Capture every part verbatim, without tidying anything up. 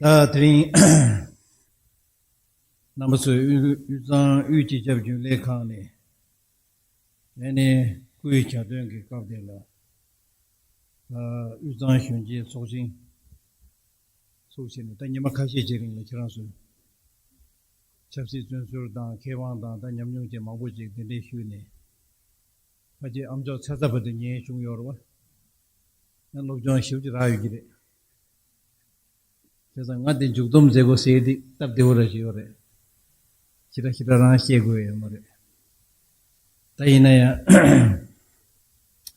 ད་དེ་རིང་རྣམ་པ་ཚོས་དབུས་དབུས་གཙང་དབུས་སྤྱི་ཁྱབ་རྒྱུན་ལས་ཁང་ནས། ཨ་ནི་སྐུའི་གྱ་སྟོན་གྱི་སྐབས་དེ་ལ། ཨ། དབུས་གཙང་གཞོན་སྐྱེས་ཚོགས་ཆེན་ཚུགས་བྱས་ནས། ད་ཉི་མ་ཁ་ཤས་ཀྱི་རིང་ལ་ཁྱེད་རང་ཚོས་ཆབ་སྲིད་བཙོན་ཟུར་དང་མཁས་དབང་དང་། ད་ཉམས་མྱོང་ཅན་མང་པོ་ཅིག་གདན་འདྲེན་ཞུས་ནས། ཕལ་ཆེར་ཨ་མཆོག་ཚ་ཚ་བར་དུ་ཉན་བྱུང་ཡོད་རེད་བ། ཡང་སློབ་སྦྱོང་ཞེ་པོ་ཅིག་རག་ཡོད་ཀྱི་རེད། བྱས་ཙང་ང་དེ་མཇུག་སྡོམ་མཛད་དགོས་ཟེར་དེ་སྟབས་བདེ་བོ་ར་ཞིག་ཡོད་རེད། ཞེ་དྲག་ཞེ་དྲག་རང་བཤད་དགོས་ཡོད་མ་རེད། ད་ཡིན་ན་ཡང་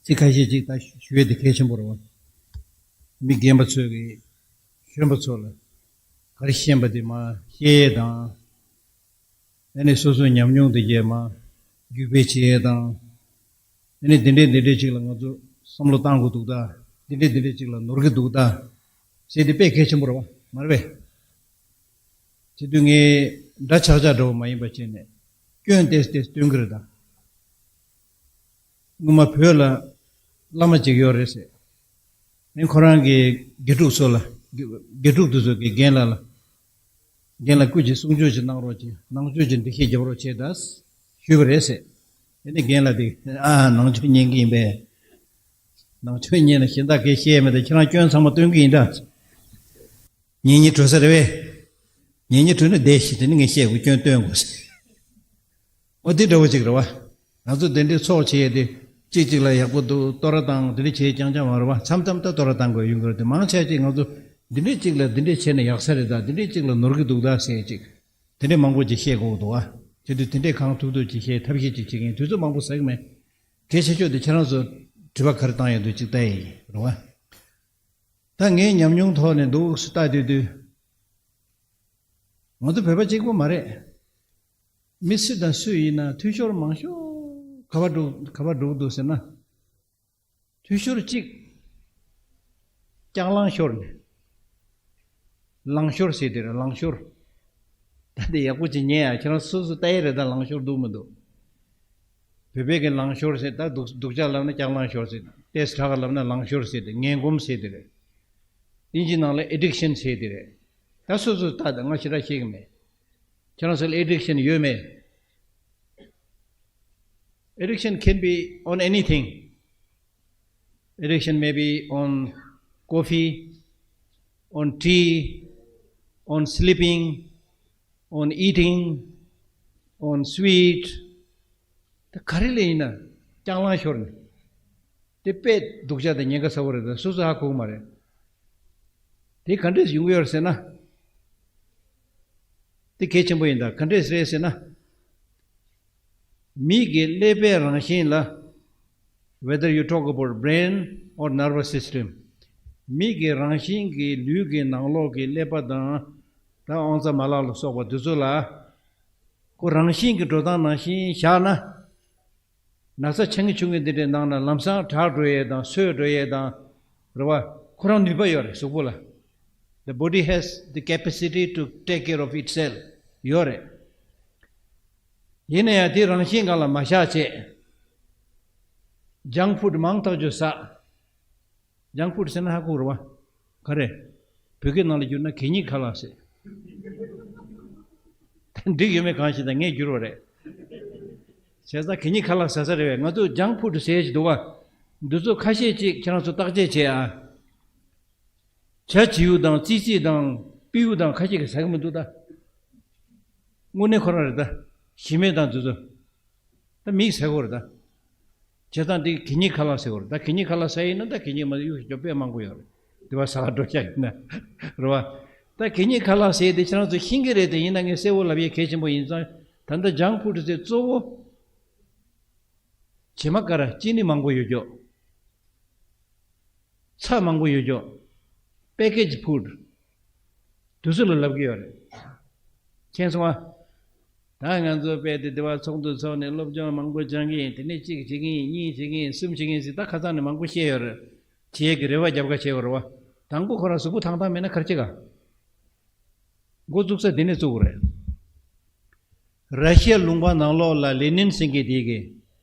ཚིག་ཁ་ཤས་ཅིག་ད་ཞུ་ཡས་དེ་གལ་ཆེན་པོ་རེད་བ། མི་རྒན་པ་ཚོས་ཀྱིས་གཞོན་པ་ཚོ་ལ་ག་རེ་ཤེས་པ་དེ་མར་བཤད་ཡས་དང་། ཨ་ནི་སོ་སོའི་ཉམས་མྱོང་དེ་རྗེས་མ་བརྒྱུད་སྤེལ་བྱེད་ཡས་དང་། ཨ་ནི་འདི་འདྲས་འདི་འདྲས་ཅིག་ལ་ང་ཚོ་བསམ་བློ་བཏང་དགོས་འདུག་ད། འདི་འདྲས་འདི་འདྲས་ཅིག་ལ་ནོར་གྱི་འདུག་ད་ཟེར་དེ་དཔེ་གལ་ཆེན་པོ་རེད་བ། མ་རེད་པས། བྱེད་དུས་ངས་འདྲ་ཆགས་ཆགས་འདྲ་བོ་མ་ཡིན་པ་བྱས་ནས་སྐྱོན་ཏོག་ཙམ་སྟོན་གྱི་རེད་ད། སྔོན་མ་བོད་ལ་བླ་མ་ཅིག་ཡོད་རེད་ཟེར། ཨེ། ཁོ་རང་གིས་དགེ་ཕྲུག་ཚོ་ལ། དགེ་དགེ་ཕྲུག་དེ་ཚོ་གིས་རྒན་ལགས་ལ། རྒན་ལགས་སྐུ་མཁྱེན། གསུང་ཆོས་ཅིག་གནང་རོགས་གྱིས། ནང་ཆོས་ཀྱི་འགྲེལ་བཤད་རྒྱབ་རོགས་བྱེད་ད་ཞུས་པ་རེད་ཟེར། དེ་ནས་རྒན་ལགས་དེ། ཨ། ནང་ཆོས་ཉན་གྱི་ཡིན་པས། ནང་ཆོས་ཉན་ན་གཞན་དག་གིས་བཤད་མེད་དེ། ཁྱེད་རང་སྐྱོན་ཚང་མ་སྟོན་གྱི་ཡིན་ད། ཉན་སྙིང་བྲོ་ས་རེད་པས། ཉན་སྙིང་བྲོ་ན་བསྡད་ཤིག་དེ་ནས་ངས་བཤད་དགོས། སྐྱོན་སྟོན་དགོས་ཟེར། འོ་དེ་འདྲ་བོ་ཅིག་རེད་བ། ང་ཚོ་དེ་འདྲའི་ཚོགས་བྱས་ཏེ། གཅིག་གཅིག་ལ་ཡག་པོ་འདུག་བསྟོད་ར་བཏང་། དེ་འདྲ་བྱས་རྐྱང་རྐྱང་མ་རེད་བ། མཚམས་མཚམས་ད་བསྟོད་ར་བཏང་དགོས་ཡོང་གི་རེད་དེ། མང་ཆེ་ཅིག་ང་ཚོ་འདི་འདྲས་གཅིག་ལ་འདི་འདྲས་བྱས་ན་ཡག་ས་རེད་ད། འདི་འདྲས་གཅིག་ལ་ནོར་གྱི་འདུག་ད་ཟེར་ཅིག་དེ་འདྲས་མང་པོ་ཅིག་བཤད་དགོས་འདུག་བ། དེ་དུས་དེ་འདྲས་གང་ཐུབ་ཐུབ་ཅིག་བཤད། ཐབས་ཤེས་ཅིག་བྱེད་མཁན། དུས་ཚོད་མང་པོ་ཟ་གི་མེད། གལ་ཆེ་ཤོས་དེ་ཁྱེད་རང་ཚོ་དྲི་བ་ག་རེ་བཏང་ཡོད་འདུག་ཅིག་ལྟ་ཡི་རེད་བ། ད་ངའི་ཉམས་མྱོང་ཐོག་ནས་འདུག་སེ་ལྟ་བསྡད་དུས། ང་ཚོ་བོད་པ་གཅིག་པོ་མ་རེད། མི་སུ་དང་སུ་ཡིན་ན་འཐུས་ཤོར་མང་ཤོས་ག་པར་འགྲོ་ག་པར་འགྲོ་གི་འདུག་ཟེར་ན། འཐུས་ཤོར་གཅིག་ལྕགས་ལང་ཤོར་ནས། ལང་ཤོར་ཟེར་དེ་རེད། ལང་ཤོར། ད་དེ་ཡག་པོ་ཅིག་ཉན་ཡ། ཁྱེད་རང་སོ་སོ་ལྟ་ཡི་རེད་ད། ལང་ཤོར་འདུག་མི་འདུག་བོད་པའི་གི་ལང་ཤོར་ཟེར། ད་སྡུག་སྡུག་ཅག་ལབ་ན་ལྕགས་ལང་ཤོར་ཟེར། ཏོག་ཙམ་དྲག་ག་ལབ་ན་ལང་ཤོར་ཟེར་ཏེ། ངན་གོམས་ཟེར་དེ་རེད། དབྱིན་ཇི་ནང་ལ་ཨེ་ཌིག་ཤན་ཟེར་དེ་རེད། ད་སོ་སོ་ལྟ་ད། ང་ཞེ་དྲག་ཤེས་གི་མེད། ཁྱེད་རང་ཚོ་ལ་ཨེ་ཌིག་ཤན་ཡོད་མེད། Addiction can be on anything. Addiction may be on coffee, on tea, on sleeping, on eating, on sweet. ད་ག་རེ་ལ་ཡིན་ན་ལྕགས་ལང་ཤོར་ནས། དེ་དཔེ་སྡུག་ཅག་དང་ཉེན་ཁ་ཚ་བོ་རེད། ད་སོ་སོ་ཧ་གོ་གི་མ་རེད། དེ་ག་འདྲས་ཡོང་གི་ཡོད་རེད་ཟེར་ན། དེ་གལ་ཆེན་པོ་ཡིན་ད། ག་འདྲས་རེད་ཟེར་ན། མི་གི་ཀླད་པའི་རང་བཞིན་ལ། Whether you talk about brain or nervous system. མི་གི་རང་བཞིན་གྱི་ལུས་ཀྱི་ནང་ལོགས་ཀྱི་ཀླད་པ་དང་། ད་དབང་རྩ་མ་ལག་ལ་སོགས་པ་འདི་ཚོ་ལ། ཁོ་རང་བཞིན་གྱི་འགྲོ་སྟངས་ནང་བཞིན་བཞག་ན། ན་ཚ་ཆེ་ངེས་ཆུང་ངེས་འདི་འདྲའི་ནང་ན་ལམ་སང་དྲག་འགྲོ་ཡས་དང་། སོས་འགྲོ་ཡས་དང་། རེད་བ། ཁོ་རང་ནུས་པ་ཡོད་རེད་གཟུགས་པོ་ལ། The body has the capacity to take care of itself. ཡོད་རེད། ཡིན་ན་ཡང་དེ་རང་བཞིན་སྒང་ལ་མ་བཞག་བྱས། ཇང་ཕུཌ་མང་ཐག་ཆོད་ཟ། ཇང་ཕུཌ་ཟེར་ན་ཧ་གོ་རེད་བ། ག་རེ། བོད་སྐད་ནང་ལ་བསྒྱུར་ན་གད་སྙིགས་ཁ་ལག་ཟེར། འགྲིག་ཡོད་མེད་གང་ཞིག་དང་ངས་བསྒྱུར་བ་རེད། བྱས་ཙང་གད་སྙིགས་ཁ་ལག་ཟ་ས་རེད་བས། ང་ཚོ་ཇང་ཕུཌ་ཟེར་གྱི་འདུག་བ། འདི་ཚོ་ཁ་ཤས་ཅིག་ཁྱེད་རང་ཚོ་བརྟག་དཔྱད་བྱེད་ཨ། ཇ་བྱིའུ་དང་ཙི་ཙི་དང་སྤྲེའུ་དང་ཁ་ཤས་ཀྱིས་ཟ་གི་མི་འདུག་ད། དངོས་གནས་ཁོ་རང་རེད་ད། ཞི་མེད་དང་དེ་ཚོ། ད་མིས་ཟ་གི་རེད་ད། བྱས་ཙང་དེ་གད་སྙིགས་ཁ་ལག་ཟེར་གི་རེད་ད། གད་སྙིགས་ཁ་ལག་ཟ་ཡིན་ན་ད་གད་སྙིགས་མ་གཡུག་ཞོ་དཔེ་མང་པོ་ཡོད་རེད། དེ་བ་ཟ་ག་འགྲོ་ཤག་ཡིན་ན། རེད་བ། ད་གད་སྙིགས་ཁ་ལག་ཟེར་དེ་ཁྱེད་རང་ཚོ་ཤེས་ཀྱི་རེད་དེ། ཡིན་ན་ངས་གསལ་བོ་ལབ་ཡས་གལ་ཆེན་པོ་ཡིན་ཙང་། ད་ལྟ་ཇང་ཕུཌ་ཟེར་གཙོ་བོ། བྱེ་མ་ཀ་ར་ཅི་ནི་མང་པོ་ཡོད་ཀྱོག་ཚྭ་མང་པོ་ཡོད་ཀྱོག་པེ་ཀེ་ཇི་ཕུཌ། དུས་ཚོད་ལ་ལབ་ཀྱི་ཡོད་རེད། མཁྱེན་སོང་ཨ། ད་ང་ཚོ་དཔེ་དེ་དེ་བ་ཚོགས་འདུ་ཚོགས་ནས་སློབ་སྦྱོང་མང་པོ་སྦྱང་གི་ཡིན། དེ་ནས་གཅིག་བྱེད་ཀྱི་ཡིན། གཉིས་བྱེད་ཀྱི་ཡིན། གསུམ་བྱེད་ཀྱི་ཡིན་ཟེར། ད་ཁ་སང་ནས་མང་པོ་བཤད་ཡོད་རེད། བྱེད་ཀྱི་རེ་བ་རྒྱབ་ཁ་བྱེད་དགོས་རེད་བ། དང་པོ་ཁོ་རང་གཟུགས་པོ་ཐང་ཐང་མེད་ན་ག་རེ་བྱེད་ག་འགོ་བཙུགས་ས་དེ་ནས་བཙུགས་དགོས་རེད། ར་ཤི་ཡ་ལུང་པ་ནང་ལོགས་ལ་ལེ་ནིན་ཟེར་མཁན་དེ་གི་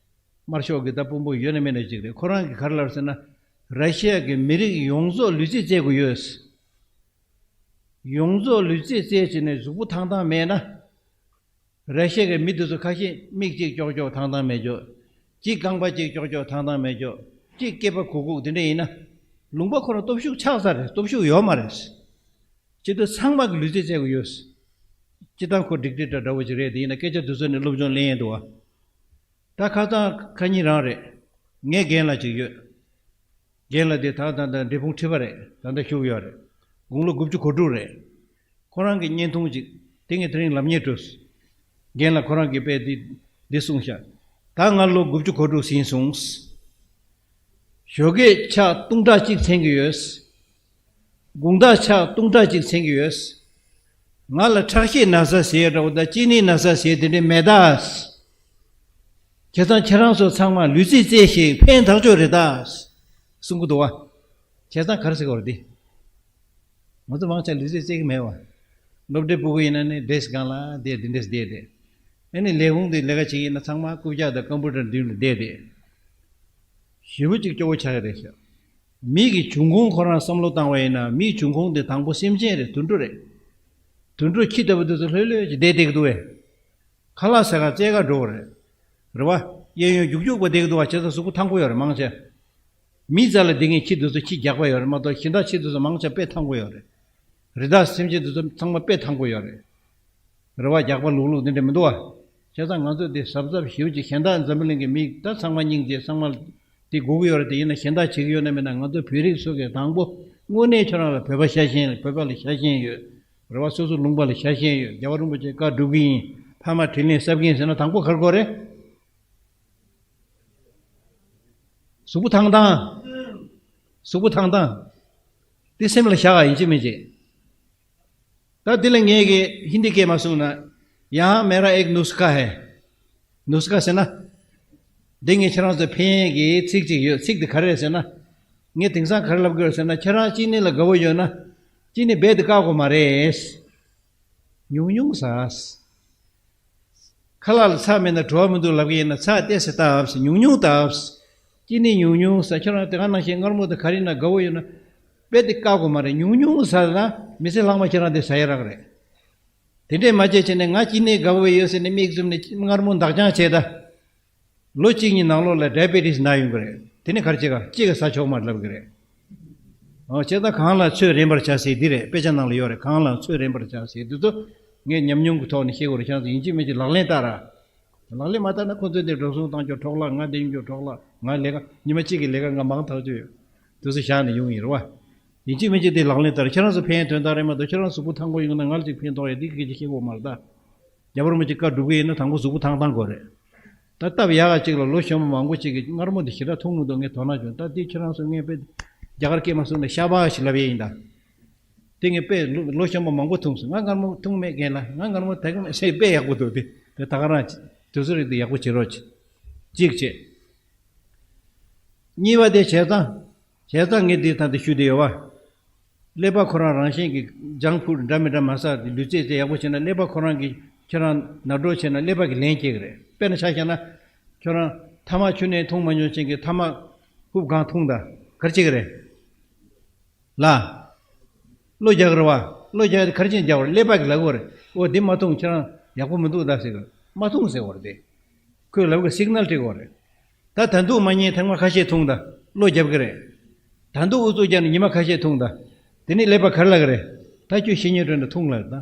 དམར་ཤོག་གི་ད་དཔོན་པོ་ཡོད་ན་མེད་ན་ཅིག་རེད། ཁོ་རང་གིས་ག་རེ་ལབ་ཟེར་ན། ར་ཤི་ཡ་གི་མི་རིགས་ཡོངས་རྫོགས་ལུས་རྩལ་རྩེད་དགོས་ཡོད། ཡོངས་རྫོགས་ལུས་རྩལ་རྩེད་བྱས་ནས་གཟུགས་པོ་ཐང་ཐང་མེད་ན། ར་ཤི་ཡ་གི་མི་དེ་ཚོ་ཁ་ཤས་མིག་གཅིག་ཀྱོག་ཀྱོག་ཐང་ཐང་མེད་ཀྱོག་གཅིག་རྐང་པ་གཅིག་ཀྱོག་ཀྱོག་ཐང་ཐང་མེད་ཀྱོག་གཅིག་སྐེད་པ་གུག་གུག་དེ་འདྲ་ཡིན་ན། ལུང་པ་ཁོ་རང་སྟོབས་ཤུགས་ཆག་ས་རེད། སྟོབས་ཤུགས་ཡོད་མ་རེད། སྤྱི་བཏང་ཚང་མ་གི་ལུས་རྩལ་རྩེ་དགོས་ཡོད། སྤྱི་བཏང་ཁོ་ཌིག་ཊེ་ཊར་འདྲ་བོ་ཅིག་རེད། དེ་ཡིན་ན་སྐད་ཆ་དེ་ཚོ་ནི་སློབ་སྦྱོང་ལེན་ཡས་འདུག་བ། ད་ཁ་སང་ཁ་ཉིན་རང་རེད། ངའི་རྒན་ལགས་ཅིག་ཡོད། རྒན་ལགས་དེ་ད་ད་ད་འབྲས་སྤུངས་ཁྲི་པ་རེད། ད་ལྟ་བཞུགས་ཡོད་རེད། དགུང་ལོ་དགུ་བཅུ་གོ་དྲུག་རེད། ཁོ་རང་གི་བརྙན་ཐུང་ཅིག་དེ་ངས་དེ་རིང་ལབ་སྙིང་བྲོས། རྒན་ལགས་ཁོ་རང་གིས་དཔེ་འདི་འདི་གསུངས་ཤག་ད་ང་ལོ་དགུ་བཅུ་གོ་དྲུག་ཟིན་སོང་། ཞོགས་ཀས་ཕྱག་དུང་ཕྲག་གཅིག་འཚེང་གི་ཡོད། དགོང་དག་ཕྱག་དུང་ཕྲག་གཅིག་འཚེང་གི་ཡོད། ང་ལ་ཁྲག་ཤེད་ན་ཚ་ཟེར་འདྲ་བོ་དང་གཅིན་སྙི་ན་ཚ་ཟེར་དེ་འདྲ་མེད་ད། བྱས་ཙང་ཁྱེད་རང་ཚོ་ཚང་མ་ལུས་རྩལ་རྩེད་ཤིག་ཕན་ཐག་ཆོད་རེད་ད། གསུང་གི་འདུག་བ། བྱས་ཙང་ག་རེ་ཟེར་གི་ཡོད་རེད་དེ། ང་ཚོ་མང་ཆེ་ལུས་རྩལ་རྩེད་ཀྱི་མེད་བ། སློབ་གྲྭའི་སྤུ་གུ་ཡིན་ན་ནི་ཌེ་སི་སི་སྒང་ལ་བསྡད་དེ་འདྲས་བསྡད་དེ། ཨ་ནི་ལས་ཁུངས་དེ་ལས་ཀ་བྱེད་ཀྱི་ཡིན་ན་ཚང་མ་རྐུབ་བཀྱག་དང་ཀམ་པུ་ཊར་མདུན་ལ་བསྡད་དེ། ཞེ་པོ་ཅིག་སྐྱོ་བོ་ཆགས་ཀྱི་རེད་ཤག་མི་གི་འབྱུང་ཁུངས་ཁོ་རང་བསམ་བློ་བཏང་བ་ཡིན་ན་མིའི་འབྱུང་ཁུངས་དེ་དང་པོ་སེམས་ཅན་རེད། དུད་འགྲོ་རེད། དུད་འགྲོ་ཁྱི་ལྟ་བུ་དེ་ཚོ་ལྷོད་ལྷོད་ཅིག་བསྡད་བསྡད་ཀྱི་འདུག་བས། ཁ་ལག་ཟ་ག་རྩེད་ག་འགྲོ་བ་རེད། རེད་བ། གཡས་གཡོན་རྒྱུག་རྒྱུག་པ་བསྡད་ཀྱི་འདུག་བ། བྱས་ཙང་གཟུགས་པོ་ཐང་པོ་ཡོད་རེད་མང་ཆེ། མི་རྩ་ལ་བསྡད་མཁན་ཁྱི་དེ་ཚོ་ཁྱི་རྒྱགས་པ་ཡོད་རེད་མ་གཏོགས་གཞན་དག་ཁྱི་དེ་ཚོ་མང་ཆེ་དཔེ་ཐང་པོ་ཡོད་རེད། རི་དྭགས་སེམས་ཅན་དེ་ཚོ་ཚང་མ་དཔེ་ཐང་པོ་ཡོད་རེད། རེད་བ། རྒྱགས་པ་ལུག་ལུག་དེ་འདྲ་མི་འདུག་བ། བྱས་ཙང་ང་ཚོ་དེ་གཟབ་གཟབ་ཞེ་པོ་ཅིག་གཞན་དག་འཛམ་བུ་གླིང་གི་མི་ད་ཚང་མ་སྙིང་རྗེ་ཚང་མ་དེ་དགོས་ཀྱི་ཡོད་རེད། དེ་ཡིན་ན་གཞན་དག་བྱེད་ཀྱི་ཡོད་ན་མེད་ན་ང་ཚོ་བོད་རིགས་ཚོ་གིས་དང་པོ་དངོས་གནས་ཁྱོད་རང་ལ་བོད་པ་ཤ་ཞེན་བོད་པ་ལ་ཤ་ཞེན་ཡོད། རེད་བ། སོ་སོ་ལུང་པ་ལ་ཤ་ཞེན་ཡོད། རྒྱལ་བ་རིན་པོ་ཆེ་བཀའ་སྒྲུབ་ཀྱི་ཡིན། ཕ་མ་དྲིན་ལན་གསབ་ཀྱི་ཡིན་ཟེར་ན་དང་པོ་ག་རེ་དགོས་རེད། གཟུགས་པོ་ཐང་ཐང་། གཟུགས་པོ་ཐང་ཐང་། དེ་སེམས་ལ་བཞག་ཡིན་གཅིག་མིན་གཅིག་ད་འདི་ལ་ངས་ཀྱི་ཧིན་དི་སྐད་མ་གསུངས་ན། यहाँ मेरा एक नुस्खा है। ནུས་ཁ་ཟེར་ན། འདི་ངས་ཁྱེད་རང་ཚོ་ཕན་གྱི་ཚིག་ཅིག་ཡོད། ཚིག་འདི་ག་རེ་རེད་ཟེར་ན། ངས་དེང་སང་ག་རེ་ལབ་དགོས་ཟེར་ན། ཁྱེད་རང་གཅིན་སྙི་ལ་དགའ་བོ་ཡོད་ན། གཅིན་སྙི་རྦད་དེ་བཀག་དགོས་མ་རེད། ཉུང་ཉུང་ཟ། ཁ་ལག་ལ་ཚྭ་མེད་ན་བྲོ་བ་མི་འདུག་ལབ་ཀྱི་ཡིན་ན་ཚྭ་ཏོག་ཙམ་བཏབ། ཉུང་ཉུང་བཏབ། གཅིན་སྙི་ཉུང་ཉུང་ཟ། ཁྱོད་རང་དེ་ག་ནང་བཞིན་མངར་མོ་དང་ག་རེ་ན་དགའ་བོ་ཡོད་ན། རྦད་དེ་བཀག་དགོས་མ་རེད། ཉུང་ཉུང་ཟ་ན་མི་ཚེ་ལྷག་མ་ཁྱེད་རང་དེ་ཟ་ཡ་རག་རེད། དེ་འདྲས་མ་བྱས་བྱས་ནས་ང་གཅིན་སྙི་དགའ་བོ་ཡོད་ཟེར་ནས་མིག་བཙུམ་ནས་མངར་མོ་འདག་ཅང་བྱས་ད། ལོ་གཅིག་གཉིས་ནང་ལོགས་ལ་ཌའི་བེ་ཊིས་ན་ཡོང་གི་རེད། དེ་ནི་ག་རེ་བྱེད་ག་གཅིག་ག་ཟ་ཆོག་མ་རེད་ལབ་གི་རེད། འོ་བྱས་ཙང་གང་ལ་ཚོད་རན་པར་བྱ་ཟེར་འདི་རེད། དཔེ་ཆ་ནང་ལ་ཡོད་རེད། གང་ལ་ཚོད་རན་པར་བྱ་ཟེར་འདི་ཚོ་ངས་ཉམས་མྱོང་གི་ཐོག་ནས་བཤད་དགོས་རེད། ཁྱེད་ཚོ་ཡིན་གཅིག་མིན་གཅིག་ལག་ལེན་བསྟར་ར། ལག་ལེན་མ་བསྟར་ན་ཁོ་ཚོས་འདི་འགྲོ་སོང་བཏང་རྒྱུ་འཕྲོ་བརླག་ང་འདི་ཡོང་རྒྱུ་འཕྲོ་བརླག་ང་ལས་ཀ་ཉི་མ་གཅིག་གི་ལས་ཀ་ང་མང་ཐག་ཆོད་ཡོད། དུས་ཚོད་བཞག་ནས་ཡོང་ཡིན་རེད་བ། ཡིན་གཅིག་མིན་གཅིག་འདི་ལག་ལེན་བསྟར། ཁྱེད་རང་ཚོ་ཕན་དོན་དག་རེད་མ་གཏོགས་ཁྱེད་རང་གཟུགས་པོ་ཐང་པོ་ཡོང་ན་ང་ལ་ཅིག་ཕན་ཐོགས་ཡོད། འདི་སྐད་ཆ་བཤད་དགོས་མ་རེད་ད། རྒྱལ་བ་རིན་པོ་ཆེ་བཀའ་སྒྲུབ་ཀྱི་ཡིན་ན་དང་པོ་གཟུགས་པོ་ཐང་ཐང་དགོས་རེད། ད་སྟབས་ཡག་ག་ཅིག་ལ་ལོ་གཞོན་པ་མང་པོ་ཅིག་གིས་མངར་མོ་འདི་ཞེ་དྲག་འཐུང་མི་འདུག་ངས་དོ་སྣང་བྱུང་། ད་འདི་ཁྱེད་རང་ཚོ་ངས་དཔེ་རྒྱ་གར་སྐད་མ་གསུངས་ན་ཤ་བག་ཞིག་ལབ་ཡས་ཡིན་ད། དེ་ངས་དཔེ་ལོ་ལོ་གཞོན་པ་མང་པོ་འཐུང་སོང་། ང་མངར་མོ་འཐུང་མེད་རྒན་ལགས། ང་མངར་མོ་དེ་ག་མེད་ཟེར་དཔེ་ཡག་པོ་འདུག་དེ་དེ་ད་ག་རང་དུས་ཚོད་རིང་དུ་ཡག་པོ་བྱེད་རོགས་གྱིས། གཅིག་བྱས། གཉིས་པ་དེ་བྱས་ཙང་། བྱས་ཙང་ངས་འདི་ད་འདི་ཞུ་བསྡད་ཡོད་བ། ཀླད་པ་ཁོ་རང་རང་བཞིན་གྱིས་ཇང་ཕུཌ་འདྲ་མི་འདྲ་མ་ཟ། ལུས་རྩལ་རྩེད་ཡག་པོ་བྱས་ན་ཀླད་པ་ཁོ་རང་གིས་ཁྱེད་རང་ནར་འགྲོ་བྱས་ན་ཀླད་པ་གིས་ལན་སྐྱེལ་གི་རེད། དཔེར་ན་ཆ་བཞག་ན། ཁྱོད་རང་ཐ་མག་ཆུ་ནས་འཐུང་མ་མྱོང་ཅན་གྱིས་ཐ་མག་ཧུབ་གང་འཐུང་ད། ག་རེ་བྱེད་གི་རེད། ལ། གློ་རྒྱག་གི་རེད་བ། གློ་རྒྱག་གི་ག་རེ་བྱས་ནས་རྒྱག་པ་རེད། ཀླད་པ་གིས་ལབ་གི་རེད། འོ་འདི་མ་འཐུང་ཁྱེད་རང་ཡག་པོ་མི་འདུག་ད་ཟེར་གི་རེད། མ་འཐུང་ཟེར་བ་རེད་དེ། ཁོས་ལབ་གི་སིག་ནལ་སྤྲད་དགོས་རེད། ད་ད་དུང་མ་ཉལ་ཐེངས་མ་ཁ་ཤས་འཐུང་ད། གློ་རྒྱབ་གི་རེད། ད་དུང་ཨུ་ཚུགས་རྒྱབ་ནས་ཉི་མ་ཁ་ཤས་འཐུང་ད། དེ་ནས་ཀླད་པ་ག་རེ་ལབ་གི་རེད། ད་ཁྱོད་ཤི་ཉེན་འགྲོ་ན་འཐུང་ལབ་ད།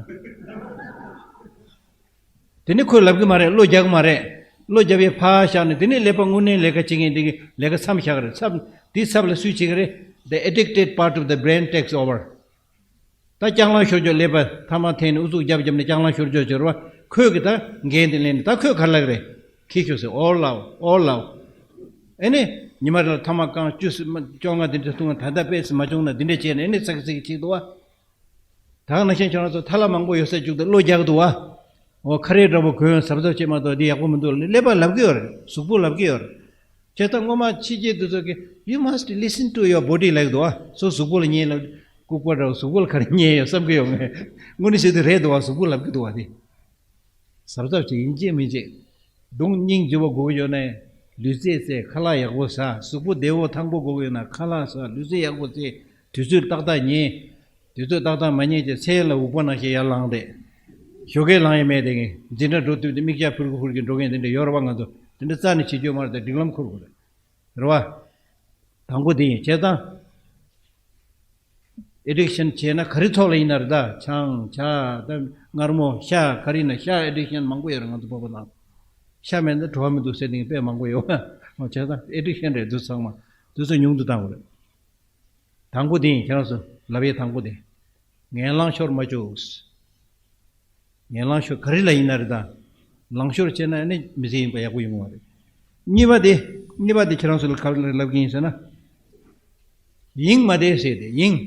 དེ་ནས་ཁོས་ལབ་གི་མ་རེད། གློ་རྒྱག་གི་མ་རེད། གློ་རྒྱབ་ཡས་ཕར་བཞག་ནས་དེ་ནས་ཀླད་པ་དངོས་གནས་ལས་ཀ་བྱེད་མཁན་དེ་གི་ལས་ཀ་མཚམས་བཞག་གི་རེད། མཚམས་དེའི་ཚབ་ལ་སུས་བྱེད་གི་རེད། The addicted part of the brain takes over. ད་ལྕང་ལང་ཤོར་ཀྱོག་ཀླད་པ་ཐ་མག་འཐེན་ནས་ཨུ་ཚུགས་རྒྱབ་རྒྱབ་ནས་ལྕང་ལང་ཤོར་ཀྱོག་ཅིག་རེད་བ། ཁོས་གི་ད་འགན་དེ་ལེན་ནས་ད་ཁོས་ག་རེ་ལབ་གི་རེད། ཁྱི་ཤོག་ཟེར། ཨོ་ལའོ་ཨོ་ལའོ། ཨེ་ནི་ཉི་མ་རེ་ལ་ཐ་མག་རྐང་བཅུ་ཙམ་བཅོ་ལྔ་དེ་འདྲ་འཐུང་བ། ད་ལྟ་དཔེ་ཙམ་མ་བྱུང་ན་འདི་འདྲ་བྱས་ནས་ཨེ་ནི་ཚ་གི་ཚིག་གི་ཅིག་འདུག་བ། ད་ག་ནང་བཞིན་ཁྱོད་རང་ཚོ་ཐ་ལ་མང་པོ་ཡོད་ས་བཅུག་སྟེ་གློ་རྒྱག་འདུག་བ། འོ་ཁ་རས་འདྲ་པོ་གོན་གཟབ་གཟབ་བྱེད་མ་གཏོགས་འདི་ཡག་པོ་མི་འདུག་ལབ་ནས་ཀླད་པ་ལབ་གི་ཡོད་རེད། གཟུགས་པོ་ལབ་གི་ཡོད་རེད། བྱས་ཙང་སྔོན་མ་ཕྱི་རྒྱལ་དེ་ཚོ་གིས། You must listen to your body ལབ་ཀྱི་འདུག་བ། སོ་གཟུགས་པོ་ལ་ཉན་ལབ། ལྐུགས་པ་འདྲ་བོ་གཟུགས་པོ་ལ་ག་རེ་ཉན་ཡོད་བསམ་གི་ཡོད་ངས། དངོས་གནས་བྱས་དུས་རེད་འདུག་བ། གཟུགས་པོ་ལབ་ཀྱི་འདུག་བ་དེ། གཟབ་གཟབ་བྱེད་ཡིན་གཅིག་མིན་གཅིག་གདོང་སྙིང་རྗེ་བོ་དགོས་ཀྱི་ཡོད་ན་ལུས་རྩལ་རྩེད། ཁ་ལག་ཡག་པོ་ཟ། གཟུགས་པོ་བདེ་བོ་ཐང་པོ་དགོས་ཀྱི་ཡོད་ན་ཁ་ལག་ཟ། ལུས་རྩལ་ཡག་པོ་རྩེད། དུས་ཚོད་ཏག་ཏག་ཉལ། དུས་ཚོད་ཏག་ཏག་མ་རྙེད་ཅེས་ཚེ་ལ་འུག་པ་ནང་བཞིན་ཡར་ལངས་ཏེ། ཞོགས་ཀས་ལངས་ཡས་མེད་དེ། འཛིན་གྲྭ་འགྲོ་དུས་དེ་མིག་ཆ་ཕུར་གུ་ཕུར་གྱི་འགྲོ་མཁན་དེ་འདྲ་ཡོད་རེད་པ། ང་ཚོ་དེ་འདྲ་རྩ་ནས་བྱེད་རྒྱུ་མ་རེད་དེ། སྒྲིག་ལམ་འཁུར་དགོས་རེད། རེད་པ། དང་པོ་དེ་ཡིན། བྱས་ཙང་། ཨེ་ཌིག་ཤན་བྱས་ན་ག་རེ་ཐོག་ལ་ཡིན་ན་རེད་ད། ཆང་། ཇ། ད་མངར་མོ། ཤ། ག་རེ་ཡིན་ན་ཤ་ཨེ་ཌིག་ཤན་མང་པོ་ཡོད་རེད་ང་ཚོ་བོད་པ་ནང་། ཤ་མེད་ན་བྲོ་བ་མི་འདུག་ཟེར་མཁན་དཔེ་མང་པོ་ཡོད། བྱས་ཙང་ཨེ་ཌིག་ཤན་རེད་འདུག་ཚང་མ། དུས་ཚོད་ཉུང་དུ་བཏང་དགོས་རེད། དང་པོ་དེ་ཡིན། ཁྱེད་རང་ཚོ་ལབ་ཡས་དང་པོ་དེ། ངན་ལང་ཤོར་མ་བཅུག་ངན་ལང་ཤོར་ག་རེ་ལ་ཡིན་ན་རེད་ད། ལང་ཤོར་བྱས་ན་ཨ་ནི་མི་ཚེ་ཡིན་པ་ཡག་པོ་ཡོང་གི་མ་རེད། གཉིས་པ་དེ། གཉིས་པ་དེ་ཁྱེད་རང་ཚོ་ལ་ག་རེ་ལབ་ཀྱི་ཡིན་ཟེར་ན། ཡིང་མ་བསྡད་ཟེར་ཏེ། ཡིང་།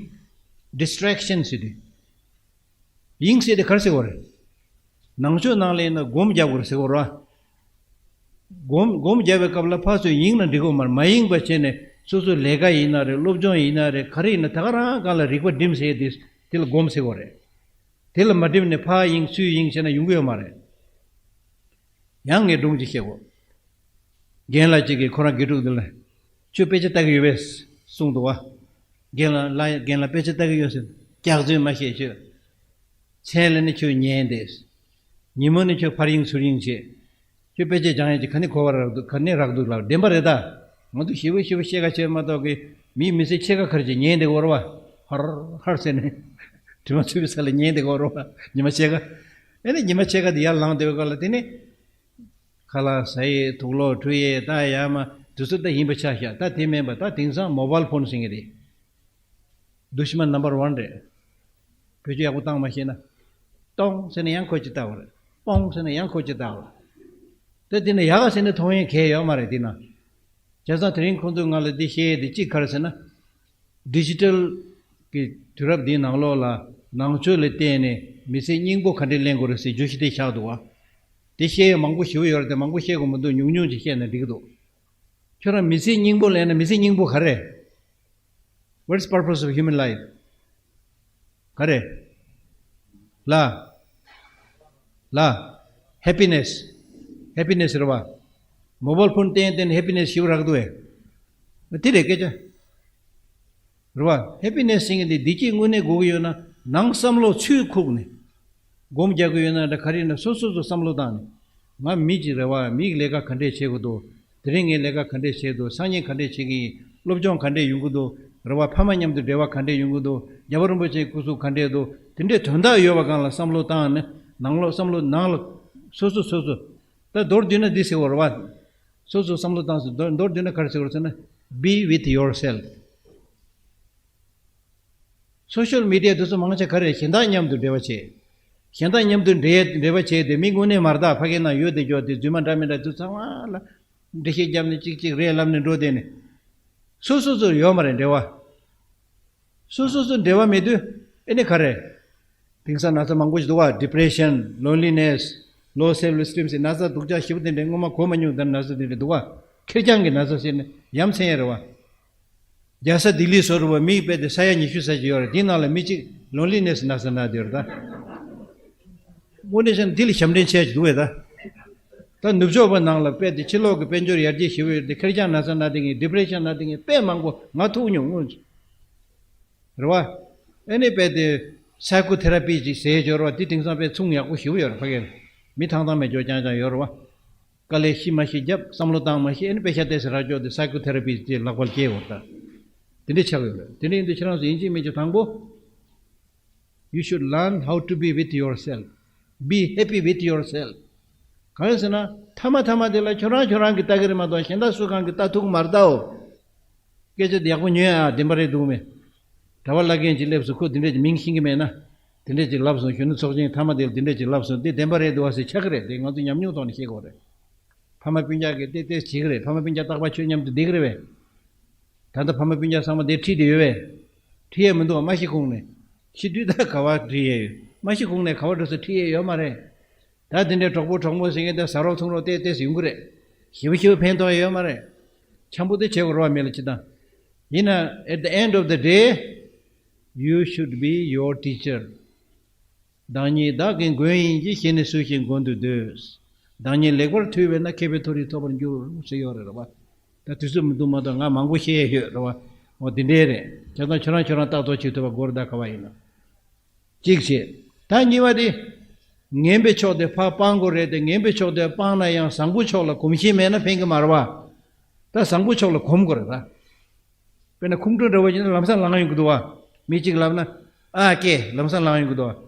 ཌིས་ཊེག་ཤན་ཟེར་ཏེ། ཡིང་ཟེར་དེ་ག་རེ་ཟེར་བ་རེད། ནང་ཆོས་ནང་ལ་ཡིན་ན་སྒོམ་རྒྱག་དགོས་རེད་ཟེར་བ་རེད། སྒོམ་སྒོམ་རྒྱག་པའི་སྐབས་ལ་ཕར་ཚུར་ཡིང་ན་འགྲིག་གི་མ་རེད། མ་ཡིང་བ་བྱས་ནས་སོ་སོའི་ལས་ཀ་ཡིན་ན་རེད། སློབ་སྦྱོང་ཡིན་ན་རེད། ག་རེ་ཡིན་ན་ད་ག་རང་སྒང་ལ་རིག་པ་སྒྲིམ་ཟེར་དེ། དེ་ལ་སྒོམ་ཟེར་བ་རེད། དེ་ལ་མ་སྒྲིམ་ནས་ཕར་ཡིང་ཚུར་ཡིང་བྱས་ན་ཡོང་གི་ཡོད་མ་རེད། ཡང་ངས་སྒྲུང་ཅིག་བཤད་གོ། རྒན་ལགས་གཅིག་གིས་ཁོ་རང་དགེ་ཕྲུག་འདི་ལ། ཁྱོད་དཔེ་ཆ་ལྟ་གི་ཡོད་པས་གསུངས་འདུག་བ། རྒན་ལགས་ལ། རྒན་ལགས་དཔེ་ཆ་ལྟ་གི་ཡོད་ཟེར། སྐྱག་རྫུན་མ་བཤད་ཁྱོད། མཚན་ལ་ནི་ཁྱོད་ཉན་བསྡད། ཉིན་མོ་ནི་ཁྱོད་ཕར་ཡིང་ཚུར་ཡིང་བྱེད། ཁྱོད་དཔེ་ཆ་སྦྱང་ཡས་ཀྱི་ག་ནས་གོ་བ་རག་འདུག་ག་ནས་རག་འདུག་ལབ། བདེན་པ་རེད་ད། ང་ཚོ་ཞེ་པོ་ཞེ་པོ་བཤད་ཁ་བྱས་མ་གཏོགས་ཀྱི་མིའི་མི་ཚེ་ཕྱེད་ཀ་ཁར་ཅིག་ཉན་བསྡད་ཡོད་རེད་བ། ཧར་ཧར་ཟེར་ནས་དྲི་མ་ཚུད་པའི་ས་ལ་ཉན་བསྡད་ཡོད་རེད་བ། ཉི་མ་ཕྱེད་ཀ། ཨ་ནི་ཉི་མ་ཕྱེད་ཀ་དེ་ཡར་ལངས་བསྡད་པའི་སྐབས་ལ་དེ་ནི། ཁ་ལག་ཟ་ཡས། དུག་ལོག་འཁྲུ་ཡས། ད་ཡར་མར་དུས་ཚོད་ད་ཡིན་པ་ཆགས་ཤག་ད་དེ་མིན་པ་ད་དེང་སང་མོ་བཱལ་ཕོན་ཟེར་མཁན་རེད། དུཤ་མན་ནམ་བར་ཝན་རེད། བེད་སྤྱོད་ཡག་པོ་བཏང་མ་ཤེས་ན། ཏོང་ཟེར་ནས་ཡང་ཁོ་ཅིག་བལྟ་བ་རེད། པོང་ཟེར་ནས་ཡང་ཁོ་ཅིག་བལྟ་བ་རེད། དེ་དེ་ནས་ཡག་ཟེར་ནས་མཐོང་ཡས་གང་ཡང་ཡོད་མ་རེད་དེ་ན། བྱས་ཙང་དེ་རིང་ཁོང་ཚོས་ང་ལ་འདི་བཤད་ཡས་དེ་གཅིག་ག་རེ་ཟེར་ན། ཌི་ཇི་ཊལ་གྱི་དུས་རབས་འདིའི་ནང་ལོགས་ལ་ནང་ཆོས་ལ་བརྟེན་ནས་མི་ཚེ་སྙིང་པོ་ག་འདྲས་ལེན་དགོས་རེད་ཟེར་བརྗོད་གཞི་དེ་བཞག་འདུག་བ། དེ་བཤད་ཡས་མང་པོ་ཞེ་པོ་ཡོད་རེད་དེ། མང་པོ་བཤད་དགོས་མི་འདུག་ཉུང་ཉུང་ཅིག་བཤད་ན་འགྲིག་གི་འདུག་ཁྱོད་རང་མི་ཚེ་སྙིང་པོ་ལེན་ན། མི་ཚེ་སྙིང་པོ་ག་རེ། What's purpose of human life? ག་རེ། ལ། ལ། ཧེ་པི་ནེ་སི། ཧེ་པི་ནེ་སི་རེད་བ། མོ་བཱལ་ཕོན་བསྟན་བསྟན་ཧེ་པི་ནེ་སི་ཞེ་པོ་རག་འདུག་བས། དེ་རེད་སྐད་ཆ། རེད་བ། ཧེ་པི་ནེ་སི་ཟེར་མཁན་དེ་བདེ་སྐྱིད་དངོས་གནས་དགོས་ཀྱི་ཡོད་ན་ནང་བསམ་བློ་ཚུར་ཁུག་ནས། སྒོམ་རྒྱག་གི་ཡོད་ན་འདྲ། ག་རེ་ཡིན་ན་སོ་སོ་སོ་བསམ་བློ་བཏང་ནས། ང་མི་ཅིག་རེད་བ། མིའི་ལས་ཀ་ག་འདྲས་བྱེད་དགོས་འདུག་དེ་རིང་ངས་ལས་ཀ་ག་འདྲས་བྱས་འདུག་སང་ཉིན་ག་འདྲས་བྱེད་ཀྱི་ཡིན། སློབ་སྦྱོང་ག་འདྲས་ཡོང་གི་འདུག་རེད་བ། ཕ་མ་མཉམ་དུ་འབྲེལ་བ་ག་འདྲས་ཡོང་གི་འདུག་རྒྱལ་བ་རིན་པོ་ཆེའི་སྐུ་གཟུགས་ག་འདྲས་འདུག་དེ་འདྲས་དོན་དག་ཡོད་པ་སྒང་ལ་བསམ་བློ་བཏང་ནས། ནང་ལོགས་བསམ་བློ་ནང་ལ་སོ་སོ་སོ་སོ། ད་མདོར་བསྡུས་ན་འདི་ཟེར་བ་རེད་བ། སོ་སོ་བསམ་བློ་བཏང་ཟེར། མདོར་མདོར་བསྡུས་ན་ག་རེ་ཟེར་བ་རེད་ཟེར་ན། Be with yourself. སོ་ཤལ་མི་ཌི་ཡ་དེ་ཚོ་མང་ཆེ་ག་རེ། གཞན་དག་མཉམ་དུ་འབྲེལ་བ་བྱེད། གཞན་དག་མཉམ་དུ་འབྲེལ་འབྲེལ་བ་བྱེད་དེ། མི་དངོས་གནས་མ་རེད་ད། ཕ་གི་ནང་ཡོད་དེ་འཇོག་དེ་རྫུན་མ་འདྲ་མི་འདྲ་དེ་ཚང་མ་ལ་འགྲེལ་བཤད་བརྒྱབ་ནས་གཅིག་གཅིག་རེད་ལབ་ནས་འགྲོ་དེ་ནས། སོ་སོ་སོ་ཡོད་མ་རེད་འབྲེལ་བ། སོ་སོ་སོ་འབྲེལ་བ་མེད་དུས་ཨེ་ནི་ག་རེ། དེང་སང་ན་ཚ་མང་པོ་ཞིག་འདུག་བ། ཌི་པི་རེ་ཤན། ལོན་ལི་ནེ་སི། ལོ་སེལ་ཕི་ཨེ་སི་ཊིམ་ཟེར་ན་ཚ་སྡུག་ཅག་ཞེ་པོ་དེ་འདྲས་སྔོན་མ་གོ་མ་མྱོང་། ད་ན་ཚ་དེ་འདྲས་འདུག་བ། ཁེར་རྐྱང་གི་ན་ཚ་ཟེར་ནས་ཡ་མཚན་ཡ་རེད་བ། རྒྱལ་ས་ལྡི་ལི་བཟོ་རུ་བ་མིག་དཔེ་དེ་ས་ཡ་ཉི་ཤུ་ཙམ་ཞིག་ཡོད་རེད། དེའི་ནང་ལ་མི་གཅིག་ལོན་ལི་ནེ་སི་ན་ཚ་ན་དེ་ཡོད་རེད་ད། དངོས་གནས་བྱས་ན་འདི་ལ་ཞབས་འདྲེན་བྱས་ཀྱི་འདུག་བས་ད། ད་ནུབ་ཕྱོགས་པ་ནང་ལ་དཔེ་དེ་ཕྱི་ལོགས་ཀྱི་དཔལ་འབྱོར་ཡར་རྒྱས་ཞེ་པོ་ཡོད་དེ། ཁེར་རྐྱང་ན་ཚ་ན་དེ་ངས། ཌི་པི་རེ་ཤན་ན་དེ་ངས་དཔེ་མང་པོ་ང་ཐུག་མྱོང་། དངོས་སུ། རེད་བ། ཨེ་ནི་དཔེ་དེ་སའི་ཀོ་ཐེ་ར་པི་ཅིག་ཟེར་འབྱོར་བ་དེ་དེང་སང་དཔེ་མཚུངས་ཡག་པོ་ཞེ་པོ་ཡོད་རེད། ཕ་གིར་མི་ཐང་ཐང་མེད་འཇོག་རྐྱང་རྐྱང་ཡོད་རེད་བ། དཀའ་ལས་ཤི་མ་ཤི་རྒྱབ། བསམ་བློ་བཏང་མ་ཤི། ཨེ་ནི་དཔེ་ཤ་ཏོག་ཙམ་རག་འཇོག་དེ་སའི་ཀོ་ཐེ་ར་པི་ཅིག་ལག་པར་སྐྱེལ་བར་ད། དེ་འདྲས་ཆགས་ཡོད་རེད། དེ་འདྲས་ཡིན་དུས་ཁྱེད་རང་ཚོ་ཡིན་གཅིག་མིན་གཅིག་དང་པོ། You should learn how to be with yourself. Be happy with yourself. གང་ཡིན་ཟེར་ན། མཐའ་མ་མཐའ་མ་དེ་ལ་ཁྱོད་རང་ཁྱོད་རང་གིས་ལྟ་གི་རེད་མ་གཏོགས་གཞན་དག་སུ་གང་གིས་ལྟ་ཐུབ་ཀྱི་མ་རེད་ད། འོ། སྐད་ཆ་དེ་ཡག་པོ་ཉོན་ཨ། བདེན་པ་རེད་འདུག་མེད། གྲྭ་པ་བླ་རྒན་ཅིག་སླེབས་སོང་། ཁོས་དེ་འདྲས་ཀྱི་མིང་ཤེས་ཀྱི་མེད་ན། དེ་འདྲས་ཅིག་ལབ་སོང་། གཞོན་ནུ་ཚོགས་ཆེན་མཐའ་མ་དེ་ལ་དེ་འདྲས་ཅིག་ལབ་སོང་། དེ་བདེན་པ་རེད་འདུག་ཨ་ཟེར་ཆགས་ཀྱི་རེད། དེ་ང་ཚོ་ཉམས་མྱོང་ཐོག་ནས་ཤེས་དགོས་རེད། ཕ་མ་སྤུན་ཀྱག་གིས་ཏེ་ཏེ་བྱེད་ཀྱི་རེད། ཕ་མ་སྤུན་ཀྱག་རྟག་པར་ཁྱོད་མཉམ་དུ་བསྡད་ཀྱི་རེད་པས། ད་ལྟ་ཕ་མ་སྤུན་ཀྱག་ཚང་མ་དེ་ཁྲིད་དེ་ཡོད་པས། ཁྲིད་ཡས་མི་འདུག་བ། མ་ཤི་གོང་ནས། ཤི་དུས་ད་ག་པར་ཁྲིད་ཡས་ཡོད། མ་ཤི་གོང་ནས་ག་པར་འགྲོ་ས་ཁྲིད་ཡས་ཡོད་མ་རེད། ད་དེ་འདྲའི་གྲོགས་པོ་གྲོགས་མོ་ཟེར་མཁན་དེ་ཟ་རོགས་འཐུང་རོགས་ཏེ་ཏེ་ཡོང་གི་རེད། ཞེ་པོ་ཞེ་པོ་ཕན་ཐོགས་ཡོད་མ་རེད། འཆམ་པོ་དེ་བྱེད་དགོས་རེད་པ། མི་ལ་སྤྱིར་བཏང་། ཡིན་ན། At the end of the day, you should be your teacher. བདག་ཉིད་བདག་གི་མགོན་ཡིན་གྱི། གཞན་ནི་སུ་ཞིག་མགོན་དུ་འདོད། བདག་ཉིད་ལེགས་པར་ཐུལ་བས་ན། མཁས་པའི་མཐོ་རིས་ཐོབ་པར་འགྱུར་ཟེར་ཡོད་རེད་པ། ད་དུས་ཚོད་མི་འདུག་མ་གཏོགས་ང་མང་པོ་བཤད་ཡས་ཡོད་རེད་པ། འོ་དེ་འདྲས་རེད། བྱས་ཙང་ཁྱོད་རང་ཁྱོད་རང་ལྟ་རྟོག་བྱེད་ཐུབ་པ་དགོས་རེད། ད་ག་པར་ཡིན་ན། གཅིག་བྱས། ད་གཉིས་པ་དེ། ངན་པའི་ཕྱོགས་དེ་ཕར་སྤང་དགོས་རེད་དེ། ངན་པའི་ཕྱོགས་དེ་སྤངས་ན་ཡང་བཟང་པོའི་ཕྱོགས་ལ་གོམས་གཤིས་མེད་ན་ཕན་གི་མ་རེད་བ། ད་བཟང་པོའི་ཕྱོགས་ལ་གོམས་དགོས་རེད་ད། དཔེར་ན་ཁོང་ཁྲོ་འདྲ་བོ་ཡིན་ན་ལམ་སང་ལངས་ཡོང་གི་འདུག་བ། མི་གཅིག་ལབ་ན། ཨ་ཀེ་ལམ་སང་ལངས་ཡོང་གི་འདུག་བ།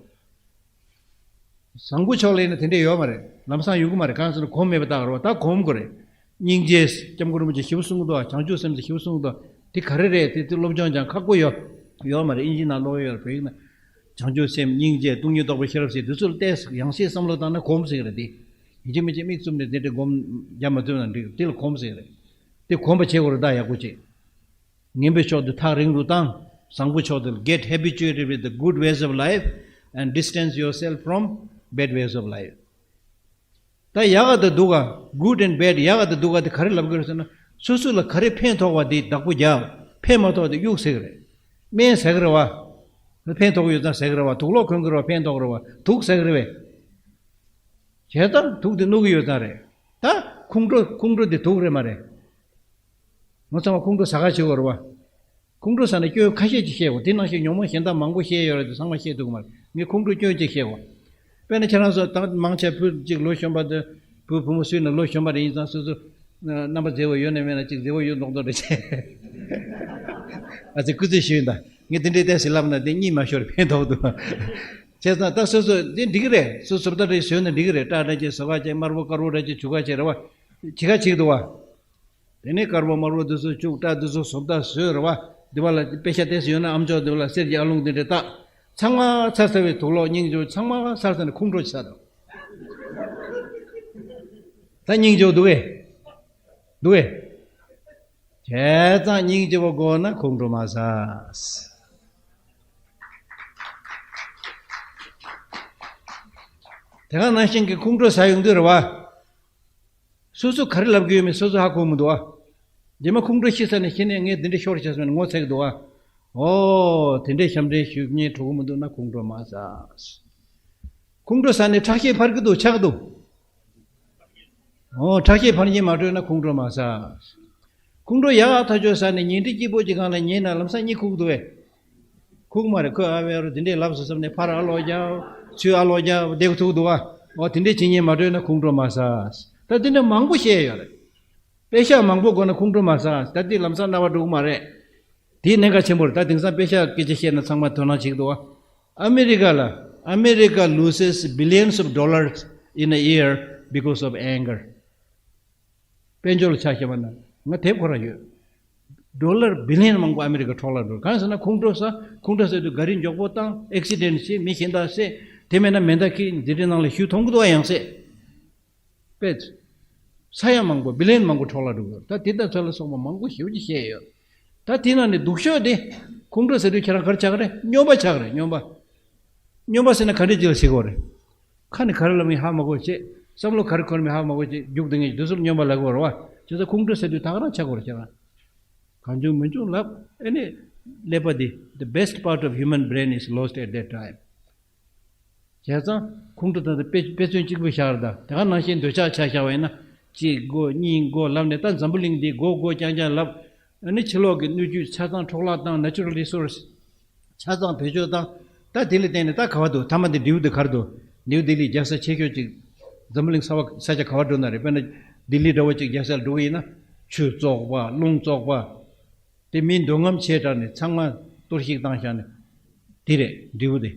བཟང་པོ་ཕྱོགས་ལ་ཡིན་ན་དེ་འདྲས་ཡོད་མ་རེད། ལམ་སང་ཡོང་གི་མ་རེད། གང་ཟེར་ན་གོམས་མེད་པ་ལྟ་བུ་རེད་བ། ད་གོམས་དགོས་རེད། སྙིང་རྗེ། སྐྱབས་མགོན་རིན་པོ་ཆེ་ཞིབ་གསུང་གི་འདུག་བ། བྱང་ཆུབ་སེམས་ཟེར་ཞིབ་གསུང་གི་འདུག་དེ་ག་རེ་རེད། དེ་དེ་སློབ་སྦྱོང་སྦྱང་ཁག་པོ་ཡོད། ཡོད་མ་རེད། ཨིན་ཇིའི་ནང་ཀློག་ཡོད་རེད། བོད་ཡིག་ནང་། བྱང་ཆུབ་སེམས། སྙིང་རྗེ། སྟོང་ཉིད་རྟོགས་པའི་ཤེས་རབ་ཟེར་དེ་ཚོ་ལ་ཏོག་ཙམ་ཡང་ཤེས་བསམ་བློ་བཏང་ན་གོམས་ཟེར་གི་རེད་དེ། ཡིན་གཅིག་མིན་གཅིག་མིག་བཙུམ་ནས་དེ་འདྲས་སྒོམ་རྒྱག་མ་ཐུབ་ན་འགྲིག་དེ་ལ་གོམས་ཟེར་གི་རེད། དེ་གོམས་པ་བྱེད་དགོས་རེད་ད་ཡག་པོ་བྱེད། ངན་པའི་ཕྱོགས་དེ་ཐག་རིང་རུ་བཏང་། བཟང་པོ་ཕྱོགས་དེ་ལ། Get habituated with the good ways of life and distance yourself from bad ways of life. ད་ཡག་ག་དང་སྡུག་ག། Good and bad. ཡག་ག་དང་སྡུག་ག་དེ་ག་རེ་ལབ་ཀྱི་རེད་ཟེར་ན། སོ་སོ་ལ་ག་རེ་ཕན་ཐོགས་པ་དེ་བདག་པོ་རྒྱབ། ཕན་མ་ཐོགས་དེ་གཡུག་ཟེར་གི་རེད། སྨན་ཟ་གི་རེད་བ། ཕན་ཐོགས་ཡོད་ཙང་ཟ་གི་རེད་བ། དུག་སློག་གོན་གི་རེད་བ། ཕན་ཐོགས་གི་རེད་བ། དུག་ཟ་གི་རེད་བས། བྱས་ཙང་དུག་དེ་བླུག་གི་ཡོད་ཙང་རེད། ད་ཁོང་ཁྲོ། ཁོང་ཁྲོ་དེ་དུག་རེད་མ་རེད། ང་ཚང་མ་ཁོང་ཁྲོ་ཟ་ག་བྱེད་དགོས་རེད་བ། ཁོང་ཁྲོ་ཟ་ནས་སྐྱོན་ཁ་ཤས་ཅིག་བཤད་དགོས། དེ་ནང་བཞིན་ཉོན་མོངས་གཞན་དག་མང་པོ་བཤད་ཡོད་རེད་དེ་ཚང་མ་བཤད་ཐུབ་ཀྱི་མ་རེད། ངས་ཁོང་ཁྲོ་སྐྱོན་གཅིག་བཤད་དགོས། དཔེར་ན་ཁྱེད་རང་ཚོ་ད་མང་ཆེ་བུ་གཅིག་ལོ་གཞོན་པ་དེ། བུ་བུ་མོ་སུ་ཡིན་ན་ལོ་གཞོན་པ་རེ་ཡིན་ཙང་སོ་སོ་རྣམ་པ་མཛེས་པོ་ཡོད་ན་མེད་ན་གཅིག་མཛེས་པོ་ཡོད་མདོག་མདོག་རེ་བྱས། ཨ་ཙི་སྐུ་རྩེད་ཞུས་ཡིན་ད། ངས་དེ་འདྲའི་ཏོག་ཙམ་ལབ་ན་དེ་གཉིད་མ་ཤོར་ཕན་ཐོགས་འདུག་བྱས་ཙང་ད་སོ་སོ་དེ་འགྲིག་གི་རེད། སོ་སོ་བཟོ་ལྟ་རེ་བཟོས་ན་འགྲིག་གི་རེད། སྐྲ་འདྲ་ཅིག་བཟོ་ག་བྱས། དམར་པོ་དཀར་པོ་འདྲ་ཅིག་བྱུག་ག་བྱས་རེད་བ། བྱེད་ག་བྱེད་ཀྱི་འདུག་བ། དེ་ནས་དཀར་པོ་དམར་པོ་འདི་ཚོ་བྱུག་སྐྲ་འདི་ཚོ་བཟོ་ལྟ་བཟོས་རེད་བ། འདི་བ་ལ་དཔེ་ཤ་ཏོག་ཙམ་ཡོད་ན་ཨ་མཆོག་འདི་བ་ལ་གསེར་གྱི་ཨ་ལོང་འདི་འདྲ་བཏགས། ཚང་མ་ཚར་ཚར་བའི་དུག་སློག་སྙིང་རྗེ་པོ་ཚང་མ་ཚར་ཚར་ནས་ཁོང་ཁྲོ་ཆགས་དང་། ད་སྙིང་རྗེ་པོ་འདུག་གས། འདུག་གས། བྱས་ཙང་སྙིང་རྗེ་པོ་དགོས་ན་ཁོང་ཁྲོ་མ་ཟ། དེ་ག་ནང་བཞིན་གྱི་ཁོང་ཁྲོ་ཟ་ཡོང་དུས་རེད་བ། སོ་སོ་ག་རེ་ལབ་ཀྱི་ཡོད་མེད་སོ་སོ་ཧ་གོ་མི་འདུག་ཨ། རྗེས་མ་ཁོང་ཁྲོ་ཤི་ཚར་ནས་ཤི་ནས་ངས་འདི་འདྲ་ཤོར་བྱས་སོང་ནས་ངོ་ཚ་གི་འདུག་ཨ། ཨོ་དེ་འདྲའི་ཞབས་འདྲེན་ཞུ་མཁན་འགྲོ་གི་མི་འདུག་ན་ཁོང་ཁྲོ་མ་ཟ། ཁོང་ཁྲོ་ཟ་ནས་ཁྲག་ཤེད་འཕར་གི་འདུག་ཆག་གི་འདུག་ཨོ་ཁྲག་ཤེད་འཕར་མཁན་མ་གྲོལ་ན་ཁོང་ཁྲོ་མ་ཟ། ཁོང་ཁྲོ་ཡག་ཐག་ཆོད་ཟ་ནས་ཉལ་ཁྲི་སྐྱིད་པོ་ཅིག་སྒང་ལ་ཉལ་ན་ལམ་སང་གཉིད་ཁུག་འདུག་བས། ཁུག་མ་རེད། ཁོས་ཨ་ཝེ་རོ་དེ་འདྲས་ལབ་སོང་བསམ་ནས་ཕར་ཨ་ལོ་རྒྱག་ཚུར་ཨ་ལོ་རྒྱག་བསྡད་ཐུག་འདུག་བ། འོ་དེ་འདྲས་བྱེད་ཉན་མ་གྲོལ་ན་ཁོང་ཁྲོ་མ་ཟ། ད་དེ་འདྲ་མང་པོ་བཤད་ཡོད་རེད། པེ་ཤག་མང་པོ་དགོས་ན་ཁོང་ཁྲོ་མ་ཟ། ད་དེ་ལམ་སང་རྣ་བ་འགྲོ་གི་མ་རེད། དེའི་གནད་འགག་ཆེན་པོ་རེད། ད་དེང་སང་པེ་ཤག་སྐད་ཆ་བཤད་ན་ཚང་མ་དོ་སྣང་བྱེད་ཀྱི་འདུག་བ། ཨ་མི་རི་ཀ་ལ། America loses billions of dollars in a year because of anger. དཔལ་འབྱོར་ལ་ཆ་བཞག་པ་ན་ང་དེབ་ཁོ་རང་ཡོད། ཌོ་ལར་བི་ལི་ཡན་མང་པོ་ཨ་མི་རི་ཀ་འཕྲོ་བརླག་འགྲོ། གང་ཟེར་ན་ཁོང་ཁྲོ་ཟ། ཁོང་ཁྲོ་ཟ་དུས་ག་རི་མགྱོགས་པོ་བཏང་། ཨེག་སི་ཌེན་ཊི་བྱེད། མི་གཞན་དག་བསད། དེ་མེད་ན་མེ་མདའ་ཁྱེར་འཛིན་གྲྭའི་ནང་ལ་གཞུ་མཐོང་གི་འདུག་ཨ། ཡང་བསད། པས། ས་ཡ་མང་པོ་བི་ལི་ཡན་མང་པོ་འཕྲོ་བརླག་འགྲོ་གི་ཡོད། ད་དེ་དང་ཚོད་ལ་སོགས་པ་མང་པོ་ཞེ་པོ་ཅིག་བཤད་ཡོད། ད་དེ་ནང་ནས་སྡུག་ཤོས་དེ་ཁོང་ཁྲོ་ཟ་དུས་ཁྱེད་རང་ག་རེ་ཆགས་ཀྱི་རེད། སྨྱོན་པ་ཆགས་ཀྱི་རེད། སྨྱོན་པ། སྨྱོན་པ་ཟེར་ན་ག་འདྲ་ཅིག་ལ་ཟེར་གྱི་ཡོད་རེད། ཁ་ནས་ག་རེ་ལབ་མིན་ཧ་མ་གོ་བྱས། བསམ་བློ་ག་རེ་འཁོར་མིན་ཧ་མ་གོ་བྱས། རྒྱུག་དེ་ངས་དུས་ཚོད་སྨྱོན་པ་ལབ་ཀྱི་ཡོད་རེད་བ། བྱས་ཙང་ཁོང་ཁྲོ་ཟ་དུས་ད་ག་རང་ཆགས་ཀྱི་ཡོད་རེད། ཁྱེད་རང་གང་བྱུང་མི་བྱུང་ལབ། ཨེ་ནས་ཀླད་པ་འདི། The best part of human brain is lost at that time. བྱས་ཙང་ཁོང་ཁྲོ་ད་ལྟ་དཔེ་དཔེ་མཚོན་གཅིག་པུ་བཞག་རེད་ད། དེ་ག་ནང་བཞིན་འདོད་ཆགས་ཆ་བཞག་པ་ཡིན་ན། གཅིག་དགོས་གཉིས་དགོས་ལབ་ནས་ད་འཛམ་བུ་གླིང་འདི་དགོས་དགོས་རྐྱང་རྐྱང་ལབ། ཨ་ནི་ཕྱི་ལོགས་ཀྱི་སྣོད་བཅུད་ཆ་ཚང་འཕྲོ་བརླག་བཏང་། ནེ་ཅུ་རལ་རི་སོར་སི་ཆ་ཚང་བེད་སྤྱོད་བཏང་། ད་དེ་ལ་བརྟེན་ནས་ད་ག་བ་འདུག་མཐའ་མ་དེ་འབྲས་བུ་དེ་ག་རེ་འདུག་ནིའུ་ལྡི་ལི་རྒྱལ་ས་ཆེ་ཤོས་ཅིག་འཛམ་བུ་གླིང་ས་བ་ས་ཆ་ག་བ་འགྲོ་ན་རེད། དཔེར་ན་ལྡི་ལི་འདྲ་བོ་ཅིག་རྒྱལ་སར་འགྲོ་གི་ཡིན་ན། ཆུ་བཙོག་པ་རླུང་བཙོག་པ། དེ་མིའི་འདོད་རྔམ་ཆེ་དྲགས་ནས་ཚང་མ་གཏོར་བཤིག་བཏང་བཞག་ནས། དེ་རེད་འབྲས་བུ་དེ།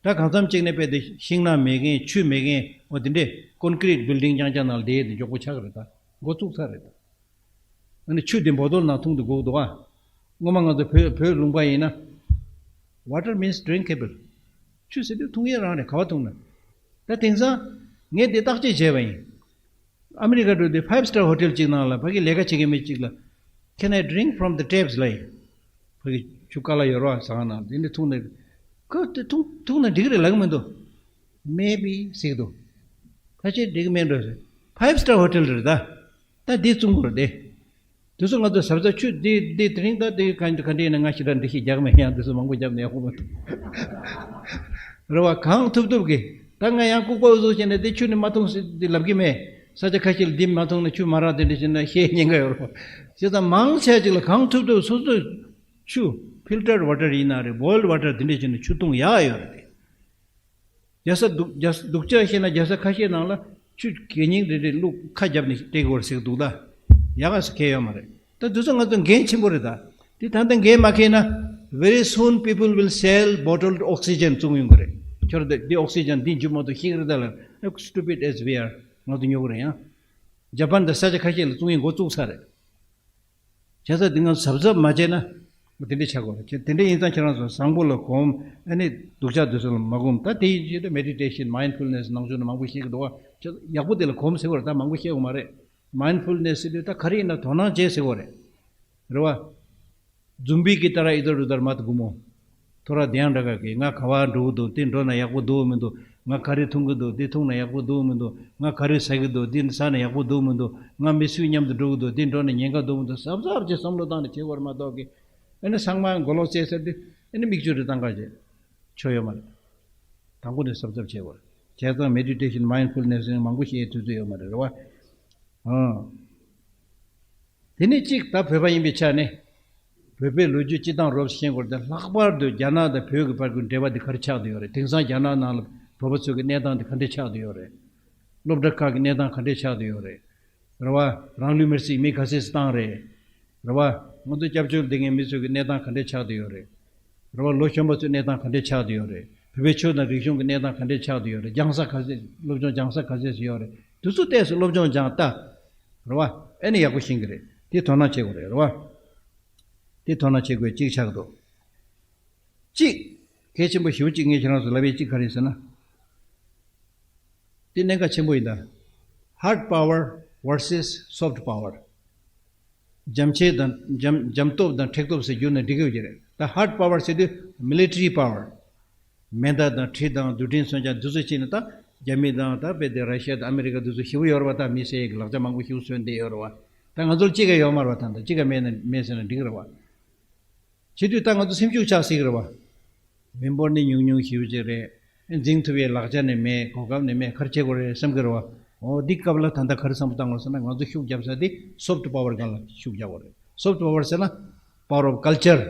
ད་གང་འཚམ་གཅིག་ནས་དཔེ་དེ་ཤིང་ནགས་མེད་མཁན་ཆུ་མེད་མཁན་འོ་དེ་འདྲས་ཀོན་ཀི་རིད་བིལ་ཌིང་རྐྱང་རྐྱང་ནང་ལ་བསྡད་དེ་མགྱོགས་པོ་ཆགས་ཀྱི་རེད། ད་འགོ་བཙུགས་ཚར་རེད་ད། ཨ་ནི་ཆུ་དེ་བོ་ཏོལ་ནང་འཐུང་དུ་དགོས་འདུག་ཨ། སྔོན་མ་ང་ཚོ་བོད་བོད་ལུང་པ་ཡིན་ན། Water means drinkable. ཆུ་ཟེར་དུས་འཐུང་ཡས་རང་རེད། ག་བ་འཐུང་ན། ད་དེང་སང་ངས་འདི་བརྟག་དཔྱད་བྱས་པ་ཡིན། ཨ་མི་རི་ཀ་འགྲོ་དུས་ཕའིབ་སི་ཊར་ཧོ་ཊེལ་གཅིག་ནང་ལ་ཕ་གི་ལས་ཀ་བྱེད་མཁན་མི་གཅིག་ལ། Can I drink from the taps? ལབ་ཡིན། ཕ་གི་ཆུ་ཀ་ལ་ཡོད་རོགས་ཟ་ཁང་ནང་དེ་འདྲ་འཐུང་ནས། ཁོས་དེ་འཐུང་འཐུང་ན་འགྲིག་གི་རེད་ལབ་གི་མི་འདུག Maybe ཟེར་གི་འདུག་ཕལ་ཆེར་འགྲིག་གི་མེད་འགྲོ་ཟེར། ཕའིབ་སི་ཊར་ཧོ་ཊེལ་རེད་ད། ད་འདི་བཙུགས་དགོས་རེད་དེ། དེ་ཚོ་ང་ཚོ་གཟབ་གཟབ་ཆུ་འདི་འདི་དེ་རིང་ད་འདི་ག་ག་འདྲ་ཡིན་ན་ང་ཞེ་དྲག་འགྲེལ་བཤད་རྒྱག་མེད། ཡང་དེ་ཚོ་མང་པོ་བརྒྱབ་ནས་ཡག་པོ་མ་ཐུབ། རེད་བ། གང་ཐུབ་ཐུབ་གི། ད་ང་ཡང་ལྐུགས་པ་འུ་ཚོ་བྱས་ནས་འདི་ཆུ་ནི་མ་འཐུང་ཟེར་འདི་ལབ་གི་མེད། ས་ཆ་ཁ་ཤས་ལ་འདི་མ་འཐུང་ན་ཆུ་མ་རག་དེ་འདྲ་བྱས་ན་བཤད་ཉེན་ཁ་ཡོད་རེད་བ། བྱས་ཙང་མང་ཆེ་ཅིག་ལ་གང་ཐུབ་ཐུབ་སོ་སོས་ཆུ་ཕིལ་ཊར་ཝ་ཊར་ཡིན་ན་རེད། བོའིལ་ཌི་ཝ་ཊར་དེ་འདྲ་བྱས་ནས་ཆུ་འཐུང་ཡག་ཡོད་རེད་དེ། རྒྱལ་ས་སྡུག་རྒྱལ་ས་སྡུག་ཅག་བཤད་ན་རྒྱལ་ས་ཁ་ཤས་ནང་ལ་ཆུ་གད་སྙིགས་རེ་རེ་བླུགས་ཁ་བརྒྱབ་ནས་སྤྲད་དགོས་རེད་ཟེར་གི་འདུག་ད། ཡག་ག་ཟེར་མཁན་ཡོད་མ་རེད། ད་དེ་ཚོ་ང་ཚོ་འགན་ཆེན་པོ་རེད་ད། དེ་ད་ལྟ་འགན་མ་འཁྱེར་ན། Very soon people will sell bottled oxygen བཙོང་ཡོང་གི་རེད། ཁྱོད་འདི་འདི་ཨོག་སི་ཇན་འདི་འཇུ་མ་གཏོགས་ཤི་གི་རེད་ད་ལ། Stupid as we are. ང་ཚོ་ཉོ་གི་རེད་ཡང་། ཇ་པན་དང་ས་ཆ་ཁ་ཤས་ལ་བཙོང་ཡིན་འགོ་བཙུགས་ཚར་རེད། བྱས་ཙང་འདི་ང་གཟབ་གཟབ་མ་བྱས་ན། དེ་འདྲས་ཆགས་དགོས་རེད། དེ་འདྲས་ཡིན་ཙང་ཁྱེད་རང་ཚོ་བཟང་པོ་ལ་གོམས། ཨ་ནི་སྡུག་ཅག་དེ་ཚོ་ལ་མ་གོམས། ད་དེ་ཡིན་ཅེས་ད་མེ་ཌི་ཊེ་ཤན། མའིན་ཌ་ཕུལ་ནེ་སི། ནང་ཆོས་ནང་མང་པོ་བཤད་ཀྱི་འདུག་བ། ཁྱེད་ཡག་པོ་དེ་ལ་གོམས་ཟེར་བ་རེད། ད་མང་པོ་བཤད་དགོས་མ་རེད། མའིན་ཌ་ཕུལ་ནེ་སི་ཟེར་དུས་ད་ག་རེ་ཡིན་ན་དོ་སྣང་བྱེད་ཟེར་བ་རེད། རེད་བ། ཛུམ་བི་གི་ཏ་ར་ཨི་དར་ཨུ་དར་མ་ཏ་གུ་མོ། ཐོ་ར་དེ་ཡང་འདྲ་ག་གི། ང་ག་བ་འགྲོ་གི་འདུག་འདི་འགྲོ་ན་ཡག་པོ་འདུག་མི་འདུག་ང་ག་རེ་འཐུང་གི་འདུག་འདི་འཐུང་ན་ཡག་པོ་འདུག་མི་འདུག་ང་ག་རེ་ཟ་གི་འདུག་འདི་ཟ་ན་ཡག་པོ་འདུག་མི་འདུག་ང་མི་སུའི་མཉམ་དུ་འགྲོ་གི་འདུག་འདི་འགྲོ་ན་ཉེན་ཁ་འདུག་མི་འདུག་གཟབ་གཟབ་ཅིག་བསམ་བློ་བཏང་ནས་བྱེད་དགོས་རེད་མ་གཏོགས་གི། ཨ་ནི་ཚང་མ་མགོ་ལོག་བཙལ་ཚར་དུས་ཨ་ནི་མིག་ཆུ་རེ་བཏང་ག་བྱེད། ཆོ་ཡོད་མ་རེད། དང་པོ་ནས་གཟབ་གཟབ་བྱེད་དགོས་རེད། བྱས་ཙང་མེ་ཌི་ཊེ་ཤན། མའིན་ཌ་ཕུལ་ནེ་སི་མང་པོ་བཤད་དུས་ཚོད་ཡོད་མ་རེད། རེད་བ། ཨང་། དེ་ནས་གཅིག་ད་བོད་པ་ཡིན་པའི་ཆ་ནས། བོད་པའི་ལོ་རྒྱུས་སྤྱི་བཏང་རོབ་ཤེས་དགོས་རེད་དེ། ལྷག་པར་དུ་རྒྱ་ནག་དང་བོད་ཀྱི་བར་གྱི་འབྲེལ་བ་འདི་ག་རེ་ཆགས་བསྡད་ཡོད་རེད། དེང་སང་རྒྱ་ནག་ནང་ལ་བོད་པ་ཚོ་གི་གནས་སྟངས་འདི་ག་འདྲས་ཆགས་བསྡད་ཡོད་རེད། སློབ་གྲྭ་ཁག་གི་གནས་སྟངས་ག་འདྲས་ཆགས་བསྡད་ཡོད་རེད། རེད་བ། རང་ལུས་མེར་སྲེག་མི་ག་ཚད་བཏང་རེད། རེད་བ། ང་ཚོ་སྐྱབས་བཅོལ་བསྡད་མཁན་མི་ཚོ་གི་གནས་སྟངས་ག་འདྲས་ཆགས་བསྡད་ཡོད་རེད། རེད་བ། ལོ་གཞོན་པ་ཚོའི་གནས་སྟངས་ག་འདྲས་ཆགས་བསྡད་ཡོད་རེད། བོད་པའི་ཆོས་དང་རིག་གཞུང་གི་གནས་སྟངས་ག་འདྲས་ཆགས་བསྡད་ཡོད་རེད། སྦྱང་ས་ག་ཚད། སློབ་སྦྱོང་སྦྱང་ས་ག་ཚད་ཡོད་རེད། དེ་ཚོ་ཏོག་ཙམ་སློབ་སྦྱོང་སྦྱང་ལྟ། རེད་བ། ཨེ་ནི་ཡག་པོ་ཤེས་ཀྱི་རེད། དེ་དོ་སྣང་བྱེད་དགོས་རེད། རེད་བ། དེ་དོ་སྣང་བྱེད་དགོས་གཅིག་ཆགས་འདུག་གཅིག་གལ་ཆེན་པོ་ཞེ་པོ་གཅིག་ངས་ཁྱེད་རང་ཚོ་ལབ་ཡས་གཅིག་ག་རེ་ཟེར་ན། དེ་གནད་འགག་ཆེན་པོ་ཡིན་ད། Hard power versus soft power. འཇམ་ཆས་དང་འཇམ་འཇམ་སྟོབས་དང་མཁྲེགས་སྟོབས་ཟེར་བསྒྱུར་ན་འགྲིག་གི་ཡོད་ཀྱི་རེད། ད་hard power ཟེར་དུས་military power. མེ་མདའ་དང་གྲི་དང་རྡུལ་ཕྲན་མཚོན་ཆ་འདི་ཚོ་བྱས་ནས། ད་རྒྱ་མི་དང་ད་དཔེ་དེ་ར་ཤི་ཡ་དང་ཨ་མི་རི་ཀ་འདི་ཚོ་ཞེ་པོ་ཡོད་རེད་བ། ད་མི་བསད་ཡས་ཀྱི་ལག་ཆ་མང་པོ་ཞེ་པོ་བཟོས་བསྡད་ཡོད་རེད་བ། ད་ང་ཚོར་གཅིག་ག་ཡོད་མ་རེད་བ། ད་ད་གཅིག་ག་མེད་ན་མེད་ཟེར་ན་འགྲིག་རེད་བ། བྱེད་དུས་ད་ང་ཚོ་སེམས་ཤུགས་ཆག་སྲིད་ཀྱི་རེད་བ། མི་འབོར་ནི་ཉུང་ཉུང་ཞེ་པོ་ཅིག་རེད། འཛིང་ཐུབ་ཡས་ལག་ཆ་ནི་མེད། གོ་སྐབས་ནི་མེད། ག་རེ་བྱེད་དགོས་རེད་བསམ་གྱི་རེད་བ། འོ་འདི་སྐབས་ལ་ད་ལྟ་ག་རེ་བསམ་བློ་བཏང་དགོས་ཟེར་ན། ང་ཚོ་ཤུགས་རྒྱབ་ས་དེ་soft power སྒང་ལ་ཤུགས་རྒྱག་དགོས་རེད། Soft power ཟེར་ན་power of culture.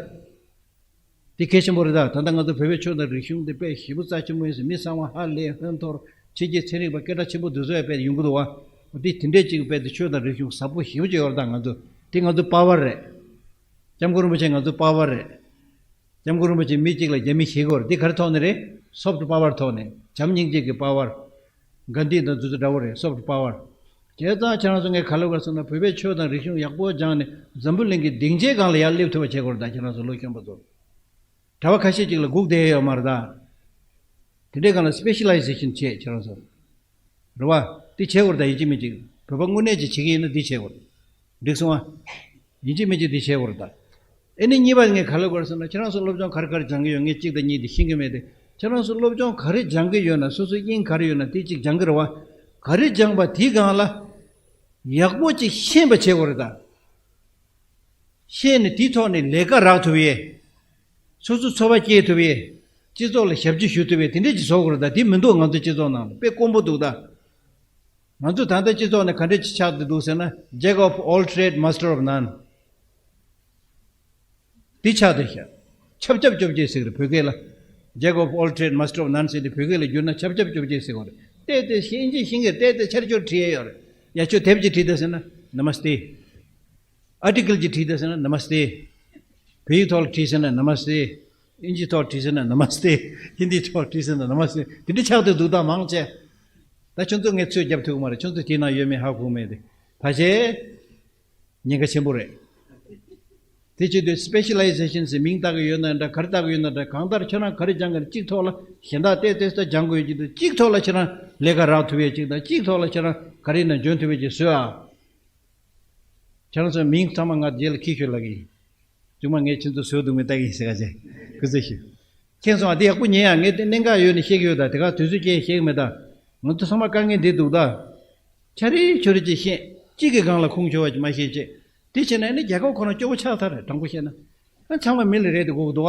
དེ་གལ་ཆེན་པོ་རེད་ད། ད་ལྟ་ང་ཚོ་བོད་པའི་ཆོས་དང་རིག་གཞུང་དེ་དཔེ་ཞེ་པོ་རྩ་ཆེན་པོ་ཡིན་ཟེར། མི་གསང་བ་ཧ་ལས་ཧོན་ཐོར་ཕྱི་རྒྱལ་ཚན་རིག་པ་སྐད་གྲགས་ཆེན་པོ་འདི་ཚོ་ཡང་དཔེ་ཡོང་གི་འདུག་བ། དེ་དེ་འདྲས་ཅིག་དཔེ་དེ་ཆོས་དང་རིག་གཞུང་ཟབ་པོ་ཞེ་པོ་ཅིག་ཡོད་རེད་ད། ང་ཚོ་དེ་ང་ཚོ་power རེད། སྐྱབས་མགོན་རིན་པོ་ཆེ་ང་ཚོ་power རེད། སྐྱབས་མགོན་རིན་པོ་ཆེ་མི་གཅིག་ལ་རྒྱ་མི་ཞེ་དགུ་རེད། འདི་ག་རེ་ཐོག་ནས་རེད། Soft power ཐོག་ནས། བྱམས་སྙིང་རྗེ་གི་power. གྷན་དྷི་དང་དེ་ཚོ་འདྲ་བོ་རེད། Soft power. བྱས་ཙང་ཁྱེད་རང་ཚོ་ངས་ག་ལབ་དགོས་ཟེར་ན། བོད་པའི་ཆོས་དང་རིག་གཞུང་ཡག་པོ་སྦྱངས་ནས་འཛམ་བུ་གླིང་གི་སྡིངས་ཆའི་སྒང་ལ་ཡར་སླེབས་ཐུབ་པ་བྱེད་དགོས་རེད་ད། ཁྱེད་རང་ཚོ་ལོ་གཞོན་པ་ཚོ། གྲྭ་པ་ཁ་ཤས་ཅིག་ལ་སྒུག་བསྡད་ཡོད་མ་རེད་ད། དེ་འདྲའི་སྒང་ལ་སི་པེ་ཤ་ལའི་ཟེ་ཤན་བྱེད། ཁྱེད་རང་ཚོ། རེད་བ། འདི་བྱེད་དགོས་རེད་ད། ཡིན་གཅིག་མིན་གཅིག་བོད་པ་དངོས་གནས་ཅིག་བྱེད་ཀྱི་ཡིན་ན་འདི་བྱེད་དགོས་རེད། འགྲིག་སོང་ཨ། ཡིན་གཅིག་མིན་གཅིག་འདི་བྱེད་དགོས་རེད་ད། ཨེ་ནི་གཉིས་པ་ངས་ག་ལབ་དགོས་རེད་ཟེར་ན། ཁྱེད་རང་ཚོ་སློབ་སྦྱོང་ག་རེ་ག་རེ་སྦྱང་གི་ཡོད། ངས་གཅིག་དང་གཉིས་དེ་ཤེས་ཀྱི་མེད་དེ། ཁྱེད་རང་ཚོ་སློབ་སྦྱོང་ག་རེ་སྦྱང་གི་ཡོད་ན། སོ་སོའི་དབྱིངས་ག་རེ་ཡོད་ན་དེ་གཅིག་སྦྱང་གི་རེད་བ། ག་རེ་སྦྱངས་པ་དེའི་སྒང་ལ་ཡག་པོ་ཅིག་ཤེས་པ་བྱེད་དགོས་རེད་ད། ཤེས་ནས་དེའི་ཐོག་ནས་ལས་ཀ་རག་ཐུབ་ཡས། སོ་སོ་འཚོ་བ་སྐྱེལ་ཐུབ་ཡས། སྤྱི་ཚོགས་ལ་ཞབས་ཕྱི་ཞུ་ཐུབ་ཡས། དེ་འདྲས་ཅིག་བཟོ་དགོས་རེད་ད། དེ་མི་འདུག་ང་ཚོ་སྤྱི་ཚོགས་ནང་ལ་དཔེ་དཀོན་པོ་འདུག་ད། ང་ཚོ་ད་ལྟ་སྤྱི་ཚོགས་ནས་ག་འདྲས་ཅིག་ཆགས་བསྡད་འདུག་ཟེར་ན། Jack of all trade, master of none. འདི་ཆགས་བསྡད་ཤག་ཆབ་ཆབ་ཅོབ་ཅེ་ཟེར་གི་རེད་བོད་སྐད་ལ། Jack of all trade, master of none ཟེར་དེ་བོད་སྐད་ལ་བསྒྱུར་ན་ཆབ་ཆབ་ཅོབ་ཅེ་ཟེར་གི་རེད། བལྟས་ཏེ་ཤེས། ཨིན་ཇི་ཤེས་མཁན་བལྟས་ཏེ་ཆར་ཆུར་བྲིས་ཡས་ཡོད་རེད། ཡ་ཁྱོད་དེབ་ཅིག་བྲིས་བསྡད་ཟེར་ན་Namaste. Article ཅིག་བྲིས་བསྡད་ཟེར་ན་Namaste. བོད་ཡིག་ཐོག་ལ་བྲིས་ཟེར་ན་Namaste. ཨིན་ཇི་ཐོག་བྲིས་ཟེར་ན་Namaste. ཧིན་དི་ཐོག་བྲིས་ཟེར་ན་Namaste. དེ་འདྲ་ཆགས་བསྡད་འདུག་ད་མང་ཆེ། ད་ཁྱོད་ཚོ་ངས་ཚོད་རྒྱབ་ཐུབ་ཀྱི་མ་རེད། ཁྱོད་ཚོ་དེ་ན་ཡོད་མེད་ཧ་གོ་མེད་དེ། ཕ་ཆེ། ཉེན་ཁ་ཆེན་པོ་རེད། དེ་བྱེད་དུས་སི་པེ་ཤ་ལའི་ཟེ་ཤན་ཟེར་མིང་བཏགས་ཀྱི་ཡོད་ན་འདྲ། ག་རེ་བཏགས་ཀྱི་ཡོད་ན་འདྲ། གང་ལྟར་ཁྱེད་རང་ག་རེ་སྦྱང་གི་རེད། གཅིག་ཐོག་ལ་གཞན་དག་བལྟས་བལྟས་ས་སྦྱང་དགོས་ཀྱི་འདུག་གཅིག་ཐོག་ལ་ཁྱེད་རང་ལས་ཀ་རག་ཐུབ་ཡས་གཅིག་དང་། གཅིག་ཐོག་ལ་ཁྱེད་རང་ག་རེ་ཡིན་ན་འཇོན་ཐུབ་ཡས་གཅིག་བཟོས་ཨ། ཁྱེད་རང་ཚོའི་མིང་ཚང་མ་ང་རྗེས་ལ་ཁྱེར་ཤོག་ལབ་ཀྱི་ཡིན། ཚང་མ་ངས་ཁྱེད་ཚོ་བཟོས་འདུག་མེད་ལྟ་གི་ཡིན་ཟེར་ག་བྱས། སྐུ་ཚེ་ཞུ། མཁྱེན་སོང་ཨ། དེ་ཡག་པོ་ཉན་ཡ། ངས་དེ་གནད་འགག་ཡོད་ནས་བཤད་ཀྱི་ཡོད། ད་དེ་ག་དུས་ཚོད་ཅན་བཤད་ཀྱི་མེད་ད། ང་ཚོ་ཚང་མ་དཀའ་ངལ་འདི་འདུག་ད། ཆ་རེ་ཆོ་རེ་ཅིག་བཤད། གཅིག་གི་སྒང་ལ་ཁུངས་འཁྱོལ་བ་ཅིག་མ་བཤད་ཅེས། དེ་བྱས་ན་ཨ་ནི་རྒྱལ་ཁབ་ཁོ་རང་སྐྱོ་བོ་ཆགས་ཚར་རེད། དྲང་པོ་བཤད་ན། ཨ། ཚང་མ་མི་ལ་རེ་དེ་དགོས་ཀྱི་འདུག་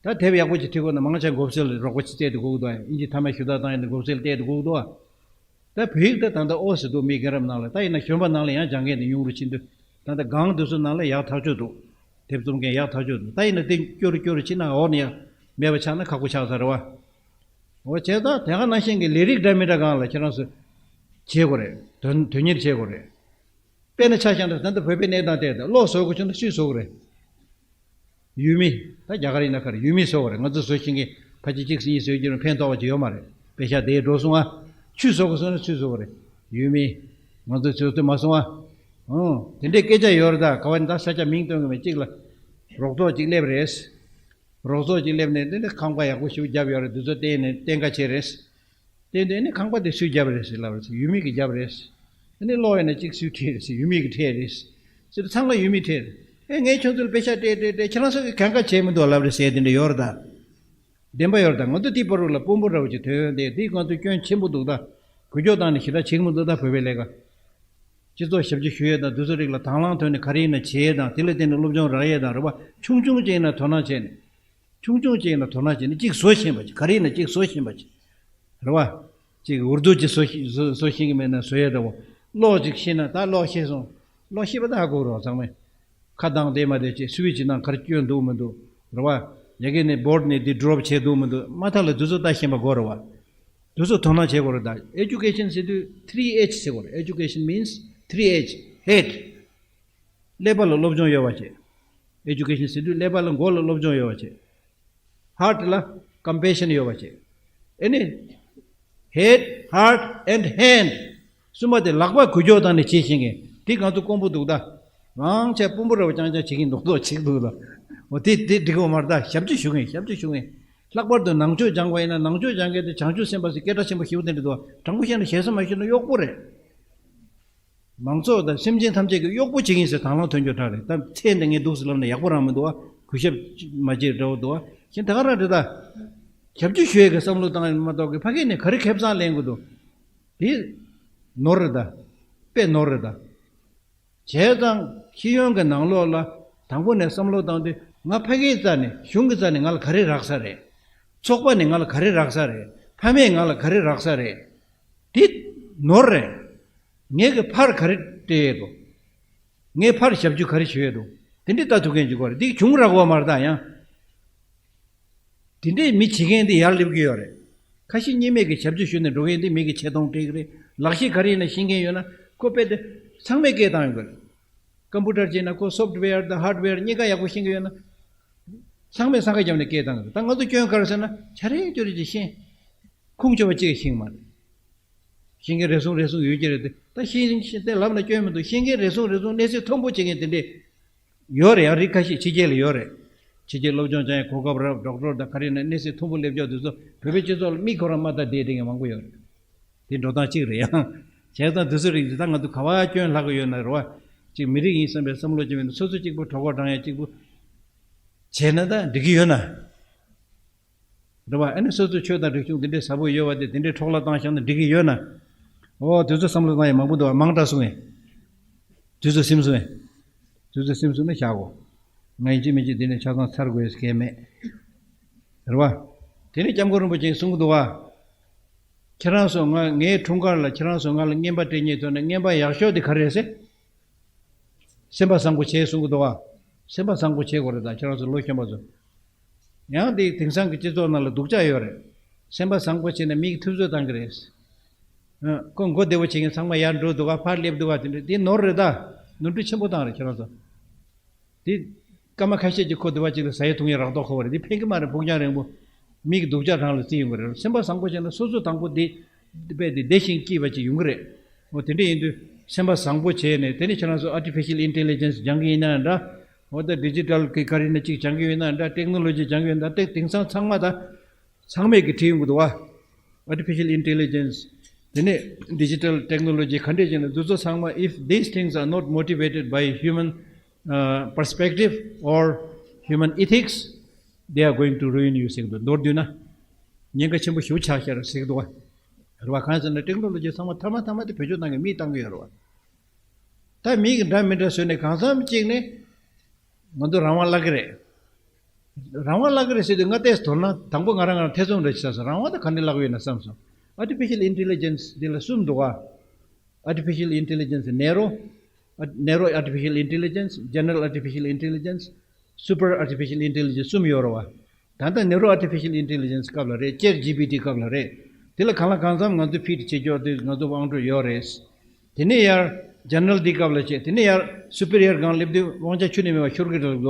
ཨ། ད་དེབ་ཡག་པོ་ཅིག་བྲིས་དགོས་ན་མང་ཆེ་མགོ་སེར་ལ་རོགས་པ་ཅིག་བལྟས་ཏེ་དགོས་ཀྱི་འདུག་ཨ། ཨིན་ཇི་མཐའ་མ་ཞུ་དག་བཏང་ཡིན་ན་མགོ་སེར་ལ་བལྟས་ཏེ་དགོས་ཀྱི་འདུག་ཨ། ད་བོད་ཡིག་ད་ད་ལྟ་ཨོ་ཟེར་འདུག་མི་རྒན་རབས་ནང་ལ། ད་ཡིན་ན་གཞོན་པ་ནང་ལ་ཡང་སྦྱང་མཁན་དེ་ཉུང་རུ་ཕྱིན་དུས། ད་ལྟ་སྒང་དེ་ཚོ་ནང་ལ་ཡག་ཐག་ཆོད་འདུག་དེབ་རྩོམ་མཁན་ཡག་ཐག་ཆོད་འདུག་ད་ཡིན་ན་དེ་སྐྱོ་རུ་སྐྱོ་རུ་ཕྱིན་ན་འོག་ནས་ཡང་མེད་པ་ཆགས་ན་ཁག་པོ་ཆགས་ཚར་རེད་བ། འོ་བྱས་ཙང་དེ་ག་ནང་བཞིན་གྱི་ལས་རིགས་འདྲ་མི་འདྲ་སྒང་ལ་ཁྱེད་རང་ཚོ་བྱེད་དགོས་རེད། དོན་དོན་གཉེར་བྱེད་དགོས་རེད། དཔེར་ན་ཆ་བཞག་ན་ད་ལྟ་བོད་པའི་གནས་སྟངས་དེ་ད་གློག་བཟོ་དགོས་བྱུང་ན་སུས་བཟོ་དགོས་རེད། ཡུལ་མི། ད་རྒྱ་གར་ཡིན་ན་ག་རེ་ཡུལ་མིས་བཟོ་དགོས་རེད། ང་ཚོ་བཟོ་ཤེས་མཁན་ཕལ་ཆེར་གཅིག་གཉིས་བཟོས་ཀྱི་རུང་ཕན་ཐོགས་པ་ཅིག་ཡོད་མ་རེད། པེ་ཤག་དེ་འགྲོ་སོང་ཨ། ཆུ་བཟོ་དགོས་སོང་ན་ཆུ་བཟོ་དགོས་རེད། ཡུལ་མི། ང་ཚོ་བཟོ་ཐུབ་མ་སོང་ཨ། ཨང་། དེ་འདྲའི་སྐད་ཆ་ཡོད་རེད། ད་ག་བ་ནི་ད་ས་ཆ་མིང་སྟོན་གི་མེད། གཅིག་ལ་རོགས་ཚོགས་ཅིག་སླེབས་རེད། རོགས་ཚོགས་ཅིག་སླེབས་ནས་དེ་འདྲ་ཁང་པ་ཡག་པོ་ཞིག་བརྒྱབ་ཡོད་རེད། དེ་ཚོ་བལྟས་ནས་གཏན་འཁེལ་བྱས་རེད། དེ་འདྲ་ནི་ཁང་པ་དེ་སུས་བརྒྱབ་རེད་ཟེར་ལབ་རེད་ཟེར། ཡུལ་མི་གིས་བརྒྱབ་རེད། ཨ་ནི་གློག་ཡིན་ན་གཅིག་སུས་ཁྲིད་རེད་ཟེར། ཡུལ་མི་གིས་ཁྲིད་རེད་ཟེར། ཚང་མ་ཡུལ་མིས་ཁྲིད་རེད། ཨེ་ངས་ཁྱོད་ཚོ་ལ་པེ་ཤག་སྤྲད་སྤྲད་སྤྲད། ཁྱེད་རང་ཚོ་གིས་གང་ག་བྱས་མི་འདུག་ལབ་རེད་ཟེར་དེ་འདྲ་ཡོད་རེད་ད། བདེན་པ་ཡོད་རེད་ད། ང་ཚོ་དེའི་བར་དུ་ལ་དཔོན་པོ་འདྲ་བོ་ཅིག་ཐོན་ཡོང་དེ་དེ་ང་ཚོ་སྐྱོན་ཆེན་པོ་འདུག་ད། འགུལ་སྐྱོད་བཏང་ནས་ཞེ་དྲག་བྱེད་ཀྱི་མི་འདུག་ད་བོད་པའི་ལས་ཀ། སྤྱི་ཚོགས་ཞབས་ཕྱི་ཞུ་ཡས་དང་དེ་ཚོ་རིགས་ལ་དང་བླངས་ཐོག་ནས་ག་རེ་ཡིན་ན་བྱེད་ཡས་དང་། དེ་ལ་བརྟེན་ནས་སློབ་སྦྱོང་རག་ཡས་དང་རེད་བ། ཆུང་ཆུང་ཅིག་ཡིན་ན་དོ་སྣང་བྱས་ནས། ཆུང་ཆུང་ཅིག་ཡིན་ན་དོ་སྣང་བྱས་ནས་གཅིག་བཟོ་ཤེས་པ་ཅིག་ག་རེ་ཡིན་ན་གཅིག་བཟོ་ཤེས་པ་ཅིག་རེད་བ། གཅིག་འུར་རྡོ་ཅིག་བཟོ་ཤེས་བཟོ་བཟོ་ཤེས་ཀྱི་མེད་ན་བཟོ་ཡས་འདྲ་བོ། གློག་ཅིག་ཤེས་ན་ད་གློག་ཤེས་སོང་། གློག་ཤེས་པ་ད་ཧ་གོ་རོགས་ཚང་མས། ཁ་གདངས་བསྡད་མ་བསྡད་ཅིག་སུ་བི་ཅིག་ནང་ག་རེ་སྐྱོན་འདུག་མི་འདུག་རེད་བ། ཡ་གི་ནས་བོར་ནས་འདི་ཌོབ་བྱས་འདུག་མི་འདུག་མ་མཐའ་ལ་དུས་ཚོད་ལྟ་ཤེས་པ་དགོས་རེད་བ། དུས་ཚོད་དོ་སྣང་བྱེད་དགོས་རེད་ད། ཨེ་ཇུ་ཀེ་ཤན་ཟེར་དུས་ཐི་རི་ཨེཆ་ཟེར་དགོས་རེད། Education means three H. Head. ཀླད་པ་ལ་སློབ་སྦྱོང་ཡོད་པ་བྱེད། ཨེ་ཇུ་ཀེ་ཤན་ཟེར་དུས་ཀླད་པ་ལ་མགོ་ལ་སློབ་སྦྱོང་ཡོད་པ་བྱེད། ཧར་ཊི་ལ་ཀམ་པེ་ཤན་ཡོད་པ་བྱེད། ཨེ་ནི། Head, heart and hand. གསུམ་པ་དེ་ལག་པ་འགུལ་སྐྱོད་བཏང་ནས་བྱེད་ཤེས་མཁན་དེ་ང་ཚོ་དཀོན་པོ་འདུག་ད། རང་ཆས་དཔོན་པོ་རེ་བ་རྐྱང་རྐྱང་བྱེད་ཀྱིན་མདོག་མདོག་བྱེད་འདུག་ལ། འོ་དེ་དེ་འགྲིག་གི་མ་རེད་ད། ཞབས་ཕྱི་ཞུ་མཁན་ཞབས་ཕྱི་ཞུ་མཁན། ལྷག་པར་དུ་ནང་ཆོས་སྦྱང་བ་ཡིན་ན་ནང་ཆོས་སྦྱང་མཁན་དེ་བྱང་ཆུབ་སེམས་དཔའ་ཟེར་སྐད་གྲགས་ཆེན་པོ་ཞེ་པོ་དེ་འདྲ་འདུག་དྲང་པོ་བཤད་ན་ཞེ་ས་མ་ཞུས་ན་གཡོག་པོ་རེད། མང་ཚོགས་དང་སེམས་ཅན་ཐམས་ཅད་ཀྱི་གཡོག་པོ་བྱེད་ཀྱིན་ཟེར་དང་བླངས་ཐོན་རྒྱུ་དྲག་རེད། ད་ཚེ་འདི་ངས་འདུག་ཟེར་ལབ་ན་ཡག་པོ་རང་མི་འདུག་ཨ། གུས་ཞབས་མ་བྱེད་འདྲ་བོ་འདུག་ཨ། གཞན་ད་ག་རང་རེད་ད། ཞབས་ཕྱི་ཞུ་ཡས་ཀྱི་བསམ་བློ་བཏང་ཡོད་མ་གཏོགས་ཀྱི་ཕ་གི་ནས་ག་རེ་ཁེ་བཟང་ལེན་དགོས་འདུག་དེ་ནོར་རེད་ད། དཔེ་ནོར་རེད་ད། བྱས་ཙང་ཤེས་ཡོན་གྱི་ནང་ལོགས་ལ་དང་པོ་ནས་བསམ་བློ་བཏང་དུས་ང་ཕ་གིའི་རྩ་ནས་གཞུང་གི་རྩ་ནས་ང་ལ་ག་རེ་རག་ས་རེད། ཚོགས་པ་ནས་ང་ལ་ག་རེ་རག་ས་རེད། ཕ་མས་ང་ལ་ག་རེ་རག་ས་རེད། དེ་ནོར་རེད། ངས་ཀྱི་ཕར་ག་རེ་སྤྲད་ཡས་འདུག་ངས་ཕར་ཞབས་ཞུ་ག་རེ་ཞུ་ཡས་འདུག་དེ་འདྲའི་ལྟ་ཐུབ་མཁན་ཅིག་དགོས་རེད། འདི་བྱུང་རག་གོ་མ་རེད་ད་ཡང་། དེ་འདྲའི་མི་བྱེད་མཁན་འདི་ཡར་སླེབས་ཀྱི་ཡོད་རེད། ཁ་ཞེ་གཉིས་མེད་ཀྱི་ཞབས་ཞུ་ཞུས་ནས་འགྲོ་མཁན་འདི་མི་གི་ཆེ་མཐོང་སྤྲད་ཀྱི་རེད། ལག་ཤེས་ག་རེ་ཡིན་ན་ཤེས་མཁན་ཡོད་ན་ཁོ་དཔེ་དེ་ཚང་མས་སྐད་བཏང་ཡོང་གི་རེད། ཀམ་པུ་ཊར་བྱས་ན་ཁོ་སོཕ་ཊི་ཝེར་དང་ཧར་ཌི་ཝེར་གཉིས་ཀ་ཡག་པོ་ཤེས་མཁན་ཡོད་ན། ཚང་མས་སང་ཁ་བརྒྱབ་ནས་སྐད་བཏང་གི་རེད། ད་ང་ཚོ་སྐྱོན་ག་རེ་ཟེར་ན་ཆ་རེ་ཅོ་རེ་ཅིག་ཤེས། ཁུངས་ཆེ་བ་གཅིག་ཤེས་མ་རེད། ཤེས་མཁན་རེ་ཟུང་རེ་ཟུང་ཡོད་ཀྱི་རེད་དེ། ད་ཤེས་ཤེས་དེ་ལབ་ན་སྐྱོན་མི་འདུག་ཤེས་མཁན་རེ་ཟུང་རེ་ཟུང་གནས་ཚད་མཐོན་པོ་བྱེད་མཁན་དེ་འདྲས་ཡོད་རེད། ཡང་རིགས་ཁ་ཤས་ཕྱི་རྒྱལ་ལ་ཡོད་རེད། ཕྱི་རྒྱལ་སློབ་སྦྱོང་སྦྱང་ཡ་གོ་སྐབས་རག་ཌོག་ཊར་དང་ག་རེ་ན་གནས་ཚད་མཐོན་པོ་སླེབས་ཀྱོག་དེ་ཚོ་བོད་པའི་སྤྱི་ཚོགས་ལ་མིག་ཁོ་རང་མ་ལྟ་བསྡད་བསྡད་མཁན་མང་པོ་ཡོད་རེད། དེ་འགྲོ་སྟངས་གཅིག་རེད་ཡང་། བྱས་ཙང་དེ་ཚོ་རིགས་འདི་ད་ང་ཚོ་ག་བ་སྐྱོན་ལྷག་གི་ཡོད་ན་རེད་བ། གཅིག་མི་རིགས་ཡིན་བསམ་པའི་བསམ་བློ་ཅིག་མེད་ན་སོ་སོ་གཅིག་པུ་གྲོད་ཁོག་འགྲང་ཡ་གཅིག་པུ། བྱས་ན་ད་འགྲིག་གི་ཡོད་ན། རེད་བ། ཨ་ནི་སོ་སོའི་ཆོས་དང་རིག་གཞུང་འདི་འདྲའི་ཟབ་པོ་ཡོད་བ་དེ་དེ་འདྲའི་འཕྲོ་བརླག་བཏང་བཞག་ན་འགྲིག་གི་ཡོད་ན། འོ་དེ་ཚོ་བསམ་བློ་བཏང་ཡ་མང་པོ་འདུག་བ། མང་དྲགས་སོང་ངས། དེ་ཚོ་སེམས་སོང་ངས། དེ་ཚོ་སེམས་སོང་ན་བཞག་གོ། ང་ཡིན་གཅིག་མིན་གཅིག་འདི་ནས་ཆ་ཚང་ཚར་དགོས་ཡས་གལ་མེད། རེད་བ། དེ་ནས་སྐྱབས་མགོན་རིན་པོ་ཆེས་གསུང་གི་འདུག་བ། ཁྱེད་རང་ཚོ་ང་ངའི་འཁྲུངས་སྐར་ལ་ཁྱེད་རང་ཚོ་ང་ལ་རྔན་པ་སྤྲད་མཁན་ཚོ་ནས་རྔན་པ་ཡག་ཤོས་དེ་ག་རེ་རེད་ཟེར། སེམས་པ་བཟང་པོ་བྱེད་གསུང་གི་འདུག་བ། སེམས་པ་བཟང་པོ་བྱེད་དགོས་རེད་ད་ཁྱེད་རང་ཚོ་ལོ་གཞོན་པ་ཚོ། ཡང་དེ་དེང་སང་གི་སྤྱི་ཚོགས་ནང་ལ་སྡུག་ཅག་ཡོད་རེད། སེམས་པ་བཟང་པོ་བྱས་ན་མིས་ཐུབ་ཚོད་བཏང་གི་རེད། ཨ། ཁོ་མགོ་བདེ་བོ་བྱེད་མཁན་ཚང་མ་ཡར་འགྲོ་འདུག་ག་ཕར་སླེབས་འདུག་ག་དེ་འདྲ་དེ་ནོར་རེད་ད། ནོར་འཁྲུལ་ཆེན་པོ་བཏང་རེད་ཁྱེད་རང་ཚོ། དེ་སྐར་མ་ཁ་ཤས་ཀྱི་ཁོ་དུ་བ་གཅིག་ལ་ཟ་ཡི་འཐུང་ཡི་རག་མདོག་ཁ་པོ་རེད། དེ་ཕན་གི་མ་རེད། ཕུགས་རྒྱང་རིང་པོ་མིག་སྡུག་ཅག་གྲངས་ལ་བརྩི་ཡོང་གི་རེད། སེམས་པ་བཟང་པོ་བྱས་ན་སོ་སོ་དང་པོ་དེ་དཔེ་དེ་བདེ་ཞིང་སྐྱིད་པ་ཅིག་ཡོང་གི་རེད། འོ་དེ་འདྲ་ཡིན་དུས་སེམས་པ་བཟང་པོ་བྱས་ནས་དེ་ནས་ཁྱེད་རང་ཚོ་artificial intelligence སྦྱང་གི་ཡིན་ན་འདྲ། འོ་ད་digital གི་ག་རེ་ན་གཅིག་སྦྱང་གི་ཡོད་ན་འདྲ། technology སྦྱང་གི་ཡོད་ན་འདྲ། དེང་སང་ཚང་མ་ད་ཚང་མས་ཀྱི་བྲིས་ཡོང་གི་འདུག་བ། Artificial intelligence དེ་ནས་digital technology ག་འདྲས་བྱས་ན་འདི་ཚོ་ཚང་མ། If these things are not motivated by human uh, perspective or human ethics, they are going to ruin you ཟེར་གི་འདུག་མདོར་བསྡུས་ན། ཉེན་ཁ་ཆེན་པོ་ཞེ་པོ་ཆགས་ཤག་ཟེར་གི་འདུག་བ། རེད་བ། གང་ཟེར་ན་technology ཚང་མ་ཐ་མ་ཐ་མ་དེ་བེད་སྤྱོད་གཏང་མཁན་མིས་གཏང་གི་ཡོད་རེད་བ། ད་མིས་འདྲ་མི་འདྲ་བཟོས་ནས་གང་འཚམ་གཅིག་ནས་ང་ཚོ་རང་དབང་བརླག་གི་རེད། རང་དབང་བརླག་གི་རེད་ཟེར་དུས་ང་ཏོག་ཙམ་དོ་སྣང་དང་པོ་ང་རང་ང་རང་ཐེ་ཚོམ་རེ་བྱས་སོང་། རང་དབང་དེ་ག་འདྲ་བརླག་གི་ཡོད་ན་བསམ་སོང་། Artificial intelligence འདི་ལ་གསུམ་འདུག་ག Artificial intelligence narrow, narrow artificial intelligence, general artificial intelligence, super artificial intelligence གསུམ་ཡོད་རེད་བ། ད་ལྟ་Neuro Artificial Intelligence སྐབས་ལ་རེད། Chat G P T སྐབས་ལ་རེད། དེ་ལ་གང་ལ་གང་འཚམ་ང་ཚོ་ཕིཊ་བྱེད་ཆོག་དུས་ང་ཚོ་དབང་སྒྲོན་ཡོད་རེད། དེ་ནས་ཡར་General འདི་སྐབས་ལ་བྱས། དེ་ནས་ཡར་Superior སྒང་སླེབས་དུས་དབང་ཆ་ཁྱོན་ནས་མེད་པ་ཤོར་གི་འདུག་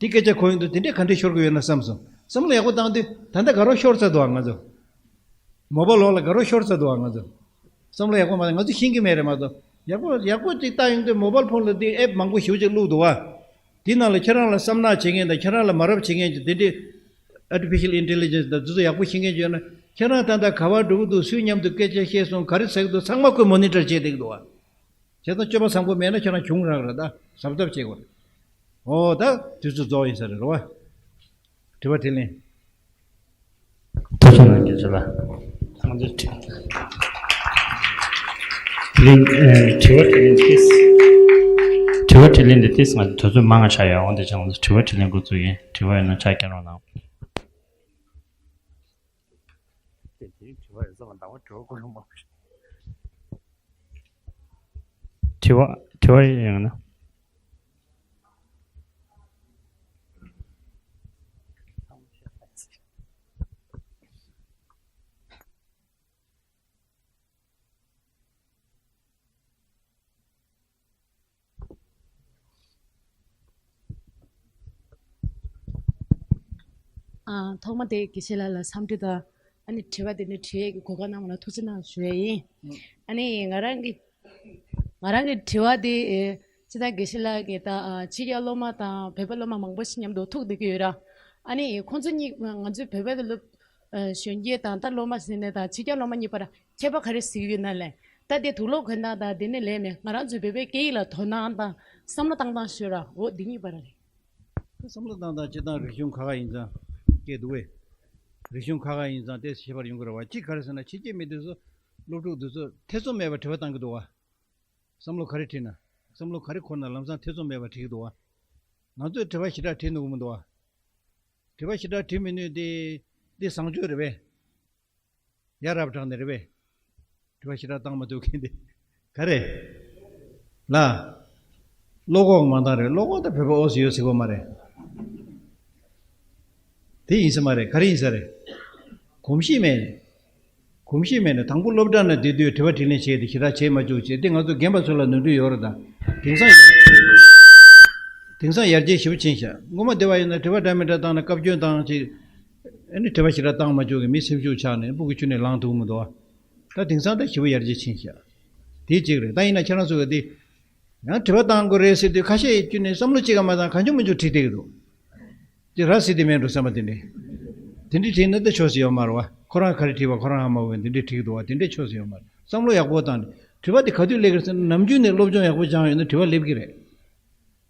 དེ་སྐད་ཆ་གོ་ཡོང་དུས་དེ་འདྲས་ག་འདྲས་ཤོར་གི་ཡོད་ན་བསམ་སོང་། བསམ་བློ་ཡག་པོ་བཏང་དུས་ད་ལྟ་དགའ་རོགས་ཤོར་ཚར་འདུག་ང་ཚོ། མོ་བལ་འོག་ལ་དགའ་རོགས་ཤོར་ཚར་འདུག་ང་ཚོ། བསམ་བློ་ཡག་པོ་མ་བཏང་། ང་ཚོ་ཤེས་ཀྱི་མེད་རེད་མ་གཏོགས། ཡག་པོ་ཡག་པོ་ཅིག་བལྟ་ཡོང་དུས་མོ་བལ་ཕོན་ལ་དེ་ཨེབ་མང་པོ་ཞེ་པོ་ཅིག་བླུགས་འདུག་བ། དེ་ནང་ལ་ཁྱེད་རང་ལ་བསམ་ནག་བྱེད་མཁན་དང་ཁྱེད་རང་ལ་མ་རབས་བྱེད་མཁན་གྱི་དེ་འདྲས་Artificial Intelligence དང་དེ་ཚོ་ཡག་པོ་ཤེས་མཁན་ཅིག་ཡོད་ན། ཁྱེད་རང་ད་ལྟ་ག་པར་འགྲོ་གི་འདུག་སུའི་མཉམ་དུ་སྐད་ཆ་བཤད་སོང་། ག་རེ་ཟེར་གི་འདུག་ཚང་མ་ཁོས་མོ་ནི་ཊར་བྱེད་བསྡད་ཀྱི་འདུག་བ། བྱས་ཙང་སྤྱོད་པ་བཟང་པོ་མེད་ན་ཁྱེད་རང་གྱོང་རག་རེད། ད་གཟབ་གཟབ་བྱེད་དགོས་རེད། ཨོ་ད་དུས་ཚོད་རྫོགས་ཡིན་ས་རེད་རོ་བ། དྲི་བ་དྲིས་ལན། ཐུགས་རྗེ་གནང་རྒྱལ་སྲས་ལགས། ང་ཚོས་དྲི་དྲི་ལན་ཨེ། དྲི་བ་དྲིས་ལན་ཏིས། དྲི་བ་དྲིས་ལན་འདི་ཏིས་ང་ཚོ་དུས་ཚོད་མང་ང་ཆགས་ཡོད། འོན་ཏེ་ཅང་ང་ཚོ་དྲི་བ་དྲིས་ལན་འགོ་འཛུགས་ཡིན། དྲི་བ་ཡོད་ན་ཕྱག་བརྐྱང་རོགས་གནང་། དེ་དེའི་དྲི་བ་ཡོད་ས་མ་འདང་བ། དྲི་བ་ཀུན་སློང་མང་པོ་ཞིག་དྲི་བ་དྲི་བ་ཡོད་ན། ཨ། ཐོག་མ་དེ་དགེ་བཤེས་ལགས་ལ་འཚམས་འདྲི་དང་། ཨ་ནི་དྲི་བ་དེ་ནི་དྲི་ཡས་ཀྱི་གོ་སྐབས་གནང་བ་ལ་ཐུགས་རྗེ་གནང་ཞུ་ཡས་ཡིན། ཨ་ནི་ང་རང་གི་ང་རང་གི་དྲི་བ་དེ་ཨེ། སྤྱིར་བཏང་དགེ་བཤེས་ལགས་ཀྱིས་ད་ཨ། ཕྱི་རྒྱལ་སློབ་མ་དང་བོད་པ་སློབ་མ་མང་པོ་ཞིག་མཉམ་དུ་ཐུག་བསྡད་ཀྱི་ཡོད་ར། ཨ་ནི་ཁོང་ཚོ་གཉིས་ང་ཚོའི་བོད་པའི་སློབ་ཨ། གཞོན་སྐྱེས་དང་ད་སློབ་མ་ཟེར་ནས་ད་ཕྱི་རྒྱལ་སློབ་མ་གཉིས་བར་ཁྱད་པར་ག་རེ་གཟིགས་ཡོད་ན་ལས། ད་དེ་དུག་སློག་གོན་སྟངས་དང་དེ་ནས་ལས་མེད་ང་རང་ཚོའི་བོད་པའི་སྐད་ཡིག་ལ་དོ་སྣང་དང་བསམ་བློ་བཏང་སྟངས་ཤོད་ར། འོ་འདི་གཉིས་བར་རེད། བསམ་བློ་བཏང་སྟངས་སྤྱིར་བཏང་རིག་གཞུང་ཁ་ཁ་ཡིན་ཙང་སྐད་འདུག་བས། རིག་གཞུང་ཁ་ཁ་ཡིན་ཙང་དེ་ཁྱད་པར་ཡོང་གི་རེད་བ། གཅིག་ག་རེ་ཟེར་ན་ཕྱི་རྒྱལ་མི་དེ་ཚོ་སློབ་ཕྲུག་དེ་ཚོ་ཐེ་ཚོམ་མེད་པར་དྲི་བ་བཏང་གི་འདུག་བ། བསམ་བློ་ག་རེ་དྲིས་ན། བསམ་བློ་ག་རེ་འཁོར་ན་ལམ་སང་ཐེ་ཚོམ་མེད་པར་དྲི་གི་འདུག་བ། ང་ཚོས་དྲི་བ་ཞེ་དྲག་དྲིས་ནུས་ཀྱི་མི་འདུག་བ། དྲི་བ་ཞེ་དྲག་དྲི་མི་ནུས་ཏེ། འདི་བཟང་སྤྱོད་རེད་པས། ཡ་རབས་དྲགས་ནས་རེད་པས། དྲི་བ་ཞེ་དྲག་བཏང་མ་ཐུབ་མཁན་དེ་ག་རེ། ལ། བློ་ཁོག་མ་འདང་རེད། བློ་ཁོག་ད་བོད་པ་ཨོ་སི་ཡོད་ཟེར་གོ་མ་རེད། དེ་ཡིན་ས་མ་རེད། ག་རེ་ཡིན་ས་རེད། གོམས་གཤིས་མེད། གོམས་གཤིས་མེད་ནས་དང་པོ་སློབ་གྲྭ་ནས་བསྡད་དུས་དྲི་བ་དྲིས་ལན་བྱས་ཏེ་ཞེ་དྲག་བྱེད་མ་བཅུག་བྱས་ཏེ། ང་ཚོ་རྒན་པ་ཚོ་ལ་ནོར་འཁྲུལ་ཡོད་རེད་ད། དེང་སང་དེང་སང་ཡར་རྒྱས་ཞེ་པོ་ཕྱིན་ཤག་སྔོན་མ་དེ་བ་ཡིན་ན་དྲི་བ་འདྲ་མི་འདྲ་བཏང་ནས་བཀའ་བཀྱོན་བཏང་ཅིག་ཨ་ནི་དྲི་བ་ཞེ་དྲག་བཏང་མ་བཅུག་གི་མི་སེམས་ཤུགས་ཆག་ནས་སྤུ་གུ་ཁྱོན་ནས་ལངས་ཐུབ་མི་འདུག་བ། ད་དེང་སང་ད་ཞེ་པོ་ཡར་རྒྱས་ཕྱིན་ཤག་དེ་གཅིག་རེད། ད་ཡིན་ན་ཁྱེད་རང་ཚོ་གི་དེ། ཡང་དྲི་བ་བཏང་དགོས་རེད་ཟེར་དུས་ཁ་ཤས་ཁྱོན་ནས་བསམ་བློ་གཅིག་ཀ་མ་བཏང་གང་བྱུང་མང་བྱུང་དྲིས་བསྡད་ཀྱི་འདུག་དེ་ར་ཟེར་དེ་མེད་འགྲོ་བསམ་པ་དེ་འདྲས། དེ་འདྲས་དྲིས་ན་ད་ཆོག་ས་ཡོད་མ་རེད་བ། ཁོ་རང་ག་རེ་དྲིས་པ་ཁོ་རང་ཧ་མ་གོ་བས་དེ་འདྲས་དྲིས་ཀྱི་འདུག་བ། དེ་འདྲས་ཆོག་ས་ཡོད་མ་རེད། བསམ་བློ་ཡག་པོ་བཏང་ནས་དྲི་བ་དེ་ག་དུས་སླེབས་ཀྱི་རེད་ཟེར་ན། ནམ་རྒྱུན་ནས་སློབ་སྦྱོང་ཡག་པོ་སྦྱངས་ཡོད་ན་དྲི་བ་སླེབས་ཀྱི་རེད།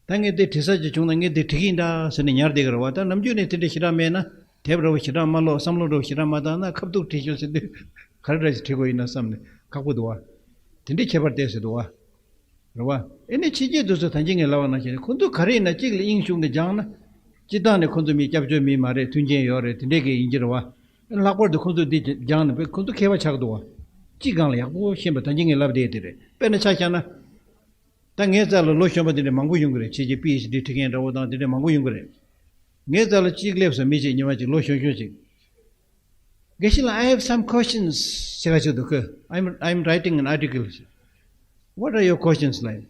ད་ངས་དེ་དྲི་ས་ཅིག་བྱུང་ན་ངས་དེ་དྲི་གི་ཡིན་ད་ཟེར་ནས་ཉར་བསྡད་ཀྱི་རེད་བ། ད་ནམ་རྒྱུན་ནས་དེ་འདྲས་ཞེ་དྲག་མེད་ན། དེབ་འདྲ་བོ་ཞེ་དྲག་མ་ཀློག་བསམ་བློ་འདྲ་བོ་ཞེ་དྲག་མ་བཏང་ན་ཁ་ཐུག་དྲི་ཤོག་ཟེར་དུས་ག་རེ་འདྲ་ཞིག་དྲི་དགོས་ཡིན་ན་བསམ་ནས་ཁག་པོ་འདུག་བ། དེ་འདྲས་ཁྱད་པར་བལྟས་ཟེར་འདུག་བ། རེད་བ། ཨེ་ནས་ཕྱི་རྒྱལ་དེ་ཚོ་ད་གིན་ངས་ལབ་པ་ནང་བཞིན་རེད། ཁོ་ཚོ་ག་རེ་ཡིན་ན་གཅིག་ལ་དབྱིངས་ཞུགས་ནས་སྦྱངས་ན། སྤྱིར་བཏང་ནས་ཁོ་ཚོ་མི་སྐྱབས་བཅོལ་མི་མ་རེད། མཐུན་རྐྱེན་ཡོད་རེད། དེ་འདྲས་ཀྱི་ཡིན་གྱི་རེད་བ། ལྷག་པར་དུ་ཁོ་ཚོ་འདི་སྦྱངས་ནས་ཁོ་ཚོ་མཁས་པ་ཆགས་འདུག་བ། སྤྱི་སྒང་ལ་ཡག་པོ་ཤེས་པ་ད་གིན་ངས་ལབ་བསྡད་དེ་རེད། དཔེར་ན་ཆ་བཞག་ན། ད་ངའི་རྩ་ལ་ལོ་གཞོན་པ་དེ་འདྲ་མང་པོ་ཡོང་གི་རེད། ཕྱི་རྒྱལ་པི་ཨེཆ་ཌི་ཁྲིད་མཁན་འདྲ་བོ་དང་དེ་འདྲ་མང་པོ་ཡོང་གི་རེད། ངའི་རྩ་ལ་གཅིག་སླེབས་སོང་། མི་གཅིག་ཉི་མ་གཅིག་ལོ་གཞོན་གཞོན་ཅིག་དགེ་བཤེས་ལགས། I have some questions ཟེར་ག་ཅིག་འདུག་གི I'm, I'm writing an article. What are your questions like?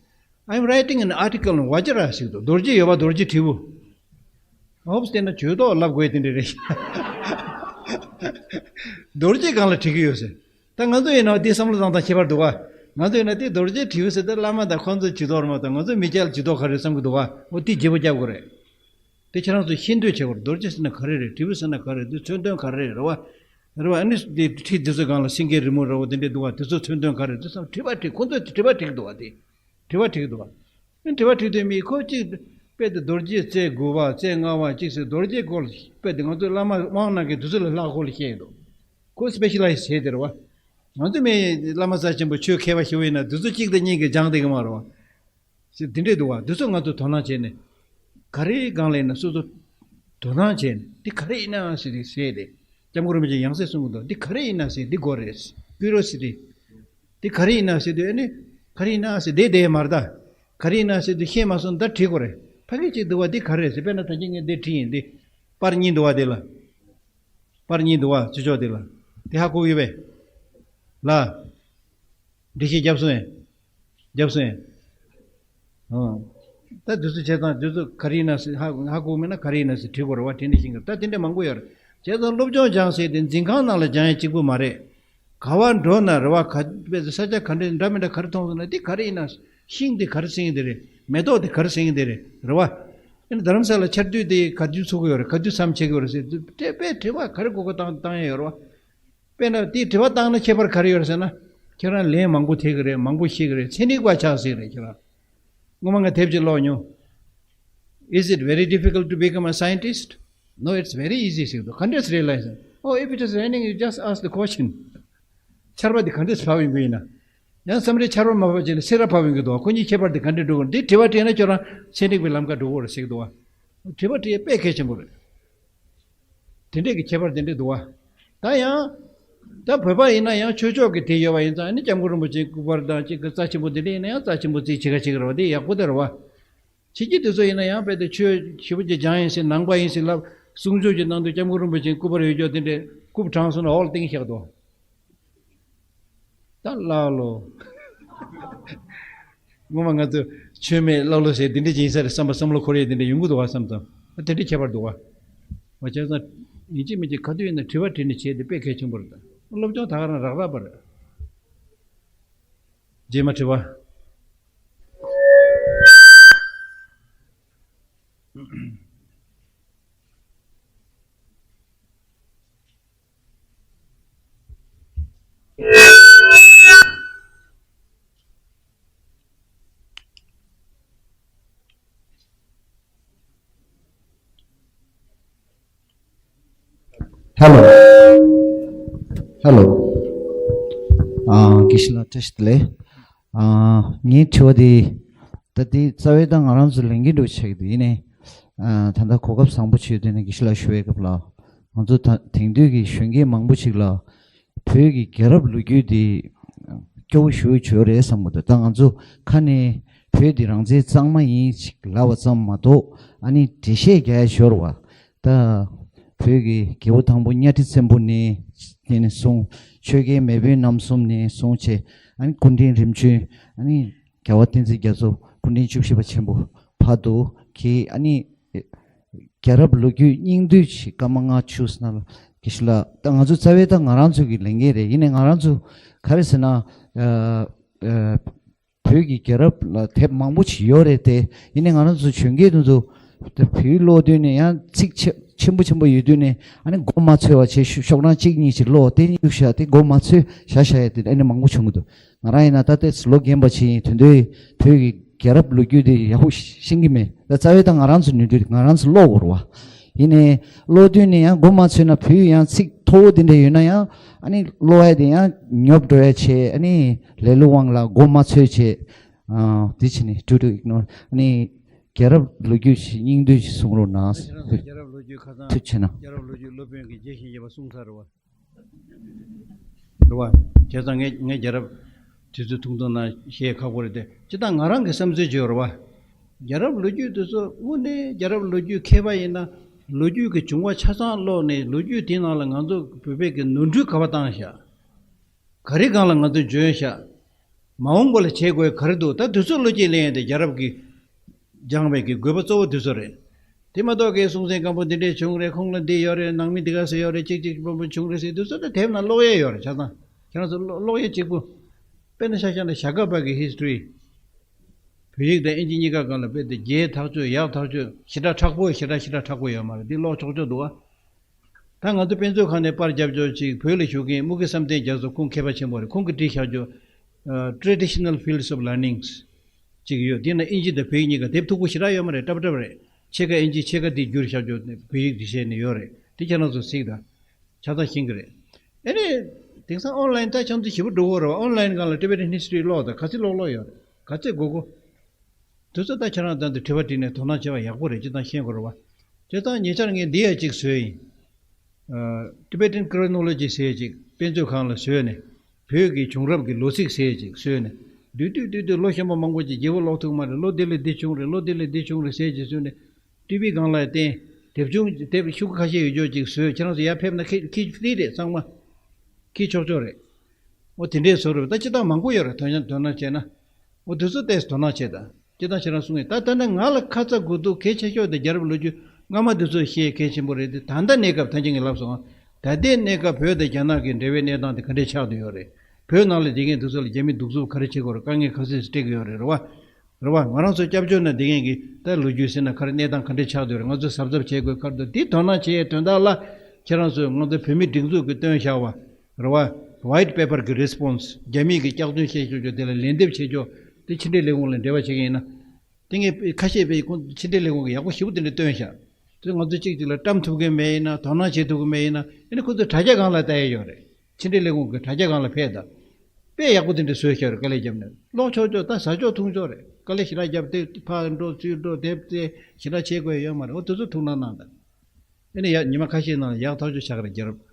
I'm writing an article on Vajra ཟེར་འདུག་རྡོ་རྗེ་ཡོད་པ་རྡོ་རྗེ་དྲིལ་བུ། ཧོབ་སྟེ་ན་ཇུས་གཏོགས་ལབ་དགོས་དེ་འདྲ་རེད། རྡོ་རྗེ་སྒང་ལ་བྲིས་ཀྱི་ཡོད་ཟེར། ད་ང་ཚོ་ཡིན་ན་དེ་བསམ་བློ་བཏང་སྟངས་ཁྱད་པར་འདུག་ག་ང་ཚོ་ཡིན་ན་དེ་རྡོ་རྗེ་དྲིལ་བུ་ཟེར་ཏེ་བླ་མ་དང་ཁོང་ཚོ་ཇུས་གཏོགས་རེད་མ་གཏོགས་ང་ཚོ་མི་སྐྱ་ལ་ཇུས་གཏོགས་ག་རེ་བསམ་གྱི་འདུག་ག་འོ་དེ་བརྗེ་པོ་རྒྱབ་དགོས་རེད། དེ་ཁྱེད་རང་ཚོ་ཤེས་འདོད་བྱེད་དགོས་རེད། རྡོ་རྗེ་ཟེར་ན་ག་རེ་རེད། དྲིལ་བུ་ཟེར་ན་ག་རེ་རེད། དེ་མཚོན་དོན་ག་རེ་རེད་རེད་བ། རེད་བ། ཨ་ནི་དེ་ཁྲིད་དེ་ཚོའི་སྒང་ལ་སེང་གེ་རི་མོ་འདྲ་བོ་དེ་འདྲས་འདུག་བ། དེ་ཚོ་མཚོན་དོན་ག་རེ་རེད། དེ་ཚོ་དྲི་བ་དྲིས། ཁོང་ཚོས་དྲི་བ་དྲིས་ཀྱི་འདུག་བ། དེ་དྲི་བ་དྲིས་ཀྱི་འདུག་བ། དྲི་བ་དྲིས་དུས་མི་ཁོ་གཅིག་དཔེ་དེ་རྡོ་རྗེ་རྩེ་དགུ་པ་རྩེ་ལྔ་པ་གཅིག་ཟེར་རྡོ་རྗེ་སྐོར་དཔེ་དེ་ང་ཚོའི་བླ་མ་དབང་གནང་མཁན་དེ་ཚོ་ལ་ལྷག་སྐོར་ལ་བཤད་ཡོད་འདུག་ཁོ་སི་པེ་ཤ་ལའི་ཛི་བྱས་དེ་རེད་བ། ང་ཚོ་མི་བླ་མ་རྩ་ཆེན་པོ་ཆོས་མཁས་པ་ཞིག་ཡིན་ན་དེ་ཚོ་གཅིག་དང་གཉིས་ཀྱིས་སྦྱངས་བསྡད་ཀྱི་མ་རེད་བ། ཞེས་དེ་འདྲས་འདུག་བ། དེ་ཚོ་ང་ཚོ་དོ་སྣང་བྱས་ནས། ག་རེའི་སྒང་ལ་ཡིན་ན་སོ་སོ་དོ་སྣང་བྱས་ནས་འདི་ག་རེ་ཡིན་ན་ཟེར་ཏེ་ཟེར་ཏེ། སྐྱབས་མགོན་རིན་པོ་ཆེ་ཡང་སེ་གསུང་གི་འདུག་འདི་ག་རེ་ཡིན་ན་ཟེར། འདི་དགོས་རེད། ཀུ་རི་ཡོ་སི་ཊི། འདི་ག་རེ་ཡིན་ན་ཟེར་དུས་ཨ་ནི། ག་རེ་ཡིན་ན་ཟེར་བསྡད་བསྡད་མ་རེད་ད། ག་རེ་ཡིན་ན་ཟེར་དུས་ཤེས་མ་སོང་། ད་དྲི་དགོས་རེད། ཕ་གི་གཅིག་འདུག་བ། འདི་ག་རེ་རེད་ཟེར། དཔེར་ན་ད་གིན་ངས་འདི་བྲིས་ཡིན། འདི་པར་གཉིས་འདུག་བ། དེ་ལ། པར་གཉིས་འདུག་བ། ཚུར་ཕྱོགས་དེ་ལ། དེ་ཧ་གོ་གི་བས། ལ། འགྲེལ་བཤད་རྒྱབ་སོང་ཡ། རྒྱབ་སོང་ཡ། ཨང་། ད་དུས་ཚོད་བྱས་ཙང་དུས་ཚོད་ག་རེ་ཡིན་ན་ཟེར་ཧ་ཧ་གོ་མེད་ན་ག་རེ་ཡིན་ན་ཟེར་དྲི་དགོས་རེད་བ། དྲི་འདྲི་ཤེས་ཀྱི་རེད། ད་དེ་འདྲ་མང་པོ་ཡོད་རེད། བྱས་ཙང་སློབ་སྦྱོང་སྦྱང་ཟེར་དེ་འཛིན་ཁང་ནང་ལ་སྦྱང་ཡ་གཅིག་པུ་མ་རེད། ག་བ་འགྲོ་ན་རེད་བ། ག་ས་ཆ་ག་འདྲ་འདྲ་མི་འདྲ་ག་རེ་མཐོང་སོང་ན་དེ་ག་རེ་ཡིན་ན། ཤིང་དེ་ག་རེ་ཟེར་གྱི་དེ་རེད། མེ་ཏོག་དེ་ག་རེ་ཟེར་གྱི་དེ་རེད། རེད་བ། ཨ་ནི་རྡ་རམ་ས་ལ་ཆར་དུས་དེ་ག་དུས་ཚུགས་ཀྱི་ཡོད་རེད། ག་དུས་མཚམས་ཆད་ཀྱི་ཡོད་རེད་ཟེར་དེ་དཔེ་དྲི་བ་ག་རེ་དགོས་དགོས་བཏང་བཏང་ཡ་ཡོད་རེད་བ། དཔེར་ན་དེའི་དྲི་བ་བཏང་ན་ཁྱད་པར་ག་རེ་ཡོད་རེད་ཟེར་ན། ཁྱེད་རང་ལན་མང་པོ་ཐེབས་ཀྱི་རེད། མང་པོ་ཤེས་ཀྱི་རེད། ཚན་རིག་པ་ཆགས་སྲིད་རེད་ཁྱེད་རང་། སྔོན་མ་ང་དེབ་ཅིག་ཀློག་མྱོང་། Is it very difficult to become a scientist? No, it's very easy ཟེར་འདུག་ག་འདྲས་རེད་ལབ་ཟེར། Oh, if it is raining, you just ask the question. ཆར་པ་འདི་ག་འདྲས་བབས་ཡོང་གི་ཡིན་ན། ཡང་མཚམས་རེ་ཆར་པ་མ་བབས་བྱས་ན་སེར་བ་བབས་ཡོང་གི་འདུག་ཁོ་གཉིས་ཁྱད་པར་འདི་ག་འདྲས་འགྲོ་གི་རེད། འདི་དྲི་བ་དྲིས་ན་ཁྱོད་རང་ཚན་རིག་པའི་ལམ་ཁ་འགྲོ་གི་རེད་ཟེར་གི་འདུག་དྲི་བ་དྲིས་དཔེ་གལ་ཆེན་པོ་རེད། དེ་འདྲས་ཀྱི་ཁྱད་པར་དེ་འདྲས་འདུག་བ། ད་ཡང་། ད་བོད་པ་ཡིན་ན་ཡང་ཆོས་ཕྱོགས་ཀྱི་དེ་ཡོད་པ་ཡིན་ཙང་ཨ་ནི་སྐྱབས་མགོན་རིན་པོ་ཆེའི་སྐུ་པར་དང་གཅིག་གི་རྩ་ཆེན་པོ་དེ་འདྲས་ཡིན་ན་ཡང་རྩ་ཆེན་པོ་རྩིས་བྱེད་ག་བྱེད་གི་རེད་བ། དེ་ཡག་པོ་དེ་རེད་བ། ཕྱི་རྒྱལ་དེ་ཚོ་ཡིན་ན་ཡང་དཔེ་དེ་ཆོས་ཞེ་པོ་ཅིག་སྦྱངས་ཡིན་ཟེར་ནང་པ་ཡིན་ཟེར་ལབ། གསུང་ཆོས་ཀྱི་ནང་དུ་སྐྱབས་མགོན་རིན་པོ་ཆེའི་སྐུ་པར་ཡོད་ཀྱོག་དེ་འདྲས་རྐུབ་དྲངས་སོང་ན་འོག་ལ་བཏིང་བཞག་འདུག་ད་ལ་ལོ། སྔོན་མ་ང་ཚོ་ཆོས་མེད་ཀླ་ཀློ་ཟེར་འདི་འདྲ་ཅིག་ཡིན་ས་རེད་བསམ་པ་བསམ་བློ་འཁོར་ཡས་འདི་འདྲ་ཡོང་གི་འདུག་བ་བསམ་ཙང་། ཨ་དེ་འདྲའི་ཁྱད་པར་འདུག་བ། བ་བྱས་ཙང་ཡིན་གཅིག་མིན་གཅིག་ག་དུས་ཡིན་ན་དྲི་བ་དྲིས་ནས་བྱས་ཏེ་དཔེ་གལ་ཆེན་པོ་རེད་ད། སློབ་སྦྱོང་ད་ག་རང་རག་རག་པ་རེད། རྗེས་མ་དྲི་བ། ཧེ་ལོ། ཧེ་ལོ། ཨ། དགེ་བཤེས་ལགས་བཀྲ་ཤིས་བདེ་ལེགས། ཨ། ངའི་དྲི་བ་དེ། ད་དེ་རྩ་བའི་ད་ང་རང་ཚོ་ལས་འགན་འགྲོ་ཆགས་ཀྱི་འདུག་ཡིན་ནའི། ཨ། ད་ལྟ་གོ་སྐབས་བཟང་པོ་བྱས་དུས་ནས་དགེ་བཤེས་ལགས་ཞུ་བའི་སྐབས་ལ། ང་ཚོ་ད་དེང་དུས་ཀྱི་གཞོན་སྐྱེས་མང་པོ་ཞིག་ལ། བོད་ཀྱི་རྒྱལ་རབས་ལོ་རྒྱུས་དེ་སྐྱོ་བོ་ཞེ་པོ་ཅིག་ཡོད་རེད་བསམ་གྱི་འདུག་ད་ང་ཚོ་ཁ་ནས་བོད་འདི་རང་བཙན་གཙང་མ་ཡིན་ཞེས་ལབ་པ་ཙམ་མ་གཏོགས་ཨ་ནི་འགྲེལ་བཤད་རྒྱག་ཡ་ཞོར་བ། ད་བོད་ཀྱི་རྒྱལ་པོ་དང་པོ་གཉའ་ཁྲི་བཙན་པོ་ནས་ནས་བཟུང་ཆོས་རྒྱལ་མེས་དབོན་རྣམ་གསུམ་ནས་བཟུང་བྱས་ཨ་ནི་སྐུ་ཕྲེང་རིམ་བྱོན་ཨ་ནི་རྒྱལ་བ་བསྟན་འཛིན་རྒྱ་མཚོ་སྐུ་ཕྲེང་བཅུ་བཞི་པ་ཆེན་པོ་བར་དུ་གི་ཨ་ནི། རྒྱལ་རབས་ལོ་རྒྱུས་སྙིང་བསྡུས་ཤིག་སྐར་མ་ལྔ་བཅུ་ཙམ་ལ་དགེ་བཤེས་ལགས། ད་ང་ཚོ་རྩ་བའི་ད་ང་རང་ཚོ་གི་ལས་འགན་རེད། ཡིན་ནའི་ང་རང་ཚོ་ག་རེ་ཟེར་ན། ཨ། ཨ། བོད་ཀྱི་རྒྱལ་རབས་ལ་དེབ་མང་པོ་ཞིག་ཡོད་རེད་དེ། ཡིན་ནའི་ང་རང་ཚོ་གཞོན་སྐྱེས་དེ་ཚོ་ད་བོད་ཀློག་དུས་ནས་ཡང་ཚིག་ཆེ་ཆེན་པོ་ཆེན་པོ་ཡོད་དུས་ནས་ཨ་ནི་མགོ་མ་ཚོས་པ་བྱས་ཤོག་གྲངས་གཅིག་གཉིས་ཤིག་ཀློག་དེ་གཉིད་ཤག་དེ་མགོ་མ་ཚོས་བཞག་བཞག་ཡ་དེ་ཨ་ནི་མང་པོ་བྱུང་གི་འདུག་ང་རང་ཡིན་ན་ད་ལྟའི་ལོ་རྒན་པ་ཞིག་ཡིན་དུས་བོད་ཀྱི་རྒྱལ་རབས་ལོ་རྒྱུས་དེ་ཡག་པོ་ཤེས་ཀྱི་མེད། ད་རྩ་བའི་ད་ང་རང་ཚོ་ནུས་མཐུ་ང་རང་ཚོ་ཀློག་དགོས་རེད་བ། ཡིན་ནའི་ཀློག་དུས་ནས་ཡང་མགོ་མ་ཚོས་ན་བོད་ཡང་ཚིག་མཐོ་བོ་དེ་འདྲ་ཡོད་ན་ཡང་ཨ་ནི་ཀློག་ཡ་དེ་ཡང་ཉོབ་འགྲོ་ཡ་བྱས། ཨ་ནི་ལེ་ལོ་དབང་ལ་མགོ་མ་ཚོས་བྱས། ཨ། དེ་བྱས་ནས་ཀྲུ་ཀྲུ་ཨིག་ནོར། ཨ་ནི་རྒྱལ་རབས་ལོ་རྒྱུས་ཤིག་སྙིང་བསྡུས་ཤིག་གསུང་རོགས་གནང་། རྒྱལ་རབས་ལོ་རྒྱུས་ཁ་སང་ཐུགས་ཆེ་གནང་། རྒྱལ་རབས་ལོ་རྒྱུས་སློབ་དཔོན་གྱི་རྒྱས་ཤིང་རྒྱས་པ་གསུངས་ཚར་རེད་བ། རེད་བ། བྱས་ཙང་ངས་ངས་རྒྱལ་རབས་དུས་ཚོད་ཐུང་ཐུང་ནང་བཤད་ཁག་པོ་རེད་དེ། སྤྱིར་བཏང་ང་རང་གི་བསམ་ཚུལ་བརྗོད་རེད་བ། རྒྱལ་རབས་ལོ་རྒྱུས་དེ་ཚོ་དངོས་གནས་རྒྱལ་རབས་ལོ་རྒྱུས་མཁས་པ་ཡིན་ན་ལོ་རྒྱུས་ཀྱི་བྱུང་བ་ཆ་ཚང་ཀློག་ནས་ལོ་རྒྱུས་དེའི་ནང་ལ་ང་ཚོ་བོད་པའི་གི་ནོར་འཁྲུལ་ག་པར་བཏང་བཞག་ག་རེ་སྒང་ལ་ང་ཚོས་འཇོན་བཞག་མ་འོངས་པ་ལ་བྱེད་དགོས་ག་རེ་འདུག་ད་དུས་ཚོད་བློ་སྐྱེད་ལེན་ཡས་དེ་རྒྱལ་རབས་ཀྱི་སྦྱང་བའི་གི་དགོས་པ་གཙོ་བོ་དེ་ཚོ་རེད། དེ་མ་གཏོགས་ཀྱི་སྲོང་བཙན་སྒམ་པོ་འདི་འདྲས་བྱུང་རེད། ཁོང་ལ་འདི་ཡོད་རེད། ནང་མི་འདི་ག་ཚོད་ཡོད་རེད། གཅིག་གཅིག་སྤོན་པོ་བྱུང་རེད་ཟེར་དུས་ཚོད་དེ་དེབ་ནང་ཀློག་ཡས་ཡོད་རེད། ཆ་ཚང་ཁྱེད་རང་ཚོ་ཀློག་ཀློག་ཡས་གཅིག་པུ། དཔེར་ན་ཆ་བཞག་ན་ཞྭ་སྒབ་པ་གི་ཧིས་ཊོ་རི། བོད་ཡིག་དང་ཨིན་ཇི་གཉིས་ཀ་སྒང་ལ་དཔེ་དེ་རྒྱས་ཐག་ཆོད་ཡག་ཐག་ཆོད་ཞེ་དྲག་མཁྲེགས་པོ་ཞེ་དྲག་ཞེ་དྲག་མཁྲེགས་པོ་ཡོད་མ་རེད། འདི་ཀློག་ཆོག་ཆོག་འདུག་ཨ། ད་ང་ཚོ་དཔེ་མཛོད་ཁང་ནས་པར་རྒྱབ་ཆོག་ཅིག་བོད་ལ་བཞུགས་མཁན་དམུ་དགེ་བསམ་གཏན་རྒྱ་མཚོ་ཁོང་མཁས་པ་ཆེན་པོ་རེད། ཁོང་གིས་བྲིས་བཞག་ཆོག Traditional Fields of Learnings ཅིག་ཡོད། དེ་ན་ཨིན་ཇི་དང་བོད་ཡིག་གཉིས་ཀ་དེབ་མཐུག་པོ་ཞེ་དྲག་ཡོད་མ་རེད། སྲབ་སྲབ་རེད། ཕྱེད་ཀ་ཨིན་ཇི་ཕྱེད་ཀ་དེ་བསྒྱུར་བཞག་ཆོག་བོད་ཡིག་འབྲི་བྱས་ནས་ཡོད་རེད། དེ་ཁྱེད་རང་ཚོ་གཟིགས་དང་། ཆ་ཚང་ཤེས་ཀྱི་རེད། ཨེ་རེད། དེང་སང་ཨོན་ལན་ད་ཆང་ཚུ་ཞེ་པོ་འགྲོ་གི་རེད་བ། ཨོན་ལན་སྒང་ལ་Tibetan History ཀློག་དང་ག་ཚོད་ཀློག་ཀློག་ཡོད་རེད། ག་ཚོད་དགོས་གོ་དུས་ཚོད་ད་ཁྱེད་རང་ད་འདི་དྲི་བ་དྲིས་ནས་དོ་སྣང་བྱས་པ་ཡག་པོ་རེད། ཅི་ཙང་ཤེས་དགོས་རེད་བ། དེ་ཙང་ཉེ་ཆར་ངས་འདི་ཡ་གཅིག་བཟོས་ཡིན། ཨ། Tibetan Chronology ཟེར་ཅིག་དཔེ་མཛོད་ཁང་ལ་བཟོས་ནས་བོད་ཀྱི་བྱུང་རབས་ཀྱི་ལོ་ཚིགས་ཟེར་ཅིག་བཟོས་ནས་བསྡུས་བསྡུས་བསྡུས་བསྡུས་ལོ་གཞོན་པ་མང་པོ་ཅིག་རྒྱལ་པོ་ཀློག་ཐུབ་མ་རེད། ལོ་འདི་ལ་འདི་བྱུང་རེད། ལོ་འདི་ལ་འདི་བྱུང་རེད་ཟེར་ཅིག་བཟོས་ནས་ཊི་ཝི་སྒང་ལ་བསྟན། དེབ་ཆུང་དེབ་ཤོག་གུ་ཁ་ཤས་ཡོད་ཆོག་ཅིག་བཟོས། ཁྱེད་རང་ཚོ་ཡར་ཕེབས་ན་ཁྱེད་ཁྱེད་ཕི་རི་རེད། ཚང་མ་ཁྱེད་ཆོག་ཆོག་རེད། འོ་དེ་འདྲས་བཟོ་རེད། ད་སྤྱིར་བཏང་མང་པོ་ཡོད་རེད། དོན་དོན་དག་བྱས་ན། འོ་དེ་ཚོ་ཏོག་ཙམ་དོ་སྣང་བྱེད་དང་། སྤྱིར་བཏང་ཁྱེད་རང་གསུང་ངེས། ད་ད་ནི་ང་ལ་ཁ་ཚ་དགོས་གཏུགས་གལ་ཆེ་ཤོས་དེ་རྒྱལ་རབས་ལོ་རྒྱུས་སྔ་མ་དེ་ཚོ་ཤེས་གལ་ཆེན་པོ་རེད་དེ། ད་ལྟ་གནས་སྐབས་ད་གིན་ངས་ལབ་སོང་། ད་ལྟའི་གནས་སྐབས་བོད་དང་རྒྱ་ནག་གི་འབྲེལ་བའི་གནས་སྟངས་དེ་ག་འདྲས་ཆགས་བསྡད་ཡོད་རེད། བོད་ནང་ལ་བསྡད་མཁན་དེ་ཚོ་ལ་རྒྱ་མིས་གདུག་རྩུབ་ག་རེ་བྱེད་དགོས་རེད། དཀའ་ངལ་ག་ཚོད་སྤྲད་ཀྱི་ཡོད་རེད། རེད་བ། རེད་བ། ང་རང་ཚོ་སྐྱབས་བཅོལ་ནང་བསྡད་མཁན་གྱི་ད་ལོ་རྒྱུས་ཟེར་ན་ག་རེ། གནས་སྟངས་ག་འདྲས་ཆགས་བསྡད་ཡོད་རེད། ང་ཚོས་གཟབ་གཟབ་བྱེད་དགོས་ག་རེ་འདུག། འདི་དོ་སྣང་བྱེད་ཡས་དོན་དག་ལ་ཁྱེད་རང་ཚོས་ང་ཚོ་བོད་མིའི་སྒྲིག་འཛུགས་ཀྱིས་བཏོན་བཞག་པ། རེད་བ། White Paper གི་response རྒྱ་མི་གིས་སྐྱག་རྫུན་བཤད་ཆོག་ཆོག་དེ་ལ་ལན་འདེབས་བྱེད་ཆོག་དེ་ཕྱི་འབྲེལ་ལས་ཁུངས་ལ་འབྲེལ་བ་བྱེད་མཁན་ཡིན་ན། དེ་ངས་ཁ་ཤས་པས་ཁོང་ཕྱི་འབྲེལ་ལས་ཁུངས་ཀྱིས་ཡག་པོ་ཞེ་པོ་དེ་འདྲ་བཏོན་བཞག། དེ་ང་ཚོ་གཅིག་གཅིག་ལ་བཀྲམ་ཐུབ་མཁན་མེད་ཡིན་ན། དོ་སྣང་བྱེད་ཐུབ་མཁན་མེད་ཡིན་ན། ཨ་ནི་ཁོ་ཚོ་དྲ་རྒྱ་སྒང་ལ་ལྟ་ཡས་ཡོད་རེད། ཕྱི་འབྲེལ་ལས་ཁུངས་ཀྱི་དྲ་རྒྱ་སྒང་ལ་ཕེབས་དང་། དཔེ་ཡག་པོ་དེ་འདྲ་བཟོས་བཞག་རེད། དཀའ་ལས་བརྒྱབ་ནས་ཀློག་ཆོག་ཆོག་ད་ཟ་ཆོག་འཐུང་ཆོག་རེད། དཀའ་ལས་ཞེ་དྲག་བརྒྱབ་སྟེ་ཕར་འགྲོ་ཚུར་འགྲོ་དེབ་བཙལ་ཞེ་དྲག་བྱེད་དགོས་ཡོད་མ་རེད། འོ་དེ་ཚོ་ཐུགས་སྣང་གནང་དང་། ཨ་ནི་ཡ་ཉི་མ་ཁ་ཤས་ནང་ལ་ཡག་ཐག་ཆོད་ཆགས་རེད། རྒྱལ་རབས།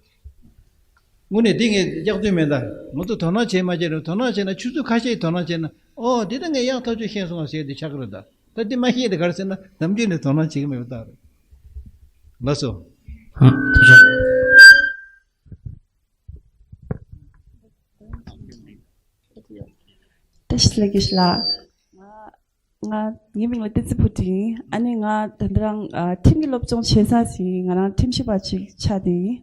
དངོས་གནས་འདི་ངས་སྐྱག་རྫུན་མེད་ད། ང་ཚོ་དོ་སྣང་བྱེད་མ་བྱེད་རེད། དོ་སྣང་བྱེད་ན། ཆུ་ཚོད་ཁ་ཤས་དོ་སྣང་བྱེད་ན། ཨོ་འདི་ད་ངས་ཡག་ཐག་ཆོད་ཤེས་སོང་བ་ཟེར་དེ་ཆགས་ཀྱི་རེད་ད། ད་འདི་མ་ཤེས་དེ་ག་རེ་ཟེར་ན། ནམ་རྒྱུན་ནས་དོ་སྣང་བྱེད་ཀྱི་མེད་པ་རྟགས་རེད། ལགས་སོ། ཨ། ཐུགས་རྗེ་ཆེ། བཀྲ་ཤིས་བདེ་ལེགས་དགེ་བཤེས་ལགས། ང་ངའི་མིང་ལ་བསྟན་འཛིན་བུ་ཁྲིད་ཡིན། ཨ་ནི་ང་ད་ལྟ་རང་ཨ་ཁྲིམས་ཀྱི་སློབ་སྦྱོང་བྱེད་ས་ཞིག་ཡིན། ང་རང་ཁྲིམས་ཞིབ་པ་ཅིག་ཆགས་བསྡད་ཡིན།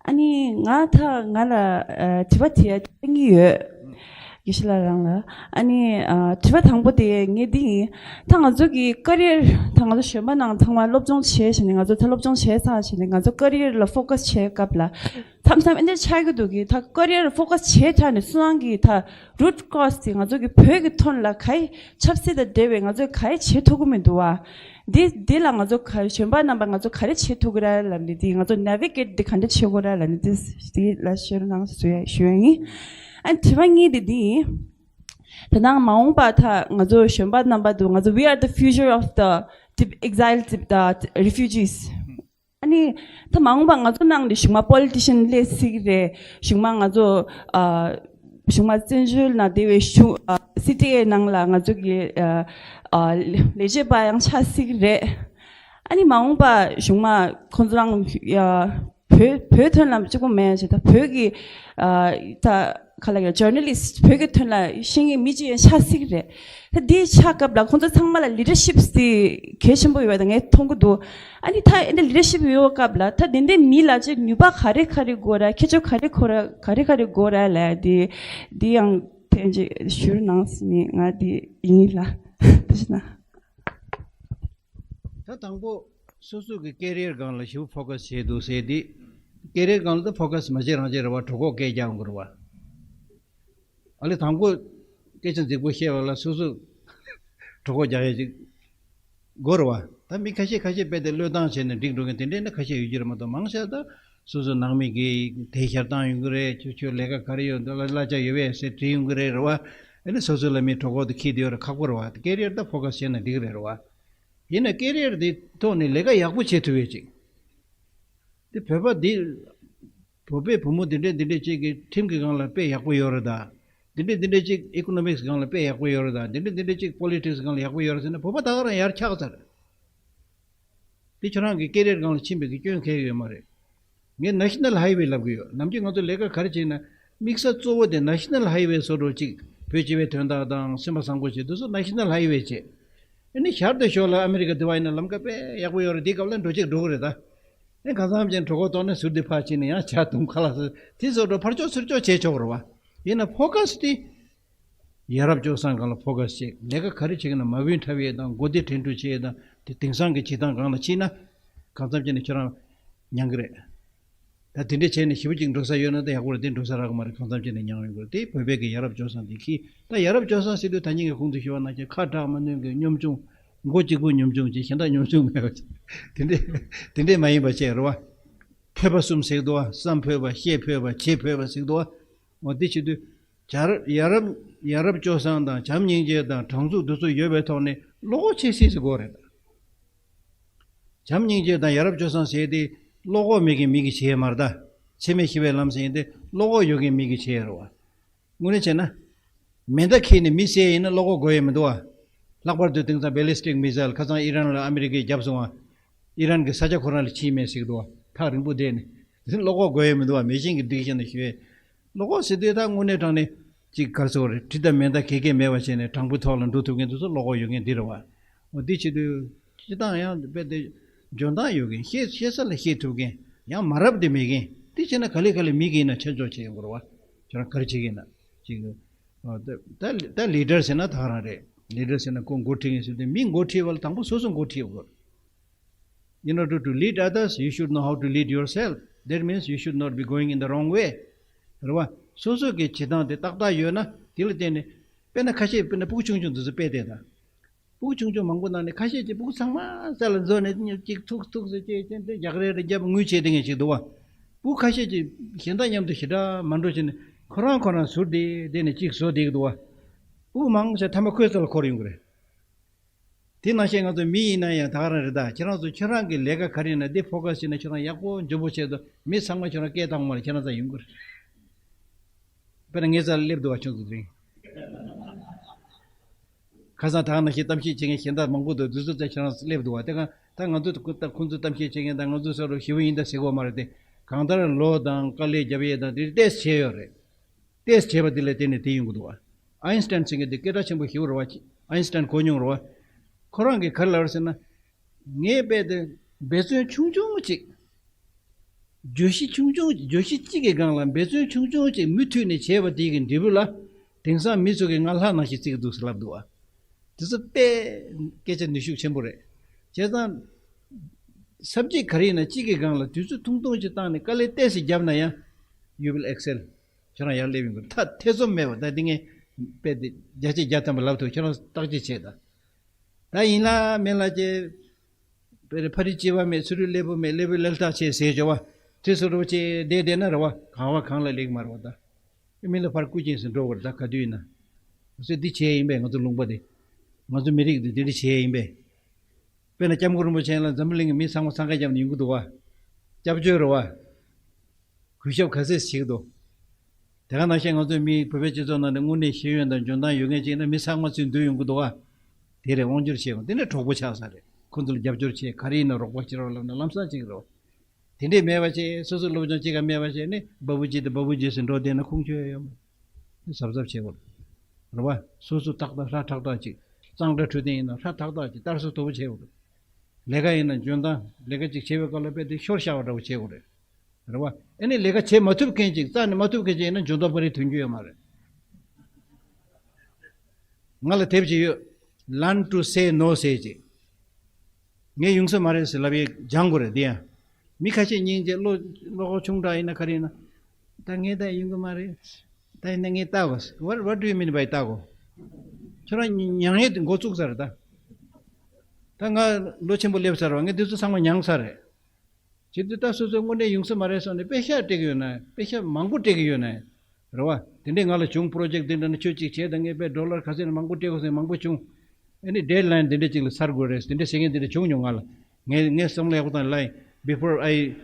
ཨ་ནི་ང་ད་ང་ལ་ཨ་དྲི་བ་དྲི་ཡ་གཉིས་ཡོད། དགེ་བཤེས་ལགས་རང་ལ། ཨ་ནི་ཨ་དྲི་བ་དང་པོ་དེ་ངས་འདི་ཡིན། ད་ང་ཚོ་གི་ཀ་རི་ཡར། ད་ང་ཚོ་གཞོན་པ་ནང་ཚང་མ་སློབ་སྦྱོང་བྱས་བྱས་ནས། ང་ཚོ་ད་སློབ་སྦྱོང་བྱས་ཚར་བྱས་ནས་ང་ཚོ་ཀ་རི་ཡར་ལ་ཕོ་ཁ་སི་བྱེད་སྐབས་ལ། མཚམས་མཚམས་ཨེ་འདྲ་ཆགས་ཀྱི་འདུག་གི། ད་ཀ་རི་ཡར་ཕོ་ཁ་སི་བྱས་ཚར་ནས་སུའང་གི་ད་རུ་ཊི་ཀོ་ཛི་དེ་ང་ཚོ་གི་བོད་ཀྱི་དོན་ལ་ག་རེ། ཆབ་སྲིད་དང་འབྲེལ་བའི་ང་ཚོས་ག་རེ་བྱེད་ཐུབ་ཀྱི་མི་འདུག་བ། འདི་འདི་ལ་ང་ཚོ་ག་གཞོན་པ་རྣམ་པ་ང་ཚོ་ག་རེ་བྱེད་ཐུབ་ཀྱི་རེད་ལབ་ནས། འདི་ང་ཚོ་ནེ་བི་གེཊ་འདི་ག་འདྲ་བྱེད་དགོས་རེད་ལབ་ནས། འདི་འདི་ལ་ཤེར་གནང་ཞུ་ཡ་ཞུ་ཡ་ཡིན། ཨ་དྲི་བ་གཉིས་དེ་འདི་ཡིན། ད་ནང་མ་འོངས་པ་ད་ང་ཚོ་གཞོན་པ་རྣམ་པ་འདུག། ང་ཚོ་we are the future of the Tib- exile Tib- the refugees. ཨ་ནི་ད་མ་འོངས་པ་ང་ཚོ་ནང་ནས་གཞུག་མ་པོ་ལི་ཊི་ཤན་སླེབས་སྲིད་ཀྱི་རེད། གཞུག་མ་ང་ཚོ་ཨ་གཞུག་མ་བཙན་བྱོལ་ནང་བསྡད་པའི་གཞུང་ཨ་སི་ཊི་ཨེ་ནང་ལ་ང་ཚོ་གི་ཨ་ཨ་ལས་བྱེད་པ་ཡང་ཆགས་སྲིད་ཀྱི་རེད། ཨ་ནི་མ་འོངས་པ་གཞུག་མ་ཁོང་ཚོ་རང་ཨ་བོད་བོད་དོན་ལ་གཅིག་པོ་མེད་ཅེས། ད་བོད་ཀྱི་ཨ་ད་ག་ལ་ཡ་ཇར་ནལ་ལིསི་ཊི། བོད་ཀྱི་དོན་ལ་ཤེས་མཁན་མི་གཅིག་ཡང་ཆགས་སྲིད་ཀྱི་རེད། ད་འདི་ཆགས་སྐབས་ལ་ཁོང་ཚོ་ཚང་མ་ལ་ལི་ཌར་ཤིབ་དེ་གལ་ཆེན་པོ་ཡོད་པ་ད་ངས་མཐོང་གི་འདུག། ཨ་ནི་ད་འདི་ལི་ཌར་ཤིབ་ཡོད་སྐབས་ལ་ད་དེ་འདྲའི་མི་ལ་ཅིག་ནུས་པ་ག་རེ་ག་རེ་དགོས་ར། ཁྱད་ཆོས་ག་རེ་གོ་ར་ག་རེ་ག་རེ་དགོས་ར་ལ། དེ་དེ་ཡང་ཐེངས་གཅིག་ཞུ་རོགས་གནང་ཟེར་ནས་ང་དེ་ཡིན་ལ། ཐུགས་རྗེ་གནང་། ད་དང་པོ་སོ་སོ་གི་ཀེ་རི་ཡར་སྒང་ལ་ཞེ་པོ་ཕོ་ཁ་སི་བྱས་འདུག་ཟེར་དུས། ཀེ་རི་ཡར་སྒང་ལ་ད་ཕོ་ཁ་སི་མ་བྱེད་རང་བྱེད་རེད་བ། གྲོད་ཁོག་སྐད་རྒྱག་ཡོང་གི་རེད་བ། ཨ་ལས་དང་པོ་སྐད་ཆ་རྫིག་པོ་བཤད་པ་ལ་སོ་སོ་གྲོད་ཁོག་རྒྱག་ཡས་ཅིག་དགོས་རེད་བ། ད་མི་ཁ་ཤས་ཁ་ཤས་རྦད་དེ་བློས་བཏང་བྱས་ནས་འགྲིག་འགྲོ་མཁན་དེ་འདྲས་ནི་ཁ་ཤས་ཡོད་ཀྱི་རེད་མ་གཏོགས། མང་ཤས་ད་སོ་སོ་ནང་མི་གིས་དེ་ཞལ་བཏང་ཡོང་གི་རེད། ཁྱོད་ཁྱོད་ལས་ཀ་ག་རེ་ཡོད་འདུག་ལ་གླ་ཆ་ཡོད་པས་ཟེར་དྲིས་ཡོང་གི་རེད། རེད་བ། ཨ་ནི་སོ་སོ་ལ་མི་གྲོད་ཁོག་དེ་འཁྱེར་བསྡད་ཡོད་རེད། ཁག་པོ་རེད་བ། ཀེ་རི་ཡར་ད་ཕོ་ཁ་སི་བྱས་ན་འགྲིག་གི་རེད། རེད་བ། ཡིན་ན་ཀེ་རི་ཡར་དེ་ཐོག་ནས་ལས་ཀ་ཡག་པོ་བྱེད་ཐུབ་ཡས་ཅིག། དེ་བོད་པ་འདི་བོད་པའི་བུ་མོ་འདི་འདྲས་འདི་འདྲས་ཅིག་གིས་ཁྲིམས་ཀྱི་སྒང་ལ་དཔེ་ཡག་པོ་ཡོད་རེད་ད། འདི་འདྲས་འདི་འདྲས་ཅིག་ཨི་ཀོ་ནོ་མིག་སི་སྒང་ལ་དཔེ་ཡག་པོ་ཡོད་རེད་ད། འདི་འདྲས་འདི་འདྲས་ཅིག་པོ་ལི་ཊིག་སི་སྒང་ལ་ཡག་པོ་ཡོད་རེད་ཟེར་ན། བོད་པ་ད་ག་རང་ཡར་ཆགས་ཚར། དེ་ཁྱོད་རང་གི་ཀེ་རི་ཡར་སྒང་ལ་ཕྱིན་པའི་གི་སྐྱོན་གང་ཡང་ཡོད་མ་རེད། ངས་ནེ་ཤ་ནལ་ཧའི་ཝེ་ལབ་གི་ཡོད། ནམ་རྒྱུན་ང་ཚོ་ལས་ཀ་ག་རེ་བྱེད་ན་དམིགས་ས་གཙོ་བོ་དེ་ནེ་ཤ་ནལ་ཧའི་ཝེ་བཟོ་འདྲ་ཅིག། བོད་སྤྱི་པའི་དོན་དག་དང་སེམས་པ་བཟང་པོ་བྱེད་དུས་སུ་ནེ་ཤ་ནལ་ཧའི་ཝེ་བྱེད། ཨ་ནི་ཞར་དུ་ཞོར་ལ་ཨ་མི་རི་ཀ་དེ་བ་ཡིན་ན་ལམ་ཁ་དཔེ་ཡག་པོ་ཡོད་རེད། དེའི་སྐབས་ལ་འགྲོ་ཅིག་འགྲོ་གི་རེད་ད། ཨ་ནི་གང་འཚམ་ཅིག་གྲོད་ཁོག་ལྟོགས་ན་ཟུར་དེ་ཕར་ཕྱིན་ནས་ཡང་ཇ་འཐུང་ཁ་ལག་ཟ། དེ་བཟོ་འདྲ་ཕར་ཕྱོགས་ཚུར་ཕྱོགས་བྱེད་ཆོག་རེད་བ། ཡིན་ན་ཕོ་ཁ་སི་དེ། ཡ་རབས་སྤྱོད་བཟང་སྒང་ལ་ཕོ་ཁ་སི་བྱེད། ལས་ཀ་ག་རེ་བྱེད་ཀྱི་ན་མ་བུན་འཁྲབ་ཡས་དང་མགོ་བདེ་དྲན་འཕྲུལ་བྱེད་ཡས་དང་། དེ་དེང་སང་གི་བྱེད་སྟངས་སྒང་ལ་ཕྱིན་ན་གང་འཚམ་བྱས་ནས་ཁྱོད་རང་མྱང་གི་རེད། ད་དེ་འདྲས་བྱས་ནས་ཞེ་པོ་ཅིག་འགྲོ་ས་ཡོད་ན་ད་ཡག་པོ་རེད། དེ་འགྲོ་ས་རག་གི་མ་རེད། གང་འཚམ་བྱས་ནས་མྱང་ཡོང་གི་རེད། དེ་བོད་པའི་གི་ཡ་རབས་སྤྱོད་བཟང་དེ་གི། ད་ཡ་རབས་སྤྱོད་བཟང་ཟེར་དུས་ད་ཉིན་གྱི་གོང་དུ་ཞུས་པ་ནང་བཞིན་ཁ་གྲག་མ་ནུས་གི་གཉོམ་ཆུང་། མགོ་གཅིག་པུ་གཉོམ་ཆུང་བྱས། གཞན་དག་གཉོམ་ཆུང་མེད་པ་བྱས། དེ་འདྲས་དེ་འདྲས་མ་ཡིན་པ་བྱས་རེད་བ། ཕོད་པ་གསུམ་ཟེར་གི་འདུག་བ། བསམ་ཕོད་པ། བཤད་ཕོད་པ། བྱེད་ཕོད་པ་ཟེར་གི་འདུག་བ། འོ་དེ་བྱེད་དུས། ཡ་རབས་ཡ་རབས་ཡ་རབས་སྤྱོད་བཟང་དང་བྱམས་སྙིང་རྗེ་དང་དྲང་ཚུགས་འདི་ཚོ་ཡོད་པའི་ཐོག་ནས་བློ་ཁོག་ཆེ་སྲིད་ཟེར་དགོས་རེད། བྱམས་སྙིང་རྗེ་དང་ཡ་རབས་སྤྱོད་བཟང་ཟེར་དེ་བློ་ཁོག་མེད་མཁན་མི་གིས་བྱེད་ཡས་མ་རེད་ད། འཚེ་མེད་ཞི་བའི་ལམ་ཟེར་དེ་བློ་ཁོག་ཡོད་མཁན་མི་གིས་བྱེད་ཡས་རེད་བ། དངོས་གནས་བྱས་ན། མེ་མདའ་འཁྱེར་ནས་མི་བསད་ཡིན་ན་བློ་ཁོག་དགོས་ཡས་མི་འདུག་བ། ལྷག་པར་དུ་དེང་སང་ballistic missile ཁ་སང་ཨི་རན་ལ་ཨ་མི་རི་ཀས་བརྒྱབ་སོང་བ། ཨི་རན་གྱི་ས་ཆ་ཁོ་རང་ལ་ཕྱིན་མེད་ཟེར་གི་འདུག་བ། ཐག་རིང་པོ་བསྡད་ནས། དེ་བློ་ཁོག་དགོས་ཡ་མི་འདུག་བ། མེ་ཤིང་གིས་བསྒྲིགས་བཞག་ན་ཞུ་ཡས། བློ་ཁོག་ཟེར་དུས་ད་དངོས་གནས་དྲང་གནས་ཅིག་ག་རེ་ཟེར་དགོས་རེད། གྲི་དང་མེ་མདའ་ག་གེ་མེད་པ་བྱས་ནས་དྲང་པོའི་ཐོག་ལ་འགྲོ་ཐུབ་མཁན་དེ་ཚོ་བློ་ཁོག་ཡོད་མཁན་འདི་རེད་བ། འོ་འདི་བྱེད་དུས་སྤྱིར་བཏང་ཡང་དཔེ་དེ་འཇོན་ཐང་ཡོད་མཁན། ཤེས་ཤེས་ས་ལ་ཤེས་ཐུབ་མཁན། ཡང་མ་རབས་དེ་མེད་མཁན་དེ་བྱས་ན་ག་ལེ་ག་ལེ་མི་གིས་ན་ཆ་འཇོག་བྱེད་ཡོང་གི་རེད་བ། ཁྱོད་རང་ག་རེ་བྱེད་ཀྱི་ཡིན་ན་ཅིག་ཨོ་ད་ད་ད་ལི་ཌར་ཟེར་ན་ད་ག་རང་རེད། ལི་ཌར་ཟེར་ན་ཁོ་འགོ་ཁྲིད་མཁན་ཟེར་དུས་མི་འགོ་ཁྲིད་པ་ལ་དང་པོ་སོ་སོ་འགོ་ཁྲིད་དགོས། In order to lead others, you should know how to lead yourself. That means you should not be going in the wrong way. རེད་བ། སོ་སོ་གི་བྱེད་སྟངས་དེ་ཏག་ཏག་ཡོད་ན་དེ་ལ་བརྟེན་ནས། དཔེར་ན་ཁ་ཤས་དཔེར་ན་སྤུ་གུ་ཆུང་ཆུང་དེ་ཚོ་དཔེ་དེ་དང་། སྤུ་གུ་ཆུང་ཆུང་མང་པོ་ནང་ནས་ཁ་ཤས་ཀྱིས་སྤུ་གུ་ཚང་མ་ས་ལ་འཛུལ་ནས་གཅིག་ཐུག་ཐུག་ཟེར་བྱས་བྱས་ཏེ་རྒྱག་རེས་རེ་རྒྱབ་དངུལ་བྱེད་བསྡད་མཁན་ཞིག་འདུག་བ། སྤུ་གུ་ཁ་ཤས་ཀྱིས་གཞན་དག་མཉམ་དུ་ཞེ་དྲག་མ་འགྲོ་བྱས་ནས་ཁོ་རང་ཁོ་རང་ཟུར་བསྡད་བསྡད་ནས་གཅིག་བཟོ་བསྡད་ཀྱི་འདུག་བ། སྤུ་གུ་མང་ཆེ་མཐའ་མ་ཁོའི་རྩ་ལ་འཁོར་ཡོང་གི་རེད། དེ་ནང་བཞིན་ང་ཚོ་མི་ཡིན་ན་ཡང་ད་ག་རང་རེད། ད་ཁྱེད་རང་ཚོ་ཁྱེད་རང་གི་ལས་ཀ་ག་རེ་ཡིན་ན་འདི་ཕོ་ཁ་སི་བྱས་ན་ཁྱེད་རང་ཡག་པོ་མགྱོགས་པོ་བྱས་ཏེ་མི་ཚང་མ་ཁྱེད་རང་སྐད་བཏང་མ་རེད། ཁྱེད་རང་རྩ་ཡོང་གི་རེད། དཔེར་ན་ངའི་རྩ་ལ་སླེབས་འདུག་བ། ཁྱོད་ཚོ་དེ་རིང་ཁ་སང་ད་ག་ནང་བཞིན་གཏམ་བཤད་བྱེད་མཁན་གཞན་དག་མང་པོ་འདུག་འདི་ཚོ་རྩ་ཁྱེད་རང་སླེབས་འདུག་བ། དེ་ག་ད་ང་ཚོ་ད་ཁོ་ཚོ་གཏམ་བཤད་བྱེད་མཁན་དང་ང་ཚོ་ས་རུ་ཞི་བ་ཡིན་ད་ཟེར་གོ་མ་རེད་དེ། གང་ལྟར་ལོ་དང་དཀའ་ལས་རྒྱབ་ཡས་དང་དེ་ཏེས་བྱས་ཡོད་རེད། ཏེས་བྱས་པ་དེ་ལ་བརྟེན་ནས་དེ་ཡོང་གི་འདུག་བ། ཨའིན་སི་ཊན་ཟེར་མཁན་དེ་སྐད་གྲགས་ཆེན་པོ་ཞིག་རེད་བ། ཨའིན་སི་ཊན་གོ་མྱོང་རེད་བ། ཁོ་རང་གིས་ག་རེ་ལབ་རེད་ཟེར་ན། ངས་དཔེ་དེ་འབད་བརྩོན་ཆུང་ཆུང་ཅིག་བརྗོད་གཞི་ཆུང་ཆུང་བརྗོད་གཞི་གཅིག་གི་སྒང་ལ་འབད་བརྩོན་ཆུང་ཆུང་ཅིག་མུ་མཐུད་ནས་བྱས་པ་དེ་གི་འབྲས་བུ་ལ། དེང་སང་མི་ཚོ་གིས་ང་ལྷ་ནང་བཞིན་བརྩི་གི་འདུག་ཟེར་ལབ་འདུག་བ། དེ་ཚོ་དཔེ་སྐད་ཆ་ནུས་ཤུགས་ཆེན་པོ་རེད། བྱས་ཙང་། སབ་ཇེག་ག་རེ་ཡིན་ན་གཅིག་གི་སྒང་ལ་དུས་ཚོད་ཐུང་ཐུང་ཅིག་བཏང་ནས་དཀའ་ལས་ཏོག་ཙམ་བརྒྱབ་ན་ཡང་། You will excel. ཁྱོད་རང་ཡར་སླེབས་ཡོང་གི་རེད། ད་ཐེ་ཚོམ་མེད་པ། ད་འདི་ངས་དཔེ་དེ་བརྒྱ་ཆ་བརྒྱ་ཐམ་པ་ལབ་ཐུབ། ཁྱོད་རང་བརྟག་དཔྱད་བྱེད་ད། ད་ཡིན་ལ་མིན་ལ་ཅེ། དཔེར་ཕ་རི་སྐྱེ་བ་མེད། ཚུ་རུ་སླེ་པོ་མེད། སླེ་པོ་སླེ་ལྟ་བྱེད་ཟེར་བྱ་བ། དེ་ཚོ་རོ་ཅེ་བསྡད་བསྡད་ན་ར་བ་གང་བ་གང་ལ་ལེགས་མ་ར་བ་ད། མི་ལ་ཕར་སྐུ་མཁྱེན་ཟེར་འགྲོ་བར་ད་ག་དུས་ཡིན་ན། ཟེར་འདི་བྱས་ཡིན་པས་ང་ཚོ་ལུང་པ་དེ། ང་ཚོ་མི་རིགས་འདི་འདི་འདྲ་བྱས་ཡིན་པས། དཔེར་ན་སྐྱབས་མགོན་རིན་པོ་ཆེ་ལ་འཛམ་བུ་གླིང་གི་མི་ཚང་མ་འཚང་ཁ་བརྒྱབ་ནས་ཡོང་གི་འདུག་བ། སྐྱབས་བཅོལ་རེད་བ། གུས་ཞབས་ག་ཚད་བྱེད་ཀྱི་འདུག་དེ་ག་ནང་བཞིན་ང་ཚོའི་མི་བོད་པའི་སྤྱི་ཚོགས་ནང་ནས་དངོས་གནས་ཤེས་ཡོན་དང་འཇོན་ཐང་ཡོད་མཁན་ཅིག་ཡིན་ན་མི་ཚང་མ་ཚུར་འདུས་ཡོང་གི་འདུག་བ། དེ་རེད། དབང་སྒྱུར་བྱེད་དགོས། དེ་ནས་གྲོགས་པོ་ཆགས་ས་རེད། ཁོ་ཚོ་ལ་རྒྱབ་སྐྱོར་བྱེད། ག་རེ་ཡིན་ན་རོགས་པ་བྱེད་རོགས་ལབ་ན་ལམ་སང་བྱེད་ཀྱི་རེད་བ། དེ་འདྲས་མེད་པ་བྱས། སོ་སོ་སློབ་སྦྱོང་གཅིག་ཀ་མེད་པ་བྱས་ནས་བ་བུ་ཇི་དང་བ་བུ་ཇི་ཟེར་འགྲོ་བསྡད་ན་ཁུངས་ཆོད་ཡོད་མ་རེད། གཟབ་གཟབ་བྱེད་དགོས་རེད་བ། སོ་སོ་ཏག་ཏག་ཧྲ་ཏག་ཏག་ཅིག་གཙང་སྦྲ་འཕྲོད་བསྟེན་ཡིན་ན་ཧྲ་ཏག་ཏག་ཅིག་ལྟ་སྲུང་དོ་པོ་བྱེད་དགོས་རེད། ལས་ཀ་ཡིན་ན་འཇོན་ཐང་། ལས་ཀ་ཅིག་བྱེད་པའི་སྐབས་ལ་དཔེ་དེ་ཤོར་བཞག་པ་འདྲ་བོ་བྱེད་དགོས་རེད། རེད་བ། ཨ་ནི་ལས་ཀ་བྱེད་མ་ཐུབ་མཁན་ཅིག་རྩ་ནས་མ་ཐུབ་མཁན་ཅིག་ཡིན་ན་འཇོན་ཐང་པ་རེ་ཐོན་རྒྱུ་ཡོད་མ་རེད། ང་ལ་དེབ་ཅིག་ཡོད། Learn to say no ཟེར་ཅིག་ངས་ཡོང་ས་མ་རེད་ཟེར་ལབ་ཡས་སྦྱང་དགོས་རེད་དེ་ཡང་། མི་ཁ་ཤས་སྙིང་རྗེ་བློ་བློ་ཁོག་ཆུང་དྲགས་ཡིན་ན་ག་རེ་ཡིན་ན། ད་ངས་ད་ཡོང་གི་མ་རེད། ད་ཡིན་ན་ངས་ལྟ་དགོས། What what do you mean by ལྟ་དགོས། ཁྱོད་རང་མྱ་ངན་དེ་འགོ་བཙུགས་ཚར་རེད་ད། ད་ང་ལོ་ཆེན་པོ་སླེབས་ཚར་བ། ངས་འདི་ཚོ་ཚང་མ་མྱངས་ཚར་རེད། བྱེད་དུས་ད་སོ་སོའི་དངོས་གནས་ཡོང་ས་མ་རེད་བསམ་ནས་པེ་ཤག་སྤྲད་ཀྱི་ཡོད་ན། པེ་ཤག་མང་པོ་སྤྲད་ཀྱི་ཡོད་ན། རེད་བ། དེ་འདྲས་ང་ལ་བྱུང་། པོ་རོ་ཇེག་དེ་འདྲ་ནི་ཁྱོད་ཅིག་བྱས་དང་། ངས་པེ་ཌོ་ལར་ག་ཚད་ནས་མང་པོ་སྤྲད་དགོས་ཟེར་མང་པོ་བྱུང་། ཨ་ནི་ཌེཌ་ལའིན་དེ་འདྲས་ཅིག་ལ་ཚར་དགོས་རེད་དེ་འདྲས་ཟེར་མཁན་དེ་འདྲས་བྱུང་མྱོང་ང་ལ། ངས་ངས་བསམ་བློ་ཡག་པོ་བཏང་། Like, before I,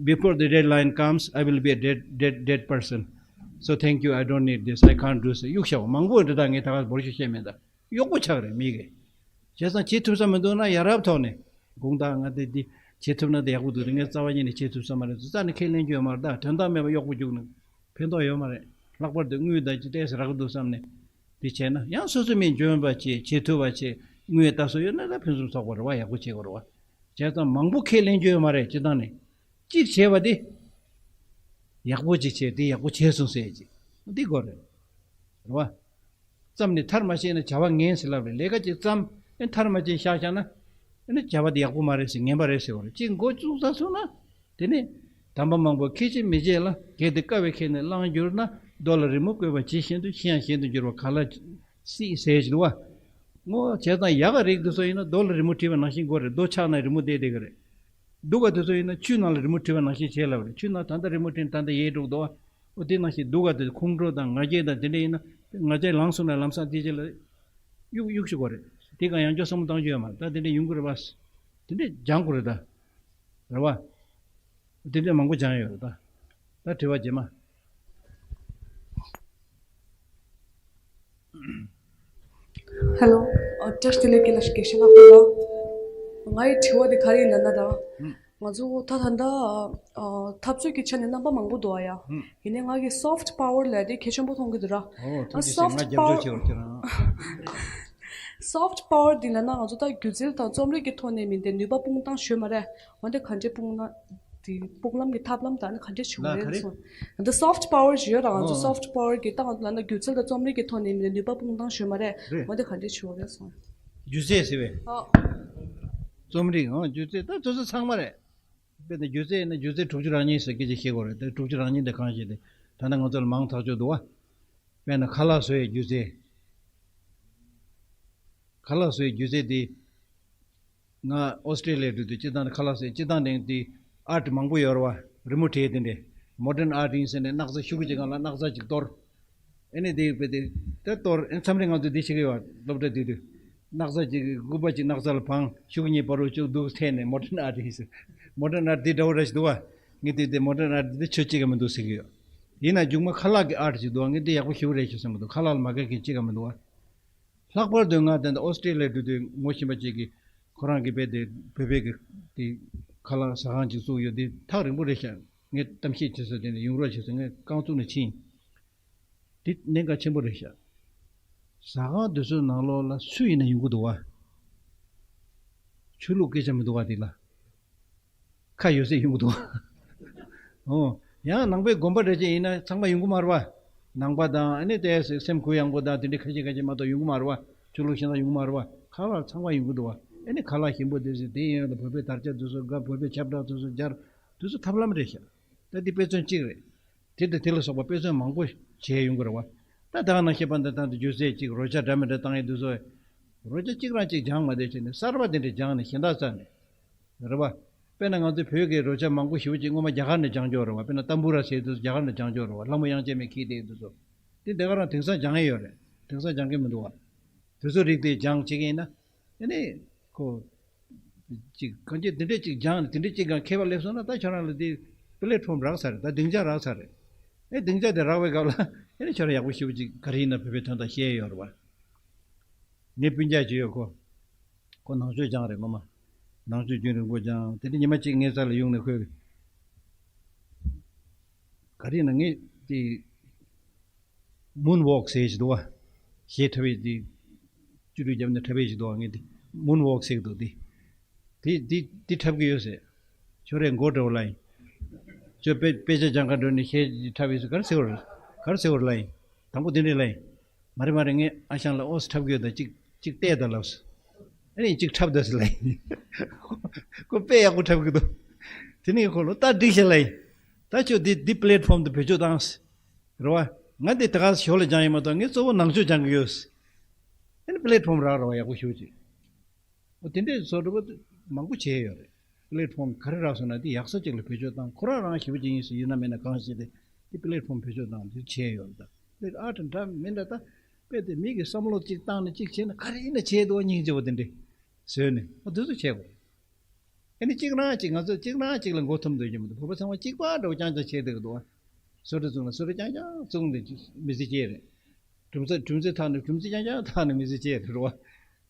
before the deadline comes, I will be a dead, dead, dead person. So thank you, I don't need this, I can't do this. གཡུག་བཞག་པ་མང་པོ་འདྲ། ད་ངས་ད་ག་འབོར་ཤུགས་བཤད་མེད་ད། གཡོག་པོ་ཆགས་རེད་མི་གི། བྱས་ཙང་བྱེད་ཐུབ་ས་མི་འདུག་ན་ཡ་རབས་ཐོག་ནས་དགོངས་དག་ང་དེ་འདི་བྱེད་ཐུབ་ན་དེ་ཡག་པོ་འདུག་དེ་ངས་རྩ་བ་ཉིད་ནས་བྱེད་ཐུབ་ས་མ་རེད། རྩ་ནས་ཁས་ལེན་རྒྱུ་ཡོད་མ་རེད། ད་དོན་དག་མེད་པ་གཡོག་པོ་རྒྱུགས་ན་ཕན་ཐོགས་ཡོད་མ་རེད། ལྷག་པར་དུ་དངུལ་དང་ཅི་ཏོག་ཙམ་རག་གི་འདུག་བསམ་ནས་དེ་བྱས་ན། ཡང་སོ་སོ་མི་འཇོན་པ་བྱེད། བྱེད་ཐུབ་པ་བྱེད། དངུལ་ལྟ་སོ་ཡོད་ན་ད་ཕུན་སུམ་ཚོགས་པ་རེད་བ། ཡག་པོ་བྱེད་དགོས་རེད་བ། བྱས་ཙང་མང་པོ་ཁས་ལེན་རྒྱུ་ཡོད་མ་རེད། སྤྱིར་བཏང་ནས་གཅིག་བྱས་པ་དེ་ཡག་པོ་ཅིག་བྱས། དེ་ཡག་པོ་བྱས་སོང་ཟེར་ཅིག་འདི་དགོས་རེད། རེད་བ། ཙམ་ནས་མཐར་མ་བྱས་ན་བྱ་བ་ངན་ཟེར་ལབ་རེད། ལས་ཀ་ཅིག་བརྩམས་ཨེ་མཐར་མ་བྱས་བཞག་བཞག་ན་ཨེ་ནི་བྱ་བ་དེ་ཡག་པོ་མ་རེད་ཟེར། ངན་པ་རེད་ཟེར་བ་རེད། ཅིག་འགོ་བཙུགས་ཚར་སོང་ན་དེ་ནས་དམ་པ་མང་པོ་ཁས་ཆེ་མི་བྱེད་ལ། གལ་ཏེ་དཀའ་བའི་ཁྱེར་ནས་བླངས་གྱུར་ན། རྡོ་ལ་རི་མོ་བརྐོས་པ་ཇི་བཞིན་དུ། ཤི་ཡང་གཞན་དུ་འགྱུར་བ་ག་ལ་སྲིད་ཟེར་གྱི་འདུག་བ། ངོ་། བྱས་ཙང་ཡག་ག་རིགས་དེ་ཚོ་ཡིན་ན་རྡོ་ལ་རི་མོ་བྲིས་པ་ནང་བཞིན་དགོས་རེད། རྡོ་ཆག་ན་རི་མོ་བསྡད་བསྡད་གི་རེད། སྡུག་ག་དེ་ཚོ་ཡིན་ན་ཆུ་ནང་ལ་རི་མོ་བྲིས་པ་ནང་བཞིན་བྱས་ལབ་རེད། ཆུ་ནང་ད་ལྟ་རི་མོ་བྲིས་ན་ད་ལྟ་ཡལ་འགྲོ་གི་འདུག་བ། ཨོ་དེ་ནང་བཞིན་སྡུག་ག་དེ་ཁོང་ཁྲོ་དང་ང་རྒྱལ་དང་དེ་འདྲ་ཡིན་ན། ང་རྒྱལ་ལངས་སོང་ན་ལམ་སང་དེ་རྗེས་ལ་གཡུག་གཡུག་ཤོག་གོ་རེད། དེ་གང་ཡང་ཅོ་བསམ་བློ་བཏང་རྒྱུ་ཡོད་མ་རེད། ད་དེ་འདྲ་ཡོང་གི་རེད་བ། དེ་འདྲ་སྦྱང་དགོས་རེད་ད། རེད་བ། དེ་འདྲ་མང་པོ་སྦྱང་ཡོད་རེད་ད། ད་དྲི་བ་རྗེས་མ། Hello, uh, just to let you know, ངའི་དྲི་བ་དེ་ག་རེ་ཡིན་ལབ་ན་ད། ང་ཚོ་ད་ད་ལྟ་འཐབ་རྩོད་ཀྱི་ཆ་ནས་རྣམ་པ་མང་པོ་འདུག་ཨ་ཡ། ཡིན་ནའི་ང་གི་soft power ལབ་དེ་གལ་ཆེན་པོ་མཐོང་གི་འདུག་ར། ཨོ་ཐུགས་རྗེ་ཆེ། ང་soft རྒྱབ་སྐྱོར་power བྱེད་པར་ཁྱེད་རང་། soft power འདི་ལབ་ན་ང་ཚོ་ད་སྒྱུ་རྩལ་དང་རྩོམ་རིག་གི་ཐོག་ནས་མིན་ཏེ་ནུས་པ་སྤུངས་སྟངས་ཞུས་མ་རེད། འོན་ཏེ་ག་འདྲའི་སྤུངས་ན། དེ་སྤུངས་ལམ་གྱི་ཐབས་ལམ་དང་ནི་ག་འདྲས་བྱུང་ལ་རེད་ག་རེ། སོང་། འདི་soft power ཞུ་ཡོད་ར། ང་ཚོ་ཨོ། soft power གི་ཏང་ལ་ན་སྒྱུ་རྩལ་དང་རྩོམ་རིག་གི་ཐོག་ནས་མི་ནུས་པ་སྤུངས་སྟངས་ཞུ་མ་རེད། རེད། འོ་འདི་ག་འདྲས་བྱུང་རེད་སོང་། སྒྱུ་རྩལ་ཟེར་བས། ཨོ། རྩོམ་རིག་ཨང་སྒྱུ་རྩལ་ད་དེ་ཚོ་ཚང་མ་རེད། དཔེར་ན་སྒྱུ་རྩལ་ཡིན་ན་སྒྱུ་རྩལ་དྲུག་ཅུ་རང་ཉིད་ཟེར་སྐད་ཆ་བཤད་དགོས་རེད། དེ་དྲུག་ཅུ་རང་ཉིད་དེ་གང་ཞིག་དེ་ད་ལྟ་ང་ཚོ་ལ་མང་ཐག་ཆོད་འདུག་བ། དཔེར་ན་ཁ་ལག་བཟོ་ཡའི་སྒྱུ་རྩལ། ཁ་ལག་བཟོ་ཡའི་སྒྱུ་རྩལ་དེ། ང་ཨོ་སི་ཀྲི་ལི་ཡ་འགྲོ་དུས་སྤྱིར་བཏང་ཁ་ལག་ཟས་སྤྱིར་བཏང་ནས་དེ་ཨར་ཊི་མང་པོ་ཡོད་རེད་བ། རི་མོ་བྲིས་དེ་འདྲས་མོ་ཌན་ཨར་ཊི་ཡིན་ཟེར་ནས་སྣག་ཚ་ཤོག་གུ་གཅིག་སྒང་ལ་སྣག་ཚ་གཅིག་གཏོར། ཨེ་ནས་དེ་བས་དེ་དེ་གཏོར་ཨེ་མཚམས་རེ་ང་ཚོ་འདི་བྱེད་ཀྱི་ཡོད། སློབ་གྲྭ་དུས་དུས་སྣག་ཚ་གཅིག་སྐུད་པ་གཅིག་སྣག་ཚ་ལ་བང་ཤོག་གུ་གཉིས་བར་དུ་བཅུག་འདུག་འཐེན་ནས་མོ་ཌན་ཨར་ཊི་ཡིན་ཟེར། མོ་ཌན་ཨར་ཊི་འདི་འདྲ་བོ་རེ་ཞིག་འདུག་བ། ངས་དེ་དེ་མོ་ཌན་ཨར་ཊི་འདི་ཆོས་གཅིག་ག་མི་འདུག་ཟེར་གྱི་ཡོད། ཡིན་ན་མཇུག་མ་ཁ་ལག་གི་ཨར་ཊི་ཅིག་འདུག་ངས་འདི་ཡག་པོ་ཞེ་པོ་རེད་ཤག་བསམ་གྱི་འདུག་ཁ་ལག་ལ་མ་དགའ་མཁན་གཅིག་ག་མི་འདུག་བ། ལྷག་པར་དུ་ང་དེ་འདྲ་ཨོ་སི་ཀྲི་ལི་ཡ་འགྲོ་དུས་ངོ་ཤེས་པ་ཅིག་གིས་ཁོ་རང་གི་དཔེ་དེ་བོད་པའི་གི་དེ་ཁ་ལག་ཟ་ཁང་ཅིག་བཙུགས་ཡོད། དེ་ཐག་རིང་པོ་རེད་ཤག་ངས་གཏམ་བཤད་བྱེད་ས་དེ་ནས་ཡོང་རོགས་བྱེད་ཟེར་ངས་རྐང་བཙུགས་ནས་ཕྱིན། དེ་གནད་འགག་ཆེན་པོ་རེད་ཤག་ཟ་ཁང་དེ་ཚོའི་ནང་ལོགས་ལ་སུ་ཡིན་ན་ཡོང་གི་འདུག་བ། ཆོས་ལུགས་སྐད་ཆ་མི་འདུག་བ་དེ་ལ། ཁ་ཡོད་ཚད་ཡོང་གི་འདུག་ཨོ། ཡང་ནང་པའི་དགོན་པ་འདྲ་ཅིག་ཡིན་ན་ཚང་མ་ཡོང་གི་མ་རེད་བ། ནང་པ་དང་ཨ་ནི་དེ་སེམས་གུ་ཡངས་པོ་དང་དེ་འདྲའི་ཁ་ཤས་ཁ་ཤས་མ་གཏོགས་ཡོང་གི་མ་རེད་བ། ཆོས་ལུགས་གཞན་དག་ཡོང་གི་མ་རེད་བ། ཁ་ལག་ཚང་མ་ཡོང་གི་འདུག་བ། ཨ་ནི་ཁ་ལག་ཞིམ་པོ་དེ་ཚོ་དེ་ཡིན་ཡང་བོད་པའི་དར་ཆ་དེ་ཚོ་དགའ། བོད་པའི་ཁྱབ་བསྒྲགས་དེ་ཚོ་སྦྱར། དེ་ཚོ་ཐབས་ལམ་རེད་ཤག་ད་འདི་དཔེ་མཚོན་གཅིག་རེད། དེ་དང་དེ་ལ་སོགས་པ་དཔེ་མཚོན་མང་པོ་བྱས་ཡོང་གི་རེད་བ། ད་ད་ག་ནང་བཞིན་པ་འདི་ད་འདི་སྒྱུ་རྩལ་གཅིག་རོལ་ཆ་འདྲ་མི་འདྲ་བཏང་ཡས་དེ་ཚོ། རོལ་ཆ་གཅིག་རང་གཅིག་སྦྱངས་མ་བསྡད་བྱས་ནས་གསར་པ་དེ་འདྲ་སྦྱངས་ནས་གཞན་དག་རྩ་ནས། རེད་བ། དཔེར་ན་ང་ཚོའི་བོད་ཀྱི་རོལ་ཆ་མང་པོ་ཞེ་པོ་ཅིག་སྔོན་མ་རྒྱ་གར་ནས་སྦྱངས་ཀྱི་ཡོད་རེད་བ། དཔེར་ན་ཏམ་བུ་ར་ཟེར་དུས་རྒྱ་གར་ནས་སྦྱངས་ཀྱི་ཡོད་རེད་བ། ལྷ་མོ་དབྱངས་ཅན་མའི་ཁྱི་དེ་དུས་ཚོ། དེ་འདི་ག་རང་དེང་སང་སྦྱང་ཡས་ཡོད་རེད། དེང་སང་སྦྱང་གི་མི་འདུག་བ། དེ་ཚོ་རིགས་དེ་སྦྱང་བྱེད་ཀྱི་ཡིན་ན། ཨ་ནི། ཁོ། ཅིག་གང་ཅི་དེ་འདྲས་ཅིག་སྦྱངས་ནས་དེ་འདྲས་ཅིག་གང་མཁས་པ་སླེབས་སོང་ན་ད་ཁྱོད་རང་ལ་དེ་པི་ལེ་ཊི་ཕོམ་རག་ཚར་རེད། ད་སྡིངས་ཆ་རག་ཚར་རེད། ཨེ་སྡིངས་ཆ་དེ་རག་པའི་སྐབས་ལ་ཨེ་ནི་ཁྱོད་རང་ཡག་པོ་ཞེ་པོ་ཅིག་ག་རེ་ཡིན་ན་བོད་པའི་དོན་དག་བཤད་ཡས་ཡོད་རེད་བ། ངའི་སྤུན་ཀྱག་ཅིག་ཡོད་ཁོ། ཁོ་ནང་ཆོས་སྦྱངས་རེད་ངོ་མ། ནང་ཆོས་རྒྱུན་རིང་པོ་སྦྱངས། དེ་འདྲ་ཉི་མ་གཅིག་ངའི་རྩ་ལ་ཡོང་ནས་ཁོས། ག་རེ་ཡིན་ན་ངས་དེ། མུན་ཝོག་ཟེར་ཞིག་འདུག་བ། གཞས་འཁྲབ་པའི་དེ། བཅུ་དྲུག་བརྒྱབ་ནས་འཁྲབ་པའི་ཞིག་འདུག་བ། ངས་དེ་མུན་ཝོག་ཟེར་གྱི་འདུག་དེ། དེ་དེ་དེ་འཁྲབ་ཀྱི་ཡོད་ཟེར། ཁྱོད་རའི་མགོ་འདྲ་བོ་ལ་ཡིན། ཁྱོད་དཔེ་དཔེ་ཆ་སྦྱང་ག་འགྲོ་ནས་གཞས་འཁྲབ་ཡོད་ཟེར། ག་རེ་ཟེར་བ་རེད། ག་རེ་ཟེར་བ་རེད་ལ་ཡིན། དང་པོ་དེ་འདྲས་ལ་ཡིན། མ་རེད་མ་རེད། ངས་ཨ་ཞང་ལ་ཨོ་སི་འཁྲབ་ཀྱི་ཡོད་ད། གཅིག་གཅིག་བལྟས་ད་ལབ་སོང་། ཨ་ནི་གཅིག་འཁྲབ་ད་ཟེར་ལ་ཡིན། ཁོ་དཔེ་ཡག་པོ་འཁྲབ་ཀྱི་འདུག་དེ་ནས་ཁོ་ལ་ད་འགྲིག་ཤག་ལ་ཡིན། ད་ཁྱོད་འདི་འདི་པི་ལེ་ཊི་ཕོམ་དུ་བེད་སྤྱོད་བཏང་ཟེར། རེད་བ། ང་འདི་ད་ག་ཞོར་ལ་སྦྱངས་ཡིན་མ་གཏོགས་ངས་གཙོ་བོ་ནང་ཆོས་སྦྱང་གི་ཡོད་ཟེར། ཨ་ནི་པི་ལེ་ཊི་ཕོམ་རག་རེད་བ། ཡག་པོ་ཞེ་པོ་ཅིག་འོ་དེ་འདྲའི་བཟོ་འདྲ་པོ་མང་པོ་བྱས་ཡོད་རེད། པི་ལེ་ཊི་ཕོམ་ག་རེ་རག་སོང་ན་དེ་ཡག་ས་ཅིག་ལ་བེད་སྤྱོད་བཏང་། ཁོ་རང་རང་ཞེ་པོ་ཅིག་ཡིན་ཟེར་ཡིན་ན་མིན་ན་གང་ཞིག་དེ་དེ་པི་ལེ་ཊི་ཕོམ་བེད་སྤྱོད་བཏང་དེ་བྱས་ཡོད་རེད། ད་དེ་ཨར་ཊི་འདྲ་མི་འདྲ་ད་དཔེ་དེ་མི་གི་བསམ་བློ་ཅིག་བཏང་ནས་ཅིག་བྱས་ན་ག་རེ་ཡིན་ན་བྱས་འདུག་སྙིང་རྗེ་པོ་དེ་འདྲས་བཟོས་ནས་འོ་དེ་ཚོ་བྱས་དགོས་རེད། ཨ་ནི་གཅིག་རང་གཅིག་ང་ཚོ་གཅིག་རང་གཅིག་ལ་མགོ་འཐོམ་སྡོད་ཀྱི་མི་འདུག་བོད་པ་ཚང་མ་གཅིག་པ་འདྲ་བོ་རྐྱང་རྐྱང་བྱས་བསྡད་ཀྱི་འདུག་བ། བཟོ་གྲྭ་བཙུགས་ན་བཟོ་གྲྭ་རྐྱང་རྐྱང་བཙུགས་ནས་མི་ཚེ་སྐྱེལ་རེད། གྲུབ་ཚ་གྲུབ་ཚ་ཐག་ནས་གྲུབ་ཚ་རྐྱང་རྐྱང་ཐག་ནས་མི་ཚེ་སྐྱེལ་རེད་རོ།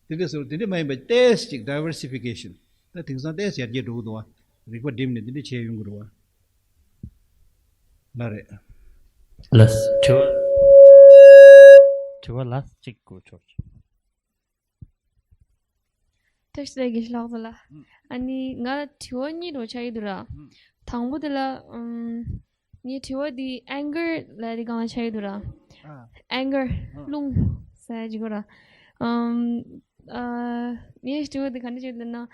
དེ་འདྲ་བཟོ་དེ་འདྲ་མ་ཡིན་པ་ཏོག་ཙམ་ཅིག་ཌའི་ཝར་སི་ཕི་ཀེ་ཤན། ད་དེང་སང་ཏོག་ཙམ་ཡར་རྒྱས་འགྲོ་གི་འདུག་བ། རིག་པ་བསྒྲིམས་ནས་དེ་འདྲ་བྱས་ཡོང་གི་རེད་བ། ལ་རེད། ལགས་དྲི་བ། དྲི་བ་ལ་གཅིག་གོ་ཆོག་ཆོག་བཀྲ་ཤིས་བདེ་ལེགས་ལགས་སོ་ལགས། ཨ་ནི་ང་དྲི་བ་གཉིས་འདྲ་བོ་ཆགས་ཀྱི་འདུག་ར། དང་པོ་དེ་ལ་ཨམ། ངའི་དྲི་བ་འདི་ཨེང་གར་ལབ་དེ་སྒང་ལ་ཆགས་ཀྱི་འདུག་ར། ཨེང་གར། རླུང་ཟེར་ཡ་ཅིག་གོ་ར། ཨམ། ཨ། ངའི་དྲི་བ་འདི་ག་འདྲ་ཅིག་ལབ་ན།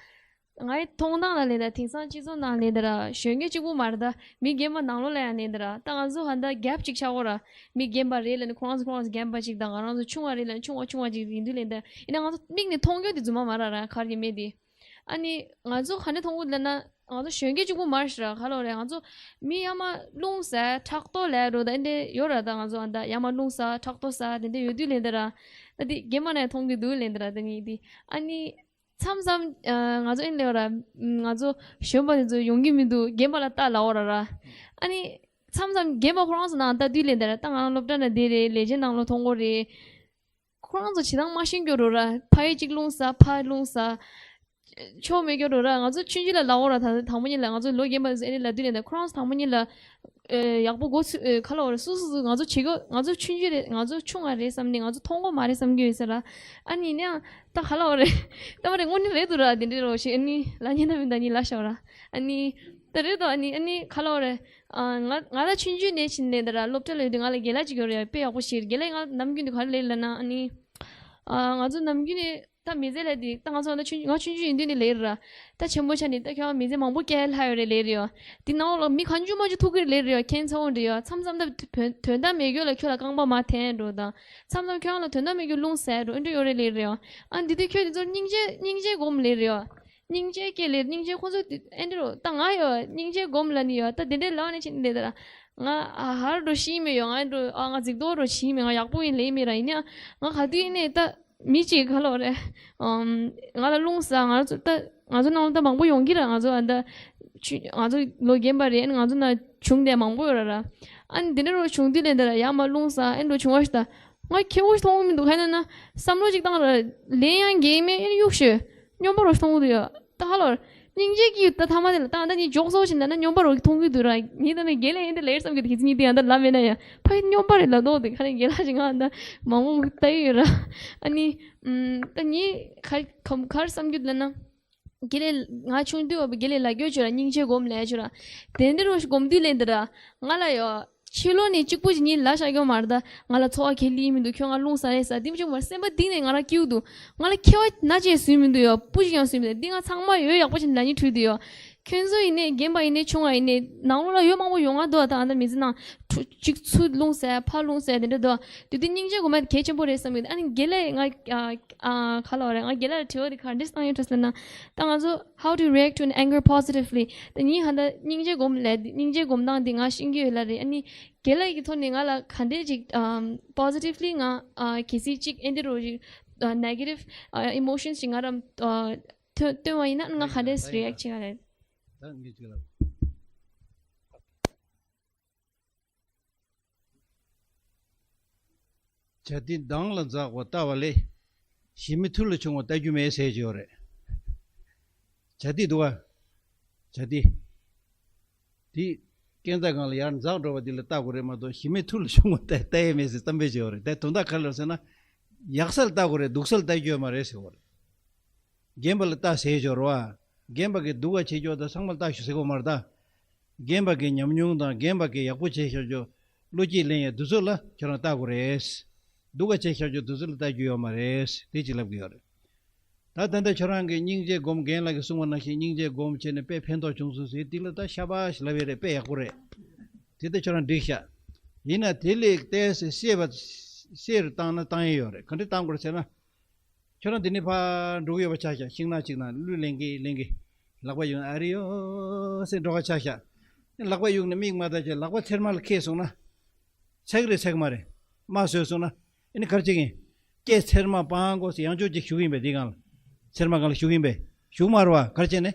ངའི་མཐོང་སྟངས་ལ་ལས་ད་དེང་སང་སྤྱི་ཚོགས་ནང་ལས་ད་ར་གཞོན་སྐྱེས་གཅིག་པུ་མ་རེད་ད། མི་རྒན་པ་ནང་ལོགས་ལ་ཡང་ལས་ད་ར། ད་ང་ཚོ་ཧ་ད་གེབ་ཅིག་ཆགས་གོ་ར། མི་རྒན་པ་རེད་ལབ་ནས་ཁོ་རང་ཚོ་ཁོ་རང་ཚོ་རྒན་པ་ཅིག་དང་ང་རང་ཚོ་ཆུང་བ་རེད་ལབ་ནས་ཆུང་བ་ཆུང་བ་ཅིག་ཡིན་དུས་ལས་ད། ཡིན་ན་ང་ཚོ་མིག་ནས་མཐོང་རྒྱུ་དེ་རྫུན་མ་མ་རེད་ར་གར་གྱི་མི་དེ། ཨ་ནི་ང་ཚོ་ག་ནས་མཐོང་གི་ལབ་ན། ང་ཚོ་གཞོན་སྐྱེས་གཅིག་པུ་མ་རེད་ར་ག་ལོ་རེད། ང་ཚོ་མི་ཡ་མ་རླུང་ཟ་ཕྲག་དོག་ལབ་རོ་ད་འདི་ཡོད་ར། ད་ང་ཚོ་ཨ་ད་ཡ་མ་རླུང་ཟ་ཕྲག་དོག་ཟ་དེ་འདྲ་ཡོད་དུས་ལས་ད་ར། ད་དེ་རྒན་པ་ནས་མཐོང་གི་འདུག་ལས་ད་ར་ད་ངས་དེ། ཨ་ནི། མཚམས་མཚམས་ང་ཚོ་ཨེ་ལེ་བ་ར། ང་ཚོ་གཞོན་པ་དེ་ཚོ་ཡོང་གི་མི་འདུག་རྒན་པ་ལ་ལྟ་ལ་འོ་ར་ར། ཨ་ནི། མཚམས་མཚམས་རྒན་པ་ཁོ་རང་ཚོ་ནང་ལྟ་དུས་ལས་འདི་ར་ད་ང་རང་སློབ་གྲྭ་ནང་བསྡད་རེད་ལས་བྱེད་ནང་ལོགས་མཐོང་གོ་རེད། ཁོ་རང་ཚོ་བྱེད་སྟངས་མ་ཤེས་རྒྱུ་རོ་ར་ཕ་ཡི་གཅིག་རླུང་ཟ་ཕ་རླུང་ཟ། ཆོ་མེད་སྐྱོ་རོ་ར། ང་ཚོ་ཆུང་ཆུང་ལ་ལབ་འོ་ར། ད་དང་པོ་ཉིད་ལ་ང་ཚོ་ལོ་རྒན་པ་ཟེར་ནི་ལབ་དུས་ནས་ད་ཁོ་རང་ཚོ་དང་པོ་ཉིད་ལ་ཨེ་ཡག་པོ་གོ་ཚུ་ཨེ་ག་ལ་འོ་ར། སུ་སུ་སུ་ང་ཚོ་བྱེད་གོ། ང་ཚོ་ཆུང་ཆུང་རེད། ང་ཚོ་ཆུང་ང་རེད་བསམ་ནི། ང་ཚོ་མཐོང་གོ་མ་རེད་བསམ་གྱི་ཡོད་ས་ར། ཨ་ནི་ནི་ཨ་ད་ག་ལ་འོ་རེད། ད་མ་རེད། དངོས་གནས་རེད་འདུག་ར། དེ་འདྲས་རོ་ཞེས་ཨ་ནི་ལ་ཉན་ད་མིན་ད་ནི་ལ་ཤ་བ་ར། ཨ་ནི་ད་རེད་དོ། ཨ་ནི་ཨ་ནི་ག་ལ་འོ་རེད། ཨ་ང་ང་ད་ཆུང་ཆུང་ནས་ཕྱིན་ནས་ད་ར་སློབ་གྲྭ་ལ་ཡོད་དུས་ང་ལ་རྒན་ལགས་གཅིག་ཡོད་རེད། དཔེ་ཡག་པོ་ཞིག་རེད། རྒན་ལགས་ང་ནམ་རྒྱུན་དུ་ག་རེ་ལས་ལབ་ན། ཨ་ནི་ཨ་ང་ཚོ་ནམ་རྒྱུན་ནས་ད་མི་ཚེ་ལ་དེ་ད་ང་ཚོ་ད་ཆུང་ང་ཆུང་ཆུང་ཡིན་དུས་ནི་ལས་ར། ད་ཆེན་པོ་ཆགས་ནས་ད་ཁྱོད་མི་ཚེ་མང་པོ་སྐྱེལ་ལྷ་ཡོད་རེད་ལས་རེད་ཡོ། དེ་ནང་ལོགས་ལ་མི་གང་བྱུང་མང་བྱུང་ཐུག་གི་རེད་ལས་རེད་ཡོ། ཁྱད་མཚར་བོ་འདྲ་ཡོ། མཚམས་མཚམས་ད་དོན་དོན་དག་མེད་རྒྱུ་ལ་ཁྱོད་ལ་རྐང་པ་མ་འཐེན་འགྲོ་དང་། མཚམས་མཚམས་ཁྱོད་རང་ལ་དོན་དག་མེད་རྒྱུ་རླུང་ཟ་འགྲོ་ཨེ་འདྲ་ཡོད་རེད་ལས་རེད་ཡོ། ཨ་འདི་དུས་ཁྱོད་དེ་ཚོར་སྙིང་རྗེ་སྙིང་རྗེ་སྒོམ་ལས་རེད་ཡོ། སྙིང་རྗེ་སྐྱེ་ལས། སྙིང་རྗེ་ཁོ་ཚོ་དེ་ཨེ་འདྲ་རོ། ད་ང་ཡོ་སྙིང་རྗེ་སྒོམ་ལ་ནི་ཡོ། ད་དེ་འདྲའི་ལ་ནི་ཕྱིན་ལས་ད་ར། ང་ཨ་ཧར་འགྲོ་ཤེས་མེད་ཡོ། ང་འགྲོ་ཨ་ང་འཛིག་རྡོ་འགྲོ་ཤེས་མེད། ང་ཡག་པོ་ཡིན་ལས་མེད་ར། ཡིན་ཡང་ང་ག་དུས་ཡིན་ནས་ད། མི་གཅིག་ག་ལོ་རེད། ཨམ། ང་ལ་རླུང་ཟ། ང་ཚོ་ད་ང་ཚོ་ནང་ལ་ད་མང་པོ་ཡོང་གི་ར། ང་ཚོ་ཨ་ད་ཆུ་ང་ཚོ་ལོ་རྒན་པ་རེད། ཨ་ནི་ང་ཚོ་ན་བྱུང་དེ་མང་པོ་ཡོད་ར་ར། ཨ་ནི་འདི་འདྲ་རོ་བྱུང་དུས་ལས་འདི་ར་ཡ་མ་རླུང་ཟ་ཨེ་འགྲོ་བྱུང་བ་ཞིག་ད། ང་ཁྱེའུ་ཞིག་མཐོང་གི་མི་འདུག་ཧ་ན་ན་བསམ་བློ་ཅིག་བཏང་ར། ལན་ཡང་འགེལ་མེད་ཨེ་གཡུག་ཤོད། སྨྱོན་པ་རོ་ཞིག་མཐོང་གི་འདུག་ཡ། ད་ཧ་ལོ། སྙིང་རྗེ་གི་ད་ཐ་མ་དེ་ལ་ད་ད་ནི་འཇོག་སོ་ཞིག་ད་ན་སྨྱོན་པ་རོ་གི་མཐོང་གི་འདུག་ར། ངས་ད་ནི་རྒན་ལས་ཡིན་ད་ལེར་བསམ་གི་འདུག་ཁྱེད་ཚོ་གཉིས་དེ་ཡང་ད་ལབ་མེད་ན་ཡ། ཕ་ཡི་སྨྱོན་པ་རེད་ལབ་མདོག་དེ་ཁ་ནས་རྒན་ལགས་ཞིག་ང་ད་མང་པོ་ལྟ་ཡི་ཡོད་ར། ཨ་ནི། ཨུམ། ད་ངས་ག་ག་ག་རེ་བསམ་རྒྱུ་ལབ་ན། རྒན་ལས་ང་ཆུང་དུས་བ་རྒན་ལས་ལབ་རྒྱུ་བྱོས་ར། སྙིང་རྗེ་སྒོམ་ལས་བྱོས་ར། དེ་འདི་རུ་སྒོམ་དུས་ལས་འདི་ར། ང་ལ་ཡོ། ཕྱི་ལོགས་ནས་གཅིག་པུ་ཅིག་གཉིས་ལབ་བཞག་ཡོད་མ་རེད་ད། ང་ལ་འཚོ་བ་ག་ལེར་མི་འདུག་ཁྱོད་ང་རླུང་ཟ་རེད་ཟ་དེ་མི་ཆུང་མ་སེམས་པ་གཏིང་ནས་ང་ལ་སྐྱིད་འདུག་ང་ལ་ཁྱད་པར་ན་ཅིག་སུས་མི་འདུག་ཡོ། སྤུ་ཞིག་ཡང་སུས་མི་འདུག་འདི་ང་ཚང་མ་ཡོད་ཡག་པོ་ཅིག་ལབ་ནི་འཁྲུལ་འདུག་ཡོ། ཁྱོད་ཚོ་ཡིན་ནའི་རྒན་པ་ཡིན་ནའི་ཆུང་བ་ཡིན་ནའི་ནང་ལོགས་ལ་ཡོད་མང་པོ་ཡོང་ང་འདུག་ད་ཨ་ད་མི་ཚེ་ནང་ཁྲུ་གཅིག་ཚུར་རླུང་ཟ་ཕར་རླུང་ཟ་དེ་འདྲ་འདུག་དེ་དུས་སྙིང་རྗེ་སྒོམ་ཡ་གལ་ཆེན་པོ་རེད་བསམ་གི་འདུག་ཨ་ནི་རྒན་ལགས་ང་ཨ་ཨ་ག་ལབ་རེད། ང་རྒན་ལགས་ལ་དྲི་བ་དེ་ག་འདྲས་བཏང་ཡོད་འགྲོ་ཟེར་ན། ད་ང་ཚོ་how to react to an anger positively ད་ངས་ཧ་ད་སྙིང་རྗེ་སྒོམ་ལས་སྙིང་རྗེ་སྒོམ་སྟངས་དེ་ང་ཤེས་ཀྱི་ཡོད་ལ་རེད། ཨ་ནི་རྒན་ལགས་ཀྱི་ཐོག་ནས་ང་ལ་ག་འདྲས་ཅིག་ཨམ་positively ང་ཨ་གལ་སྲིད་ཅིག་ཨེ་འདི་རོ་ཅིག་ཨ་negative ཨ་emotions ཅིག་ང་ར་ཨ་ཐོན་ཐོན་བ་ཡིན་ན་ང་ག་འདྲས་react བྱེད་ག་རེད། ད་ངས་ཅིག་ལབ། བྱ་དེ་འདང་ལ་འཛག་པ་ལྟ་བ་ལས། གཞི་མེད་ཐུར་ལ་ཕྱུང་བ་ལྟ་རྒྱུ་མེད་ཟེར་གྱི་ཡོད་རེད། བྱ་དེ་འདུག་ག་བྱ་དེ། དེ། རྐྱེན་རྩ་སྒང་ལ་ཡར་འཛག་འགྲོ་བ་དེ་ལ་ལྟ་དགོས་རེད་མ་གཏོགས་གཞི་མེད་ཐུར་ལ་ཕྱུང་བ་ལྟ་ལྟ་ཡས་མེད་ཟེར་གཏམ་དཔེ་བྱས་ཡོད་རེད། དེ་དོན་དག་ག་རེ་ལབ་ཟེར་ན། ཡག་ས་ལ་ལྟ་དགོས་རེད། སྡུག་ས་ལ་ལྟ་རྒྱུ་ཡོད་མ་རེད་ཟེར་བ་རེད། རྒན་པ་ལ་ལྟ་ཟེར་སྦྱོར་བ། རྒན་པ་གིས་སྡུག་ག་བྱེད་ཀྱོག་དང་ཚང་མ་ལ་ལྟ་ཞུ་ཟེར་གོ་མ་རེད་ད། རྒན་པ་གི་ཉམས་མྱོང་དང་རྒན་པ་གིས་ཡག་པོ་བྱས་ཤར་ཀྱོག་བློ་སྐྱེད་ལེན་ཡ་དུས་ཚོད་ལ་ཁྱོད་རང་ལྟ་དགོས་རེད། སྡུག་ག་བྱས་ཤར་ཀྱོག་དུས་ཚོད་ལ་ལྟ་རྒྱུ་ཡོད་མ་རེད། དེ་ཅིག་ལབ་གི་ཡོད་རེད། ད་ད་ལྟ་ཁྱོད་རང་གི་སྙིང་རྗེ་སྒོམ་རྒན་ལགས་ཀྱིས་གསུངས་པ་ནང་བཞིན་སྙིང་རྗེ་སྒོམ་བྱས་ནས་དཔེ་ཕན་ཐོགས་བྱུང་སོང་ཟེར་དེ་ལ་ད་ཤ་བ་ཞིག་ལབ་ཡ་རེད། དཔེ་ཡག་པོ་རེད། དེ་ལྟ་ཁྱོད་རང་འགྲིག་ཤག་ཡིན་ན་དེ་ལས་ཏོག་ཙམ་བཤད་པ་བཤད་རུ་བཏང་ན་བཏང་ཡ་ཡོད་རེད། ག་འདྲ་བཏང་དགོས་རེད་ཟེར་ན། ཁྱོད་རང་འདི་ནས་ཕར་འགྲོ་གི་ཡོད་པ་ཆ་བཞག་ཤིང་ནགས་གཅིག་ནང་གླུ་ལེན་གི་ལེན་གི་ལག་པ་གཡུག་ན་ཨ་རི་ཡོ་ཟེར་འགྲོ་ག་ཆ་བཞག་ལག་པ་གཡུག་ནས་མིག་མ་བལྟ་བྱས་ལག་པ་ཚེར་མ་ལ་ཁེལ་སོང་ན། ཚེག་རེད་ཚེག་མ་རེད། མ་བཟོས་སོང་ན། ཨ་ནི་ག་རེ་བྱེད་ཀྱིན། སྐེ་ཚེར་མ་སྤང་དགོས་ཟེར་ཡང་ཅོག་ཅིག་ཞུ་གི་ཡིན་པས་འདི་སྒང་ལ། ཚེར་མ་སྒང་ལ་ཞུ་གི་ཡིན་པས་ཞུ་མ་རེད་བ། ག་རེ་བྱས་ནས།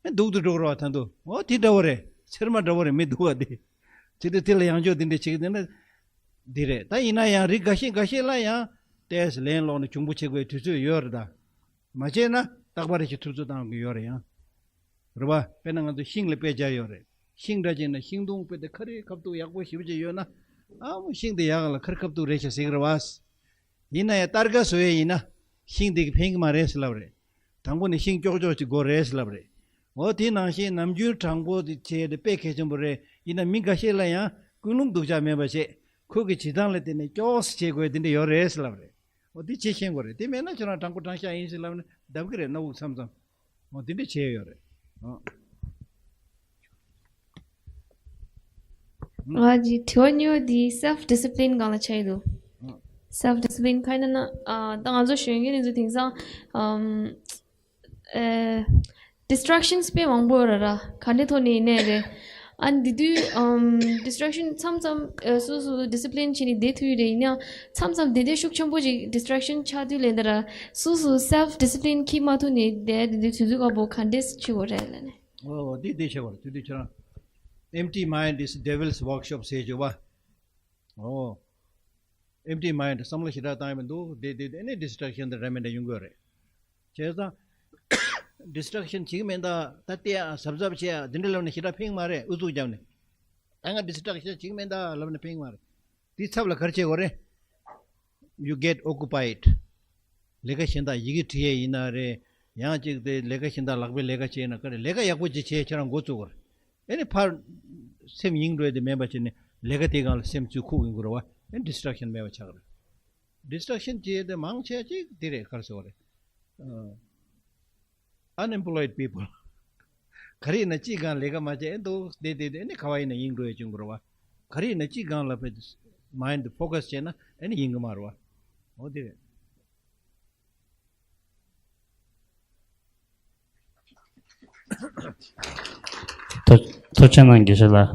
ཨེ་སྡུག་ཏུ་འགྲོ་རོགས་ད་འདུག་འོ་དེ་འདྲ་བོ་རེད། ཚེར་མ་འདྲ་བོ་རེད། མི་སྡུག་བ་དེ། ཅི་སྟེ་དེ་ལ་ཡང་བསྐྱར་དེ་འདྲ་བྱེད་ཀྱི་འདུག་ན། འདི་རེད། ད་ཡིན་ན་ཡང་རིགས་འགའ་ཤས་འགའ་ཤས་ལ་ཡང་ཏོག་ཙམ་ལན་སློག་ནས་གྱོང་པོ་བྱེད་དགོས་དུས་ཚོད་ཡོད་རེད་ད། མ་བྱས་ན་རྟག་པར་ཞིག་ཐུབ་ཚོད་བཏང་གི་ཡོད་རེད་ཡང་། རེད་བ། དཔེར་ན་ང་ཚོ་ཤིང་ལ་དཔེ་སྦྱར་ཡོད་རེད། ཤིང་འདྲ་བྱས་ན་ཤིང་སྡོང་དཔེ་དེ་ཁ་རི་ཁ་ཐུག་ཡག་པོ་ཞེ་པོ་ཅིག་ཡོད་ན། ཨ་མོ་ཤིང་དེ་ཡག་ལ་ཁ་རི་ཁ་ཐུག་རེད་ཤག་ཟེར་གི་རེད་བ། ཡིན་ན་ཡང་སྟར་ཀ་བཟོ་ཡས་ཡིན་ན། ཤིང་དེ་གི་ཕན་གི་མ་རེད་ཟེར་ལབ་རེད། དང་པོ་ནས་ཤིང་ཀྱོག་ཀྱོག་ཅིག་དགོས་རེད་ཟེར་ལབ་རེད། འོ་དེ་ནང་བཞིན་ནམ་རྒྱུན་དྲང་པོ་དེ་བྱས་ཏེ་དཔེ་གལ་ཆེན་པོ་རེད། ཡིན་ན་མི་འགའ་ཤས་ལ་ཡང་ཀུན་སློང་སྡུག་ཅག་མེད་པ་བྱས། ཁོ་གི་བྱེད་སྟངས་ལ་བརྟེན་ནས་ཀྱོག་ཙམ་བྱེད་དགོས་དེ་འདྲ་ཡོད་རེད་ཟེར་ལབ་རེད། འོ་དེ་བྱེད་ཤེས་དགོས་རེད། དེ་མེད་ན་ཁྱོད་རང་དྲང་པོ་དྲང་བཞག་ཡིན་ཟེར་ལབ་ན་བརྡབ་གི་རེད། སྣ་བུག་མཚམས་མཚམས། འོ་དེ་འདྲ་བྱས་ཡོད་རེད། ཨ། ང་གི་དྲི་བ་གཉིས་པ་འདི་self discipline སྒང་ལ་ཆགས་ཡོད་འདུག་ཨ། self discipline ག་ཡིན་ན་ན། ཨ། ད་ང་ཚོ་གཞོན་སྐྱེས་འདི་ཚོ་དེང་སང་ཨམ། ཨེ། distractions དཔེ་མང་པོ་ཡོད་ར་ར། ག་འདྲའི་ཐོག་ནས་ཡིན་ནའི་རེད། ཨ་ནི་དེ་དུས་ཨམ། distraction མཚམས་མཚམས་ཨེ། སོ་སོ་discipline བྱས་ནས་བསྡད་ཐུབ་ཀྱི་རེད། ཡིན་ཡང་མཚམས་མཚམས་དེ་འདྲའི་ཤུགས་ཆེན་པོ་ཅིག་distraction ཆགས་དུས་ལས་འདི་ར་སོ་སོ་self discipline འཁྱེར་མ་ཐུབ་ནས་བསྡད་དེ་དུས་དུས་ཚོད་སྐབས་པོ་ག་འདྲས་བྱེད་དགོས་རེད་ལབ་ནས། ཨོ་འདི་འདི་བྱེད་དགོས་རེད། དེ་དུས་ཁྱེད་རང་empty mind is devil's workshop ཟེར་བྱས་པ། ཨོ། empty mind བསམ་བློ་ཞེ་དྲག་བཏང་ཡོད་མི་འདུག་དེ་དེ་དེ་ནི་distraction དེ་རེ་མེད་འདྲ་ཡོང་གི་ཡོད་རེད། བྱས་ཙང་ Distraction བྱེད་ཀྱི་མེད་ད། ད་ལྟའི་ཨ་གཟབ་གཟབ་བྱས་ཨ་དེ་འདྲ་ལབ་ནས་ཞེ་དྲག་ཕན་གྱི་མ་རེད། ཨུ་ཚུགས་བརྒྱབ་ནས་ད་ང་distraction བྱེད་ཀྱི་མེད་ད་ལབ་ནས་ཕན་གྱི་མ་རེད། དེའི་ཚབ་ལ་ག་རེ་བྱེད་དགོས་རེད། You get occupied. ལས་ཀ་གཞན་དག་ཡི་གེ་འབྲི་ཡས་ཡིན་ན་རེད། ཡང་ཅིག་དེ་ལས་ཀ་གཞན་དག་ལག་པའི་ལས་ཀ་བྱས་ན་ག་རེ། ལས་ཀ་ཡག་པོ་ཅིག་བྱས་ཁྱེད་རང་འགོ་བཙུགས་དགོས་རེད། ཨེ་ནི་ཕར་སེམས་ཡེངས་འགྲོ་ཡས་དེ་མེད་པ་བྱས་ནས་ལས་ཀ་དེའི་སྒང་ལ་སེམས་ཚུར་ཁུག་ཡོང་དགོས་རེད་བ། ཨེ་distraction མེད་པ་ཆགས་རེད། Distraction བྱེད་ཡས་དེ་མང་ཆེ་ཅིག་དེ་རེད། ག་རེ་ཟེར་བ་རེད། Unemployed people. ག་རེ་ཡིན་ན་ཅིག་སྒང་ལས་ཀ་མ་བྱས་ཨེ་འདུག་བསྡད་བསྡད་དེ་ཨེ་ནི་ག་བ་ཡིན་ན་ཡེངས་འགྲོ་ཡས་བྱུང་དགོས་རེད་བ། ག་རེ་ཡིན་ན་ཅིག་སྒང་ལ་ཕེ་mind focus བྱས་ན་ཨེ་ནི་ཡེངས་གི་མ་རེད་བ། འོ་དེ་རེད། ཐུགས་ཐུགས་རྗེ་གནང་དགེ་བཤེས་ལགས།